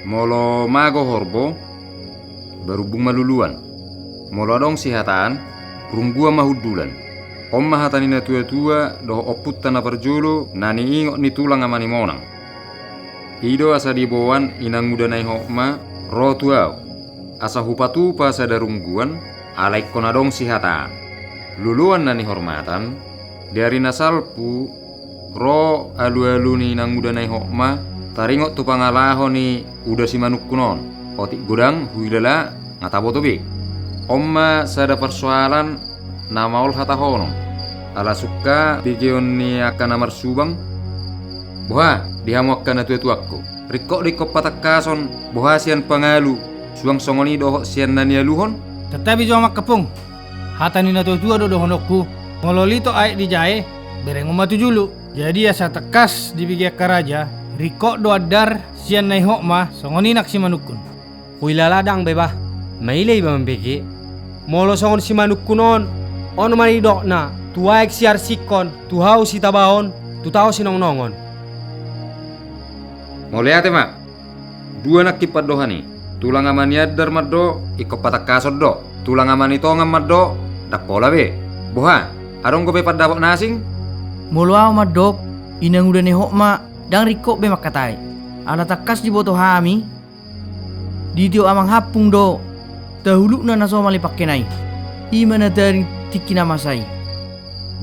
Molo mago horbo, barumbung ma luluan. Molo adong sihataan, rungguan ma hundulan. On ma hata ni na tuatua dohot ompunta na parjolo na niingot ni tulang ama ni Monang. I do asa diboan inanguda na i Hotma ro tu au, asa hupatupa sada rungguan, ala ingkon adong sihataan. Luluan na nihormatan, di ari na salpu, ro alualu ni inanguda na i Hotma taringot tu pangalaho ni uda si Manungkun on. Otik godang huilala, nga taboto be. On ma sada parsoalan na maol hatahonon, ala sungka begeon ni angka na marsubang. Boha di hamu angka na tuatuangku? Ringkot do ingkon patangkason boha sian pangalu, suang songon i dohot sian na nialuhon? Santabi jo amang Kampung. Hata ni na tuatua do dohononku, molo litok aek di jae, berengon ma tu julu. Jadi asa tangkas dibege angka raja, ringkot do andar sian na i Hotma, songon i nang si Manungkun. Huilala dang be bah, maila iba mambege. Molo songon si Manungkun on, on ma nidokna, tu aek siarsingkon, tu hau sitabaon, tu tao sinongnongon. Mauliate ma. Dua nangkin pandohan i. Tulang ama ni andar mandok, ingkon patangkason do. Tulang ama ni tongan mandok, ndang pola be. Boha, adong dope pandapot na asing? Molo au mandok, inanguda na i Hotma, ndang ringkot be mangkatai. Ala tangkas diboto hami, ditiop amang Hampung do tahulukna na somal i pangkena i. I ma na taring tingki na masa i.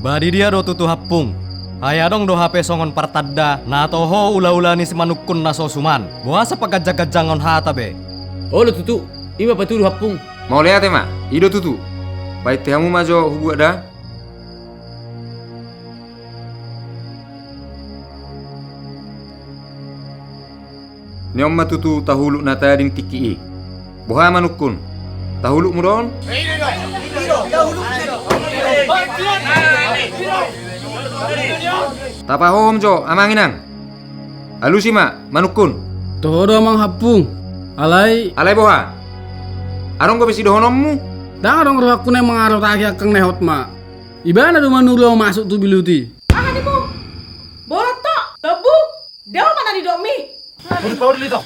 Ba di dia do tutu Hampung? Ai adong do hape songon partanda na toho ulaula ni si Manungkun na so suman. Boasa paganjangganjangon hata be? Olo tutu, i ma patudu hampung. Mauliate ma, i do tutu. Baen hamu ma jo hubuat da. Ni on ma tutu tahuluk na tading tingki i. Boha manungkun? Tahulukmu do on? Tapahohom jo amang inang. Alusi ma manungkun. Toho do amang hampung. Alai. Alai boha? Adong dope sidohononmu? Ndang adong rohangku naeng mangarotaki angkang na hot ma. Ibana do manuru ahu masuk tu bilut i. Aha nimu? Bolot to, tobu. Dao ma na nidokmi. Paudi, paudi, Lito.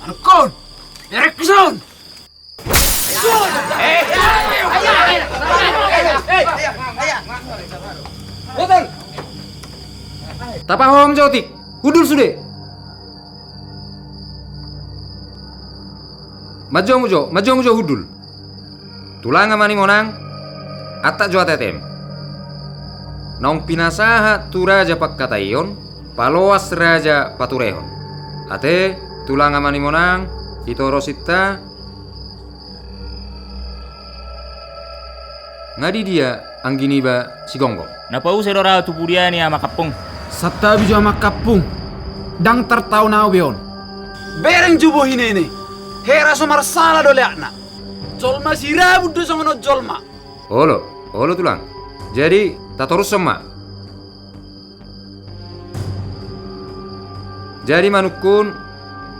Manungkun! Erekson! Tapahohom jo, Tik. Hundul sude. Manjou jo, manjou jo hundul. Tulang ama ni Monang, antak jo ateatem. Naung pinasahat tu raja pangkataion, paloas raja paturehon. Ate, tulang ama ni Monang, ito ro sinta. Nga di dia anggi niba si Gonggong? Na pausai do raja tu pudian i, amang hampung. Santabi jo amang hampung. Ndang tartaon ahu be on. Bereng jo bohi ni i. Hera so marsala do leakna. Jolma sirabut do songon on jolma. Olo, olo tulang. Jadi tatorushon ma. Jadi manungkun,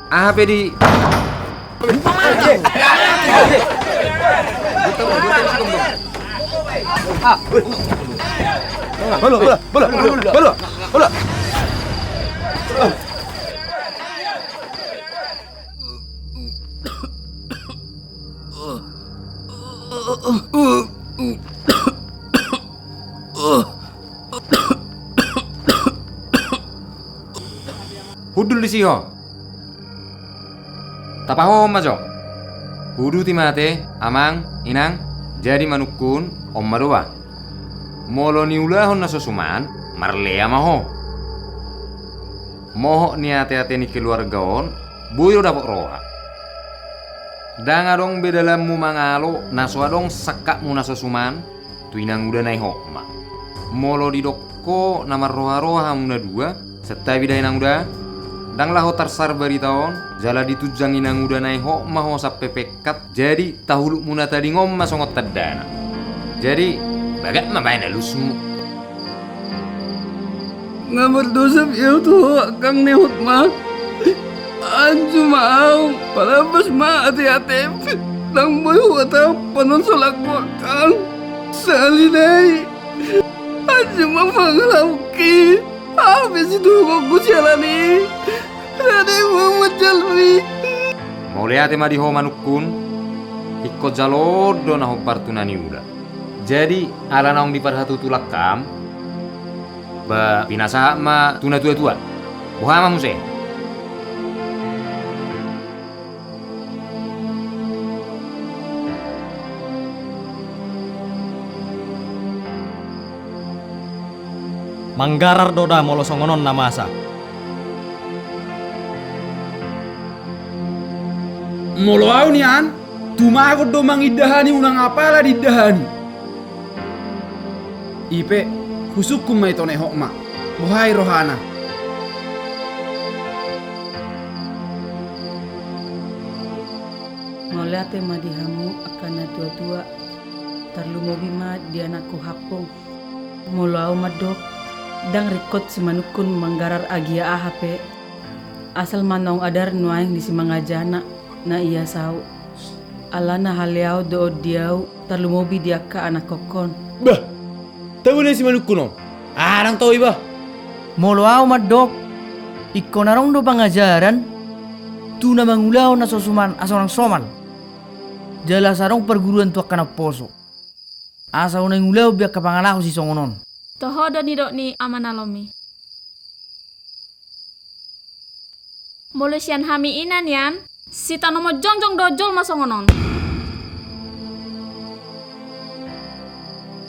aha pe di. Bola, bola, bola, bola, bola. Hundul disi ho. Tapahohom ma jo. Huduti ma ate, amang, inang, jadi manungkun, on ma do ba. Molo niulahon na so suman, marlea ma ho. Mohot ni ateate ni keluarga on, boi do dapot roha. Ndang adong be dalanmu mangalo na so adong sangkapmu na so suman tu inanguda na i hotma. Molo didok ho na marroharoha hamu na dua, santabi da inanguda. Ndang laho tarsar barita on, jala ditunjang inanguda na i hotma ho sampe pengkat. Jadi tahulukmu na tading on ma songon tandana. Jadi bagak ma baen alusmu. Nga mardosa be ahu tu ho angkang na i hotma. Anju ma ahu, palambas ma ateatem. Ndang boi huhatahon panon solangku angkang. Sali da i. Anju ma pangalaoki. Aha pe situhungonku siala ni i. Rade ma manjalmi. Mauliate ma di ho manungkun. Ingkon jalo on do na hombar tu na niula. Jadi ala naung diparhatutu langkam, ba pinasahat ma tu na tuatua. Boha ma muse? Manggarar do da molo songon on na masa. Molo ahu nian, tumagon do mangindahan i, unang apala diindahan i. I pe, husungkun ma ito na i hotma, boha i rohana. Mauliate ma di hamu angka na tuatua, tarlumobi ma di anakku hampung. Molo ahu mandok, ndang ringkot si manungkun manggarar agia aha pe. Asal ma naung adar nuaeng di simangajana na ia sau. Alana haleaon do on di ahu, tarlumobi di angka anakkokkon. Bah! Tabo na si manungkun on. Aha nang tau i bah? Molo ahu mandok, ingkon adong do pangajaran tu na mangulahon na so suman asa unang somal. Jala asa adong parguruan tu angka na umposo. asa unang ulaon be angka pangalaho sisongon on. Toho do nidok ni ama na lomi. Molo sian hami ina nian, sitanomon jongjong do jolma songon on.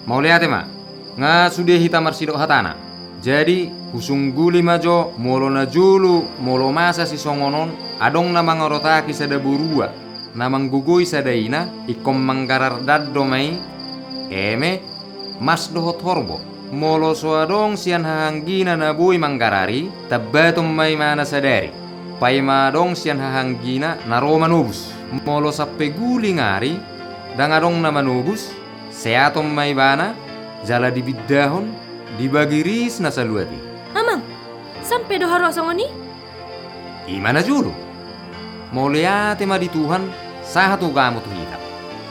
Mauliate ma, nga sude hita marsidok hatana. Jadi, husungguli ma jo, molo na jolo, molo masa sisongon on, adong na mangarotaki sada borua, na manggogoi sada ina, ingkon manggarar dan do ma i, eme, mas dohot horbo. Molo so adong sian hahanggina na boi manggarar i, tambaton ma imana sadari. Paima adong sian hahanggina na ro manobus. Molo sampe guling ari, ndang adong na manobus, seaton ma ibana, jala dibindahon, dibagi ris na saluat i. Amang, sampe do haroa songon i? Ima na jolo. Mauliate ma di Tuhan, sahat ugamo tu hita.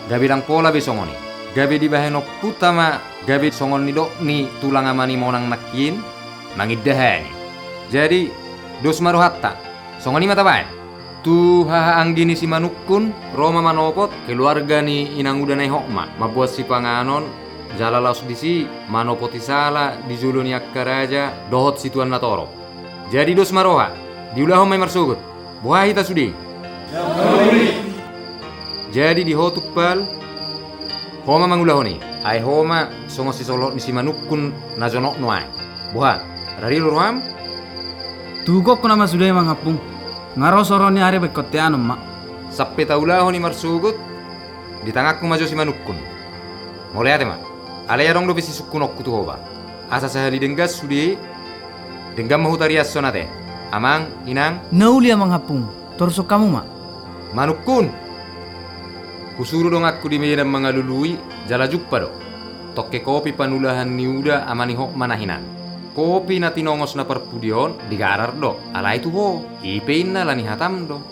Gabe ndang pola be songon i. Gabe dibahen ompunta ma, gabe songon nidok ni tulang ama ni Monang nangkin, mangindahan i. Jadi, dos ma rohanta. Songon i ma tabahen. Tu hahaanggi ni si Manungkun, ro ma manopot keluarga ni inanguda na i Hotma, mamboan sipanganon, jala laos disi manopoti sala di jolo ni angka raja dohot situan na torop. Jadi dos ma roha, diulahon ma i marsogot. Boha hita sude? Jadi di ho Tumpal, ho ma mangulahon i, ai ho ma songon sisolhot ni si Manungkun na jonok nuaeng. Boha, rade do roham? Tugonku nama sude, Amang Hampung. Nga ro soro ni ari baen konteanon ma. Sampe taulahon i marsogot, di tanganku ma jo si Manungkun. Mauliate ma. Alai adong dope sisungkunonku tu ho ba. Asa sahali denggan sude, denggan ma hutariashon ate. Amang, inang. Na uli, Amang Hampung, torus hamu ma. Manungkun! Husuru donganku di Medan mangalului, jala jumpa do. Tongke kopi panulahan ni uda ama ni Hotma na hinan. Kopi na tinongos na parpudi on digarar do, alai tu ho. I pe inna ala ni hatam do.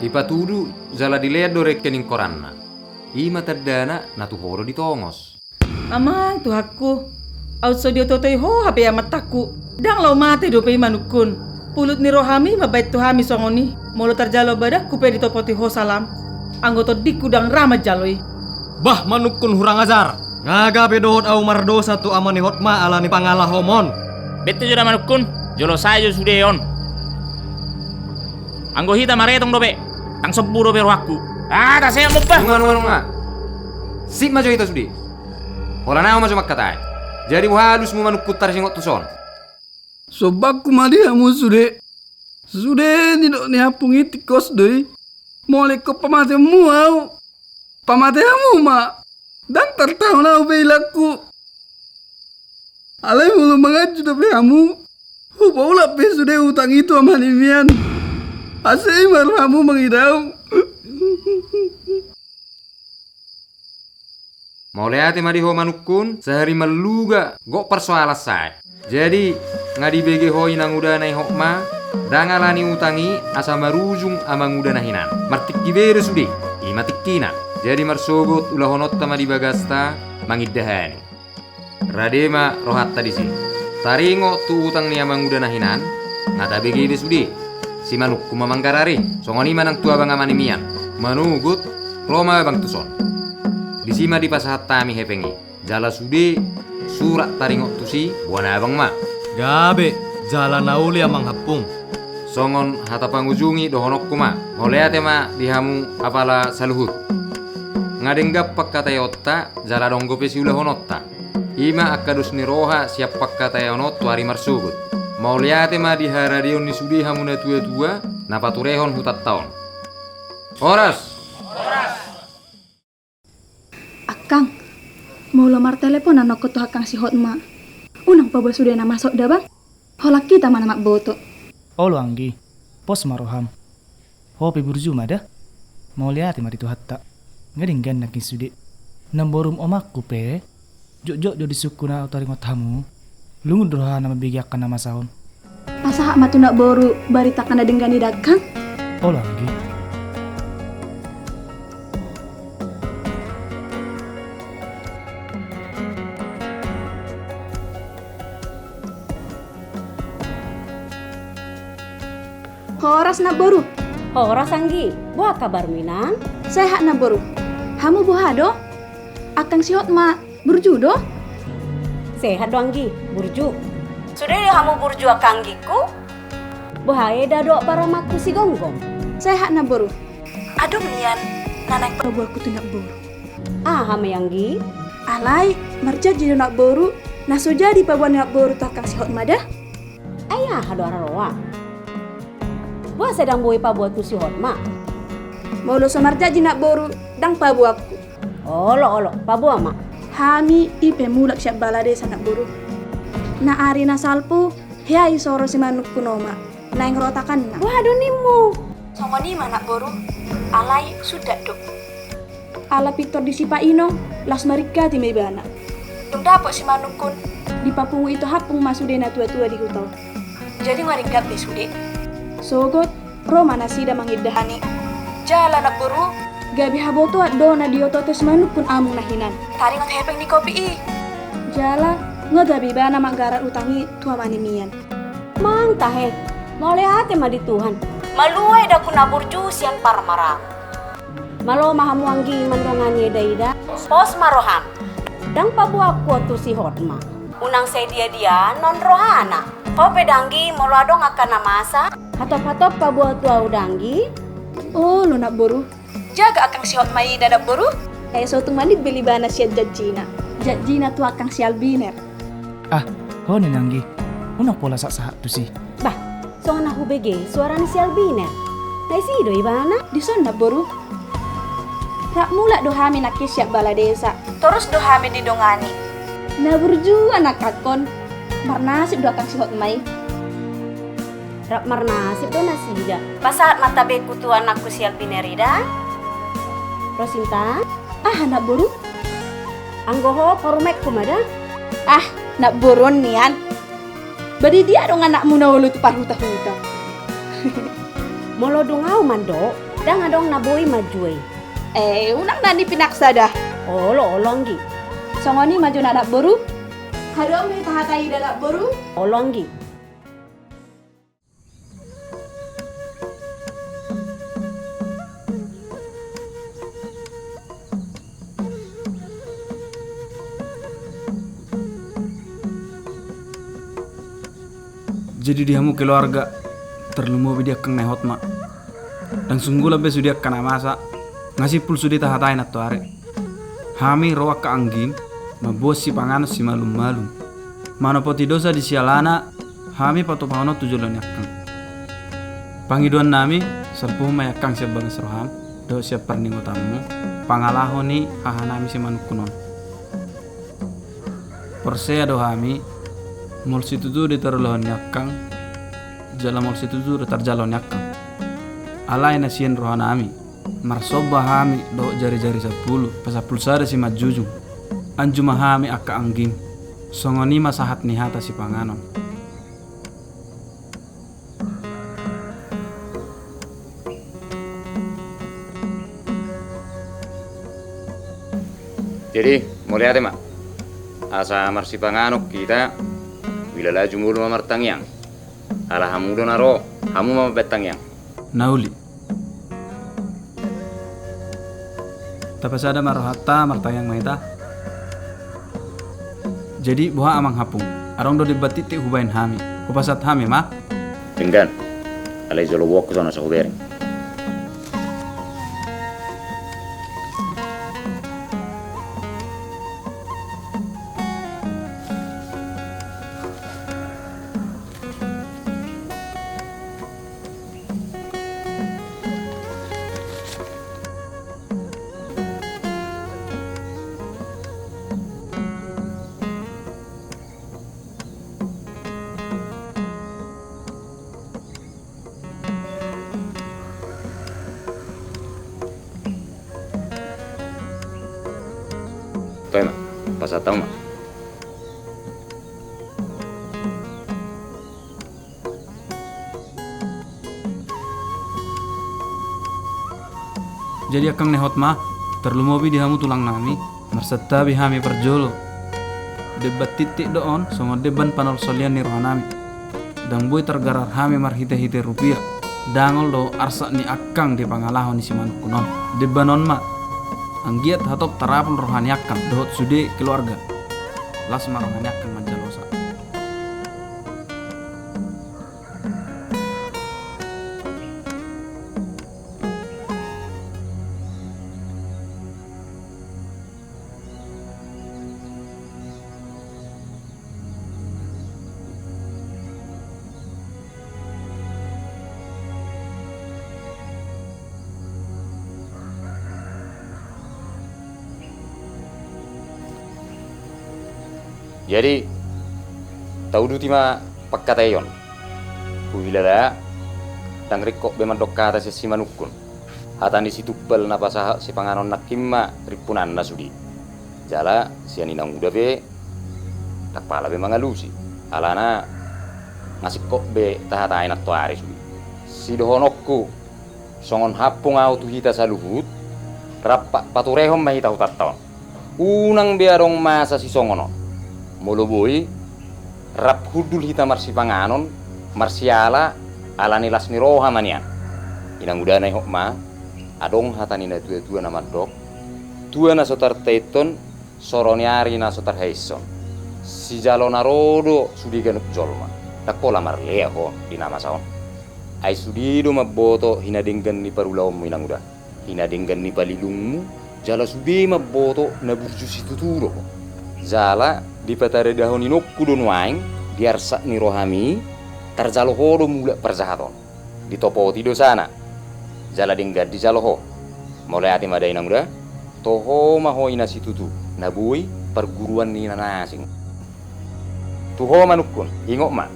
Dipatudu jala dilean do rekening koranna. I ma tandana na tu ho do ditongos. Amang, Tuhanku, aut so diototoi ho hape amantangku, ndang laho mate dope i Manungkun. Pulut ni roham i mambahen tu hami songon i, molo tarjalo badanku pe ditopoti ho salam, anggo tondingku ndang ra manjalo i. Bah, Manungkun hurang ajar, nga gabe dohot ahu mardosa tu ama ni Hotma ala ni pangalahom on. Bete jo da Manungkun, jolo sae jo sude on. Anggo hita maretong dope, ndang sombu dope rohangku. Ah, taseat ma bah. Nunga, nunga, nunga. Sip ma jo hita sude. Holan ahu ma jo mangkatai. Jadi boha alusmu Manungkun taringot tuson? Sombaku ma di hamu sude. Sude nidok ni Hampung i tingkos do i. Molo ingkon pamateonmu ahu, pamate hamu ma. Ndang tartaon ahu be ilangku. Alai molo manganju dope hamu, hupaulak be sude utang i tu ama ni mian. Asa i ma rohamu mangida ahu. Mauliate ma di ho Manungkun, sahali manluga, gok parsoalan sae. Jadi, nga dibege ho inanguda na i Hotma, ndang ala ni utang i asa marujung amanguda na hinan. Martingki be do sude, i ma tingkina. Jadi marsogot ulahononta ma di bagasta, mangindahan i. Rade ma rohanta disi. Taringot tu utang ni amanguda na hinan, nga tabege be sude. Si Manungkun ma manggarar i, songon i ma nang tu abang ama ni mian. Manogot, ro ma abang tuson. Disi ma dipasahat hami hepeng i. Jala sude, surat taringot tusi, boan abang ma. Gabe, jala na uli Amang Hampung. Songon hata pangujungi dohononku ma, mauliate ma di hamu apala saluhut. Nga denggan pangkataionta, jala adong dope siulahononta. I ma angka dos ni roha sian pangkataion on tu ari marsogot. Mauliate ma di haradeon ni sude hamu natuatua, na paturehon hutanta on. Horas! Horas! Angkang, molo martelepon anakku tu angkang si Hotma, unang paboa sude na masuk da bang? Holan hita ma na mamboto. Olo anggi, pos ma roham. Ho pe burju ma da. Mauliate ma di Tuhanta. Nga denggan nangkin sude. Namborum omakku pe jotjot do disungkun ahu taringot hamu. Lungun do rohana mambege angka na masa on. Pasahat ma tu namboru barita angka na denggan i da angkang. Olo anggi. Horas namboru. Horas anggi. Boha kabarmu inang? Sehat namboru. Hamu boha do? Angkang si Hotma Burju do? Sehat do, Anggi, burju. Sude do hamu burju angka anggingku? Boha, eda dohot paramanku si Gonggom? Sehat, Namboru. Adong nian na naeng paboaonku tu Namboru. Aha ma i, Anggi? Alai, marjanji do Namboru, na so jadi paboa ni Namboru tu angkang si Hotma da. Ai aha do, ra roa? Boasa ndang boi paboa tu si Hotma? Molo so marjanji Namboru, ndang paboaonku. Olo, olo, paboa ma. Hami i pe mulak sian bala desa, Namboru. Na ari na salpu, hea i so ro simanungkun on ma, naeng ro takanna. Boha do nimmu? Songon i ma, Namboru. Alai sundat do. Ala pintor disipa inong, laos maringkati ma ibana. Dung dapot simanungkun, dipapungu i tu hampung ma sude natuatua di huta on. Jadi nga ringgas be sude? Sogot, ro ma nasida mangindahan i. Jala, Namboru, gabe habotoan do na diototo simanungkun amang na hinan. Taringot hepeng ni kopi i. Jala, nga gabe ibana manggarar utang i tu ama ni Mian. Manang tahe, mauliate ma di Tuhan. Malua i dangku na burju sian parmaraan. Malo ma hamu, Anggi, mandongani eda-eda. Pos ma roham. Ndang paboaonku on tu si Hotma. Unang sai dia-dia annon rohana. Ho pe da, Anggi, molo adong angka na masa, hatop-hatop paboa tu ahu da, Anggi. Olo, Namboru. Jaga angkang si Hotma i da, Namboru. Ai so tung manimbil ibana sian janjina. Janjina tu angkang si Albiner. Ah, ho ninna, Anggi. Unang pola sahat-sahat tusi. Bah, songon na hubege suara ni si Albiner. Na ise do ibana? Dison, Namboru. Rap mulak do hami nangkin sian bala desa. Torus do hami didongani. Na burju angkangkon. Marnasib do angkang si Hotma i. Rap marnasib do nasida. Pasahat ma tabengku tu anakku si Albiner i da. Rosinta. Aha, Namboru? Anggo ho parumaenku ma da. Ah, Namboru on nian. Ba di dia adong anakmu na olo tu parhuta-huta? Molo dung ahu mandok, ndang adong na boi manjou i. Eh, unang na pinaksa da. Olo, olo, Anggi. Songon i ma jo, Namboru. Haduan ma hita hata i da, Namboru. Olo, Anggi. Jadi di hamu keluarga, tarlumobi di angkang na hot ma. Ndang sunggulan be sude angka na masa, nga simpul sude tahatai nantoari. Hami ro angka anggim, mamboan sipanganon simalum-malum. Manopoti dosa di sialana, hami patupahon on tu jolo ni angkang. Pangidoan nami, salpuhon ma i angkang sian bagas roham, dohot sian parningotanmu, pangalaho ni haha nami simanungkun on. Porsea do hami, molo situtu do tarulahon ni angkang, jala molo situtu do tarjalo ni angkang. Alai na sian roha nami, marsomba hami dohot jari-jari sampulu, pasampulu sada simanjujung. Anju ma hami angka anggim, songon i ma sahat ni hata sipanganon. Jadi, mauliate ma. Asa marsipanganon hita, huila laju molo ma martangiang. Ala hamu do na ro, hamu ma mambahen tangiang. Na uli. Tapasada ma rohanta, martangiang ma hita. Jadi, boha amang hampung, adong do demban tiktik hubahen hami, hupasahat hami ma? Denggan, alai jolo boanku songon na so hubereng. Toe ma, pasahat hamu ma. Jadi angkang na hot ma, tarlumobi di hamu tulang nami, marsantabi hami parjolo. Demban tiktik do on, songon demban panolsolian ni roha nami. Ndang boi targarar hami marhite-hite rupia, dangol do arsak ni angkang di pangalaho ni simanungkun on. Demban on ma. Anggiat hatop tarapul roha ni angkang dohot sude keluarga. Las ma roha ni angkang manjalosa. Jadi, tauduti ma pangkataion. Huhilala, ndang ringkot be mandok hata sian simanungkun. Hata ni si Tumpal na pasahat sipanganon nangkin ma rimpunanna sude. Jala sian inanguda pe, ndang pala be mangalusi. Alana, nga singkop be tahatai nantoari sude. Sidohononku, songon hampung ahu tu hita saluhut, rap paturehon ma hita hutanta on. Unang be adong masa sisongon on. Molo boi, rap hundul hita marsipanganon, marsiala, ala ni las ni roha ma nian. Inanguda na ihot ma, adong hata ni natuatua na mandok, tua na so tartaithon, soro ni ari na so tarhaishon. Sijalo na ro do sude ganup jolma. Ndang pola marlea ho di na masa on. Ai sude do mamboto hinadenggan ni parulaonmu inanguda. Hinadenggan ni palilungmu, jala sude mamboto na burju situtu do ho. Jala dipataridahon inongku do nuaeng, di arsak ni rohami, tarjalo ho do mulak parjahaton. Ditopoti dosana, jala denggan dijalo ho. Mauliate ma da inanguda, toho ma ho ina situtu, na boi parguruan ni na asing. Tu ho manungkun, ingot ma.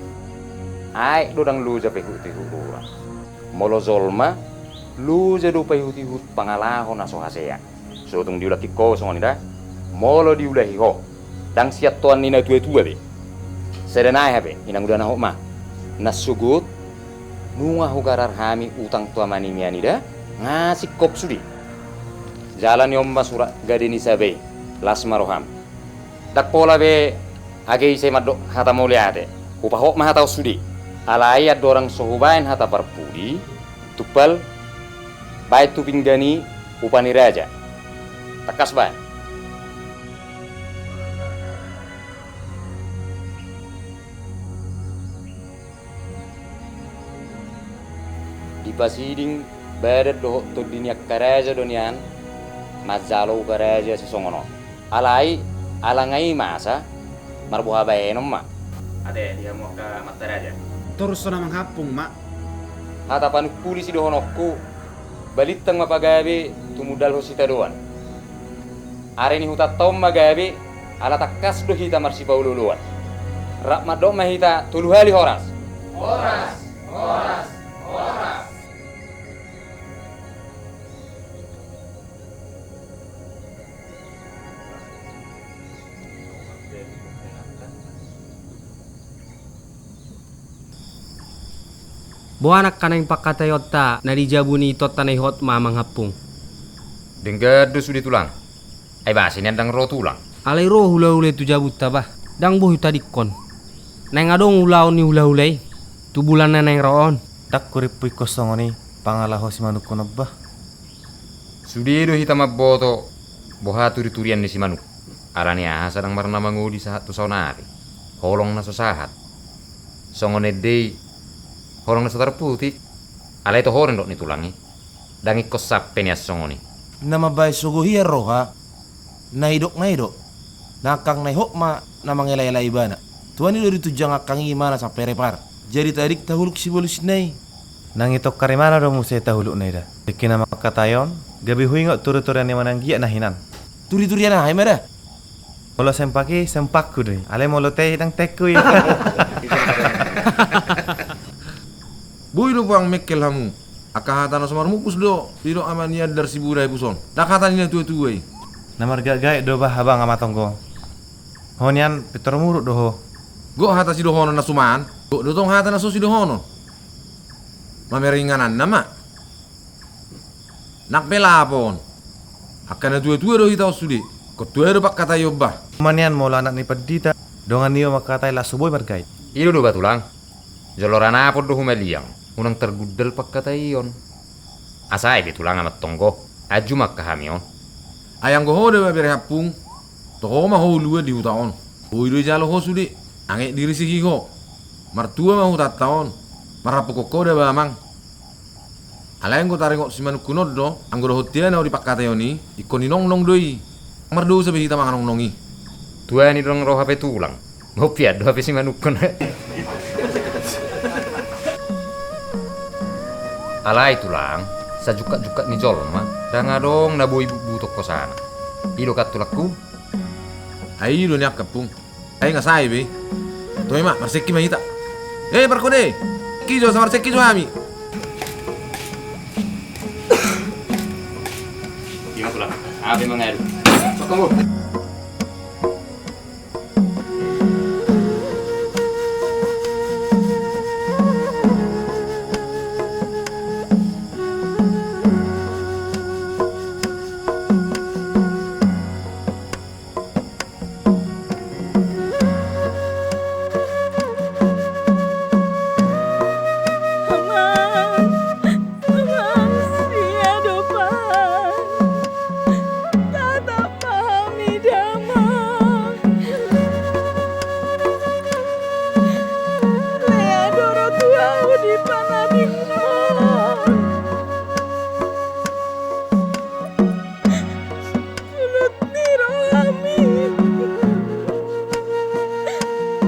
Aek do ndang loja paihutihut urat. Molo jolma, loja do paihutihut pangalaho na so hasea. So tung diulahon ho songon i da. Molo diulahi ho, ndang siantoan ni natuatua be. Sada nai hape, inanguda na hot ma. Na sogot, nunga hugarar hami utang tu ama ni mian i da, nga singkop sude. Jala ni on ma surat gade ni saba i, las ma roham. Ndang pola be age ise mandok hata mauliate, hupahot ma hata on sude. Alai andorang so hubaen hata parpudi, Tumpal, baen tu pinggan i upa ni raja. Tangkas baen. Dipasiding badan dohot tondi ni angka raja do nian manjalo upa raja sisongon on. Alai, ala nga i masa, marboha baenon ma. Ate, di hamu angka amanta raja. Torus hona manghampung ma. Hata panungkuni sidohononku, balintang ma pagabe tumundalhon sitadoan. Ari ni hutanta on ma gabe, ala tangkas do hita marsipaolooloan. Rap mandok ma hita tolu hali horas. Horas, horas, horas. Boha nangkaning pangkataionta na di jabu ni tonta na ihot ma manghampung? Denggan do sude tulang. Ai boasa nian ndang ro tulang? Alai ro hulahula i tu jabunta bah, ndang boi hutadingkon. Naeng adong ulaon ni hulahula i tu bulan na naeng ro on. Ndang hurimpuhon songon i pangalaho simanungkun on bah. Sude do hita mamboto boha turiturian ni simanungkun. Ala ni aha asa ndang marna mangoli sahat tu saonari. Holong na so sahat. Songon ende i holong na so tarputik. Alai toho do nidok ni tulang i. Ndang ingkon sampe nian songon i. Na mambahen sogo hian roha. Na idok na i do. Nangkang na ihot ma na mangelaela ibana. Tuani do ditunjang angkang i imana sampe repar. Jadi tarik tahuluk sibolusna i. Nang i tongkar imana do muse tahulukna i da. Tingki na mangkatai on, gabe huingot turiturian ni mananggiat na hinan. Turiturian aha i ma da? Molo sempak i, sempakku do i. Alai molo teh i, ndang tehku i. Boi do puang mengkel hamu. Angka hata na so marmupus do didok ama ni Andar Sibura i puson. Ndang hata ni natuatua i. Na margaetgaet do bah abang ama tonggo. Ho nian pintor muruk do ho. Gok hata sidohonon na suman. Gok do tong hata na so sidohonon. Mamere ingananna ma. Nang pe lapon. Angka natuatua do hita on sude. Ingkon tua do pangkataion bah. Ima nian molo anak ni pandita. Dongan ni ho mangkatai laos so boi margaet. I do bah tulang. Jolo ranapon do humaliang. Unang targundal pangkataion. Asa ai be tulang ama tonggo. Anju ma angka hami on. Ai anggo ho da ba bere Hampung, toho ma ho uluan di huta on. Boi do dijalo ho sude, anggiat dirisiki ho. Martua ma hutanta on, marhampung ho da ba amang. Alai anggo taringot si Manungkun on do, anggo dohot ia na di pangkataion i, ingkon ninongnong do i. Mardosa be hita manganongnong i. Tuani do nang ro hape tulang. Mau pian do hape si Manungkun. Alai tulang, sajungkat-jungkat ni jolma, ndang adong na boi butbutok hosana. I do kan tulangku? Ai i do nian Hampung. Ai nga sae be. Toe ma, marsengki ma hita. Eh, parkode. Ki jo, asa marsengki jo hami. Ima tulang. Ape mangadu? Pakai mo. Amang, amang, sia do pan. Tatap ma hami damang. Lea do ro tu ahu di panabingmon. Sulut ni rohami.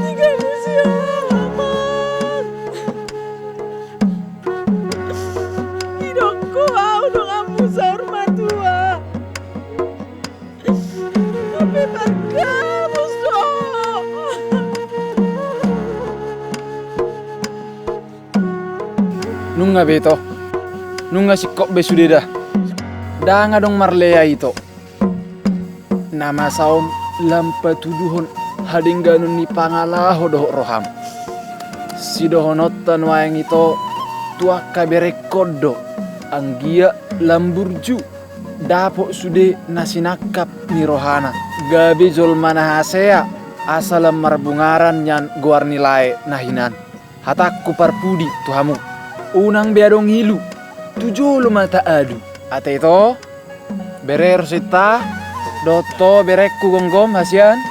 Tiga musim aman. Didok ho ahu donganmu saur matua. Tapi parkamus do. Nunga be ito. Nunga singkop be sude da. Ndang adong marlea ito. Na masa on lam patuduhon hadengganon ni pangalaho dohot roham. Sidohononta nuaeng ito tu angka berengkon do, anggiat lam burju dapot sude na sinangkap ni rohana. Gabe jolma na hasea, asa lam marbungaran nian goar ni lae na hinan. Hatangku parpudi tu hamu. Unang be adong ilu, tu jolo ma taadu. Ate ito, bere Rosinta, dohot ho berengku Gomgom hasian.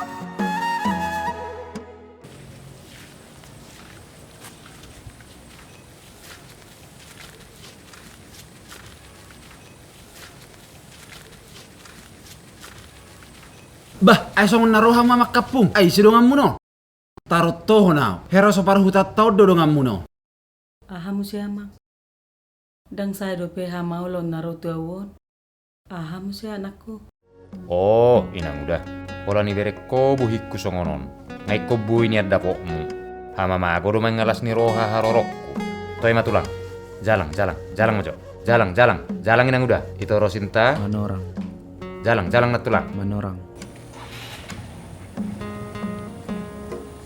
Bah, ai songon na roha ma mangkampung, ai ise donganmu on? Tarontohon ahu, hera so parhutanta on do donganmu on. Aha muse amang? Ndang sae dope hamaolon na ro tu ahu on. Aha muse anakku? O, inang uda. Pola ni berengko bohingku songon on. Nga ingkon boi nian dapotmu. Hamamago do manang las ni roha haroroku. Toe ma tulang. Jalang, jalang, jalang ma jo. Jalang, jalang, jalang inang uda. Ito Rosinta. Manorang. Jalang, jalang na tulang. Manorang.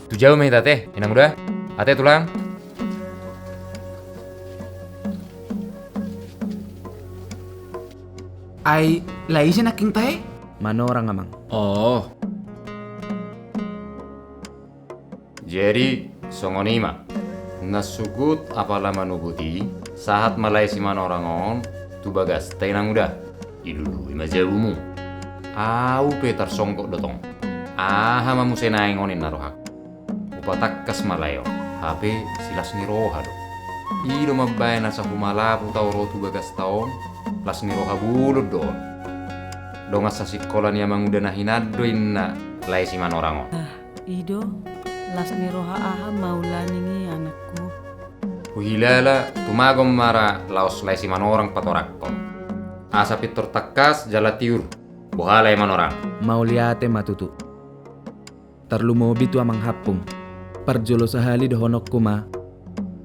Tu jabu ma hita ate, inang uda. Ate tulang. Ai, lae ise nangkin tahe? Manorang amang. O. Jadi, songon i ma. Na sugut apala manobut i, sahat ma lae si Manorang on, tu bagasta inang uda. Ilului ma jabumu. Ahu pe tarsonggot do tong. Aha ma muse naeng on inna rohangku. Hupatangkas ma lae on, hape silas ni roha do. I do mambaen asa humalapu tahu ro tu bagasta on, las ni roha bolon do on. Dongan sasingkola ni amanguda na hinan do inna lae si Manorang on. Ah, i do, las ni roha aha ma ulaning i anakku. Huhilala, tumagon ma ra laos lae si Manorang patorangkon. Asa pintor tangkas jala tiur, boha lae Manorang. Mauliate ma tutu. Tarlumobi tu amang Hampung. Parjolo sahali dohononku ma,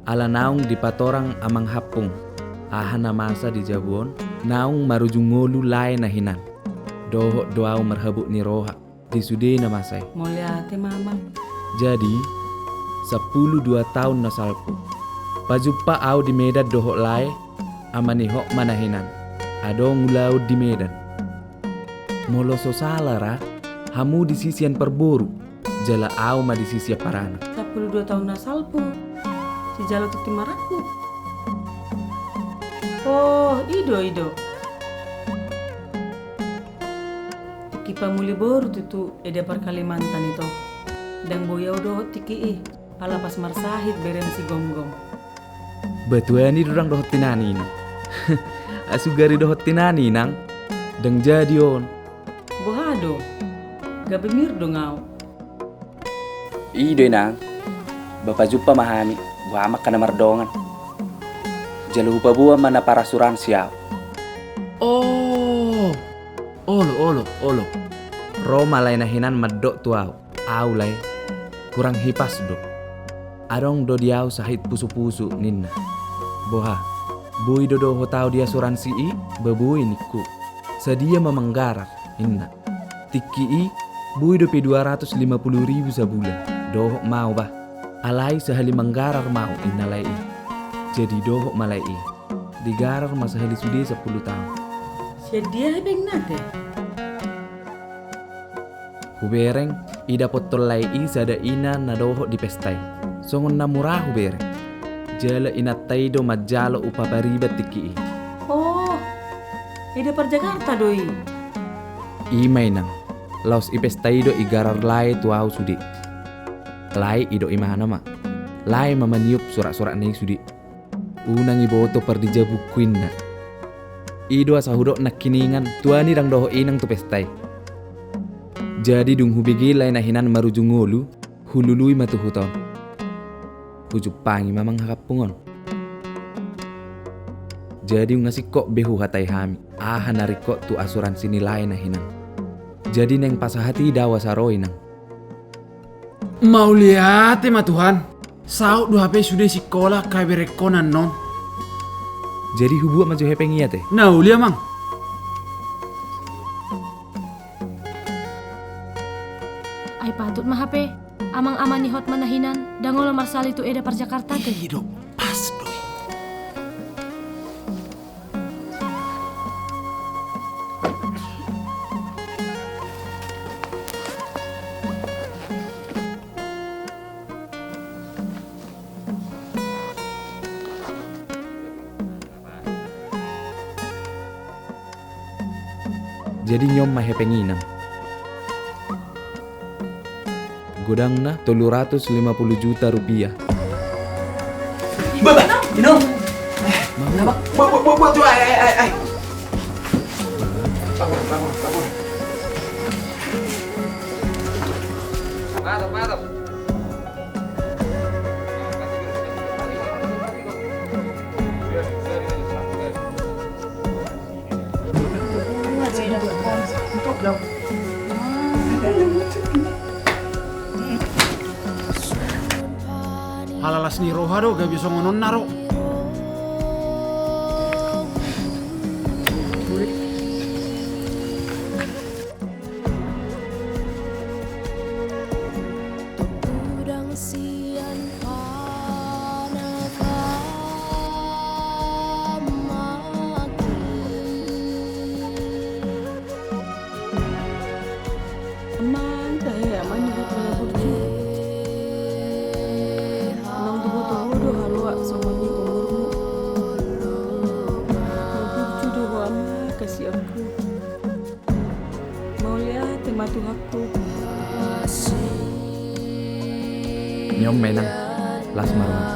ala naung dipatorang amang Hampung aha na masa di jabu on, naung marujung ngolu lae na hinan. Dohot do ahu marhabot ni roha di sude na masa i. Mauliate ma amang. Jadi, sampulu dua taon na salpu. Pajumpa ahu di Medan dohot lae, ama ni Hotma na hinan. Adong ulaon di Medan. Molo so sala ra, hamu disi sian parboru, jala ahu ma disi sian paranak. Sampulu dua taon na salpu, sijalo tintin marangkup. Oh, i do, i do. Pamuli boru tutu eda par Kalimantan i, to. Ndang boi au dohot tingki i, ala pas marsahit berem si Gomgom. Batuan i do ndang dohot inang i. Asugari dohot inang i, nang. Ndang jadi on. Boha do? Gabe mirdong au. I do, inang. Ba pajumpa ma hami, boha ma angka na mardongan. Jala hupaboa ma na parasuransi au. Oh. Olo, olo, olo. Ro ma lae na hinan mandok tu au. Au, lae, kurang hipas do. Adong do di au sahit pusu-pusu, ninna. Boha, boi do dohot au di asuransi i? Ba boi, ningku. Sadia ma manggarar, inna. Tingki i, boi dope dua ratus lima puluh ribu sabulan. Dohot ma au, bah. Alai sahali manggarar ma au, inna lae i. Jadi dohot ma lae i. Digarar ma sahali sude sampulu taon. Sian dia hepengna, ate? Hubereng, idapothon lae i sada ina na dohot di pesta i. Songon na mura hubereng. Jala inanta i do manjalo upa pariban tingki i. Oh, eda par Jakarta do i? I ma, inang. Laos i pesta i do igarar lae tu au sude. Lae i do imana ma. Lae ma maniop surak-surakna i sude. Unang iboto pardijabungku, inna. I do asa hudok nangkiningan, tuani ndang dohot inang tu pesta i. Jadi dung hubege lae na hinan marujung ngolu, hulului ma tu huta on. Hujumpangi ma amang hakampung on. Jadi unang singkop be huhatai hami aha na ringkot tu asuransi ni lae na hinan. Jadi naeng pasahat i do au asa ro, inang. Mauliate ma Tuhan. Saut do hape sude sikola angka berengkon annon. Jadi hubuat ma jo hepeng i, ate? Na uli, amang. Ai patut ma hape, amang, ama ni Hotman na hinan, ndang olo marsali tu eda par Jakarta, ate? I do, pas do i. Jadi nion ma hepeng i, inang. Godangna tolu ratus lima puluh juta rupiah. Bah, bah, inong. Bah, bah, bah, bah, bah, tuh, ai, ai, ai, ai. Bangun, bangun, bangun. Mantap, mantap. Ala las ni roha do gabe songon on na ro. Amang, tahe amang, iboto na burju. Unang diboto ho do haloak songon i umurmu. Maburju do ho amang, hasianku. Mauliate ma Tuhanku. Nion ma, inang, las ma roham.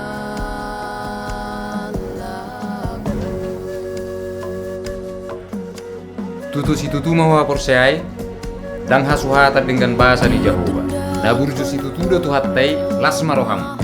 Tutu situtu ma huhaporseai, ndang hasuhatan denggan basa ni Jahowa. Na burju situtu do Tuhanta i, las ma roham.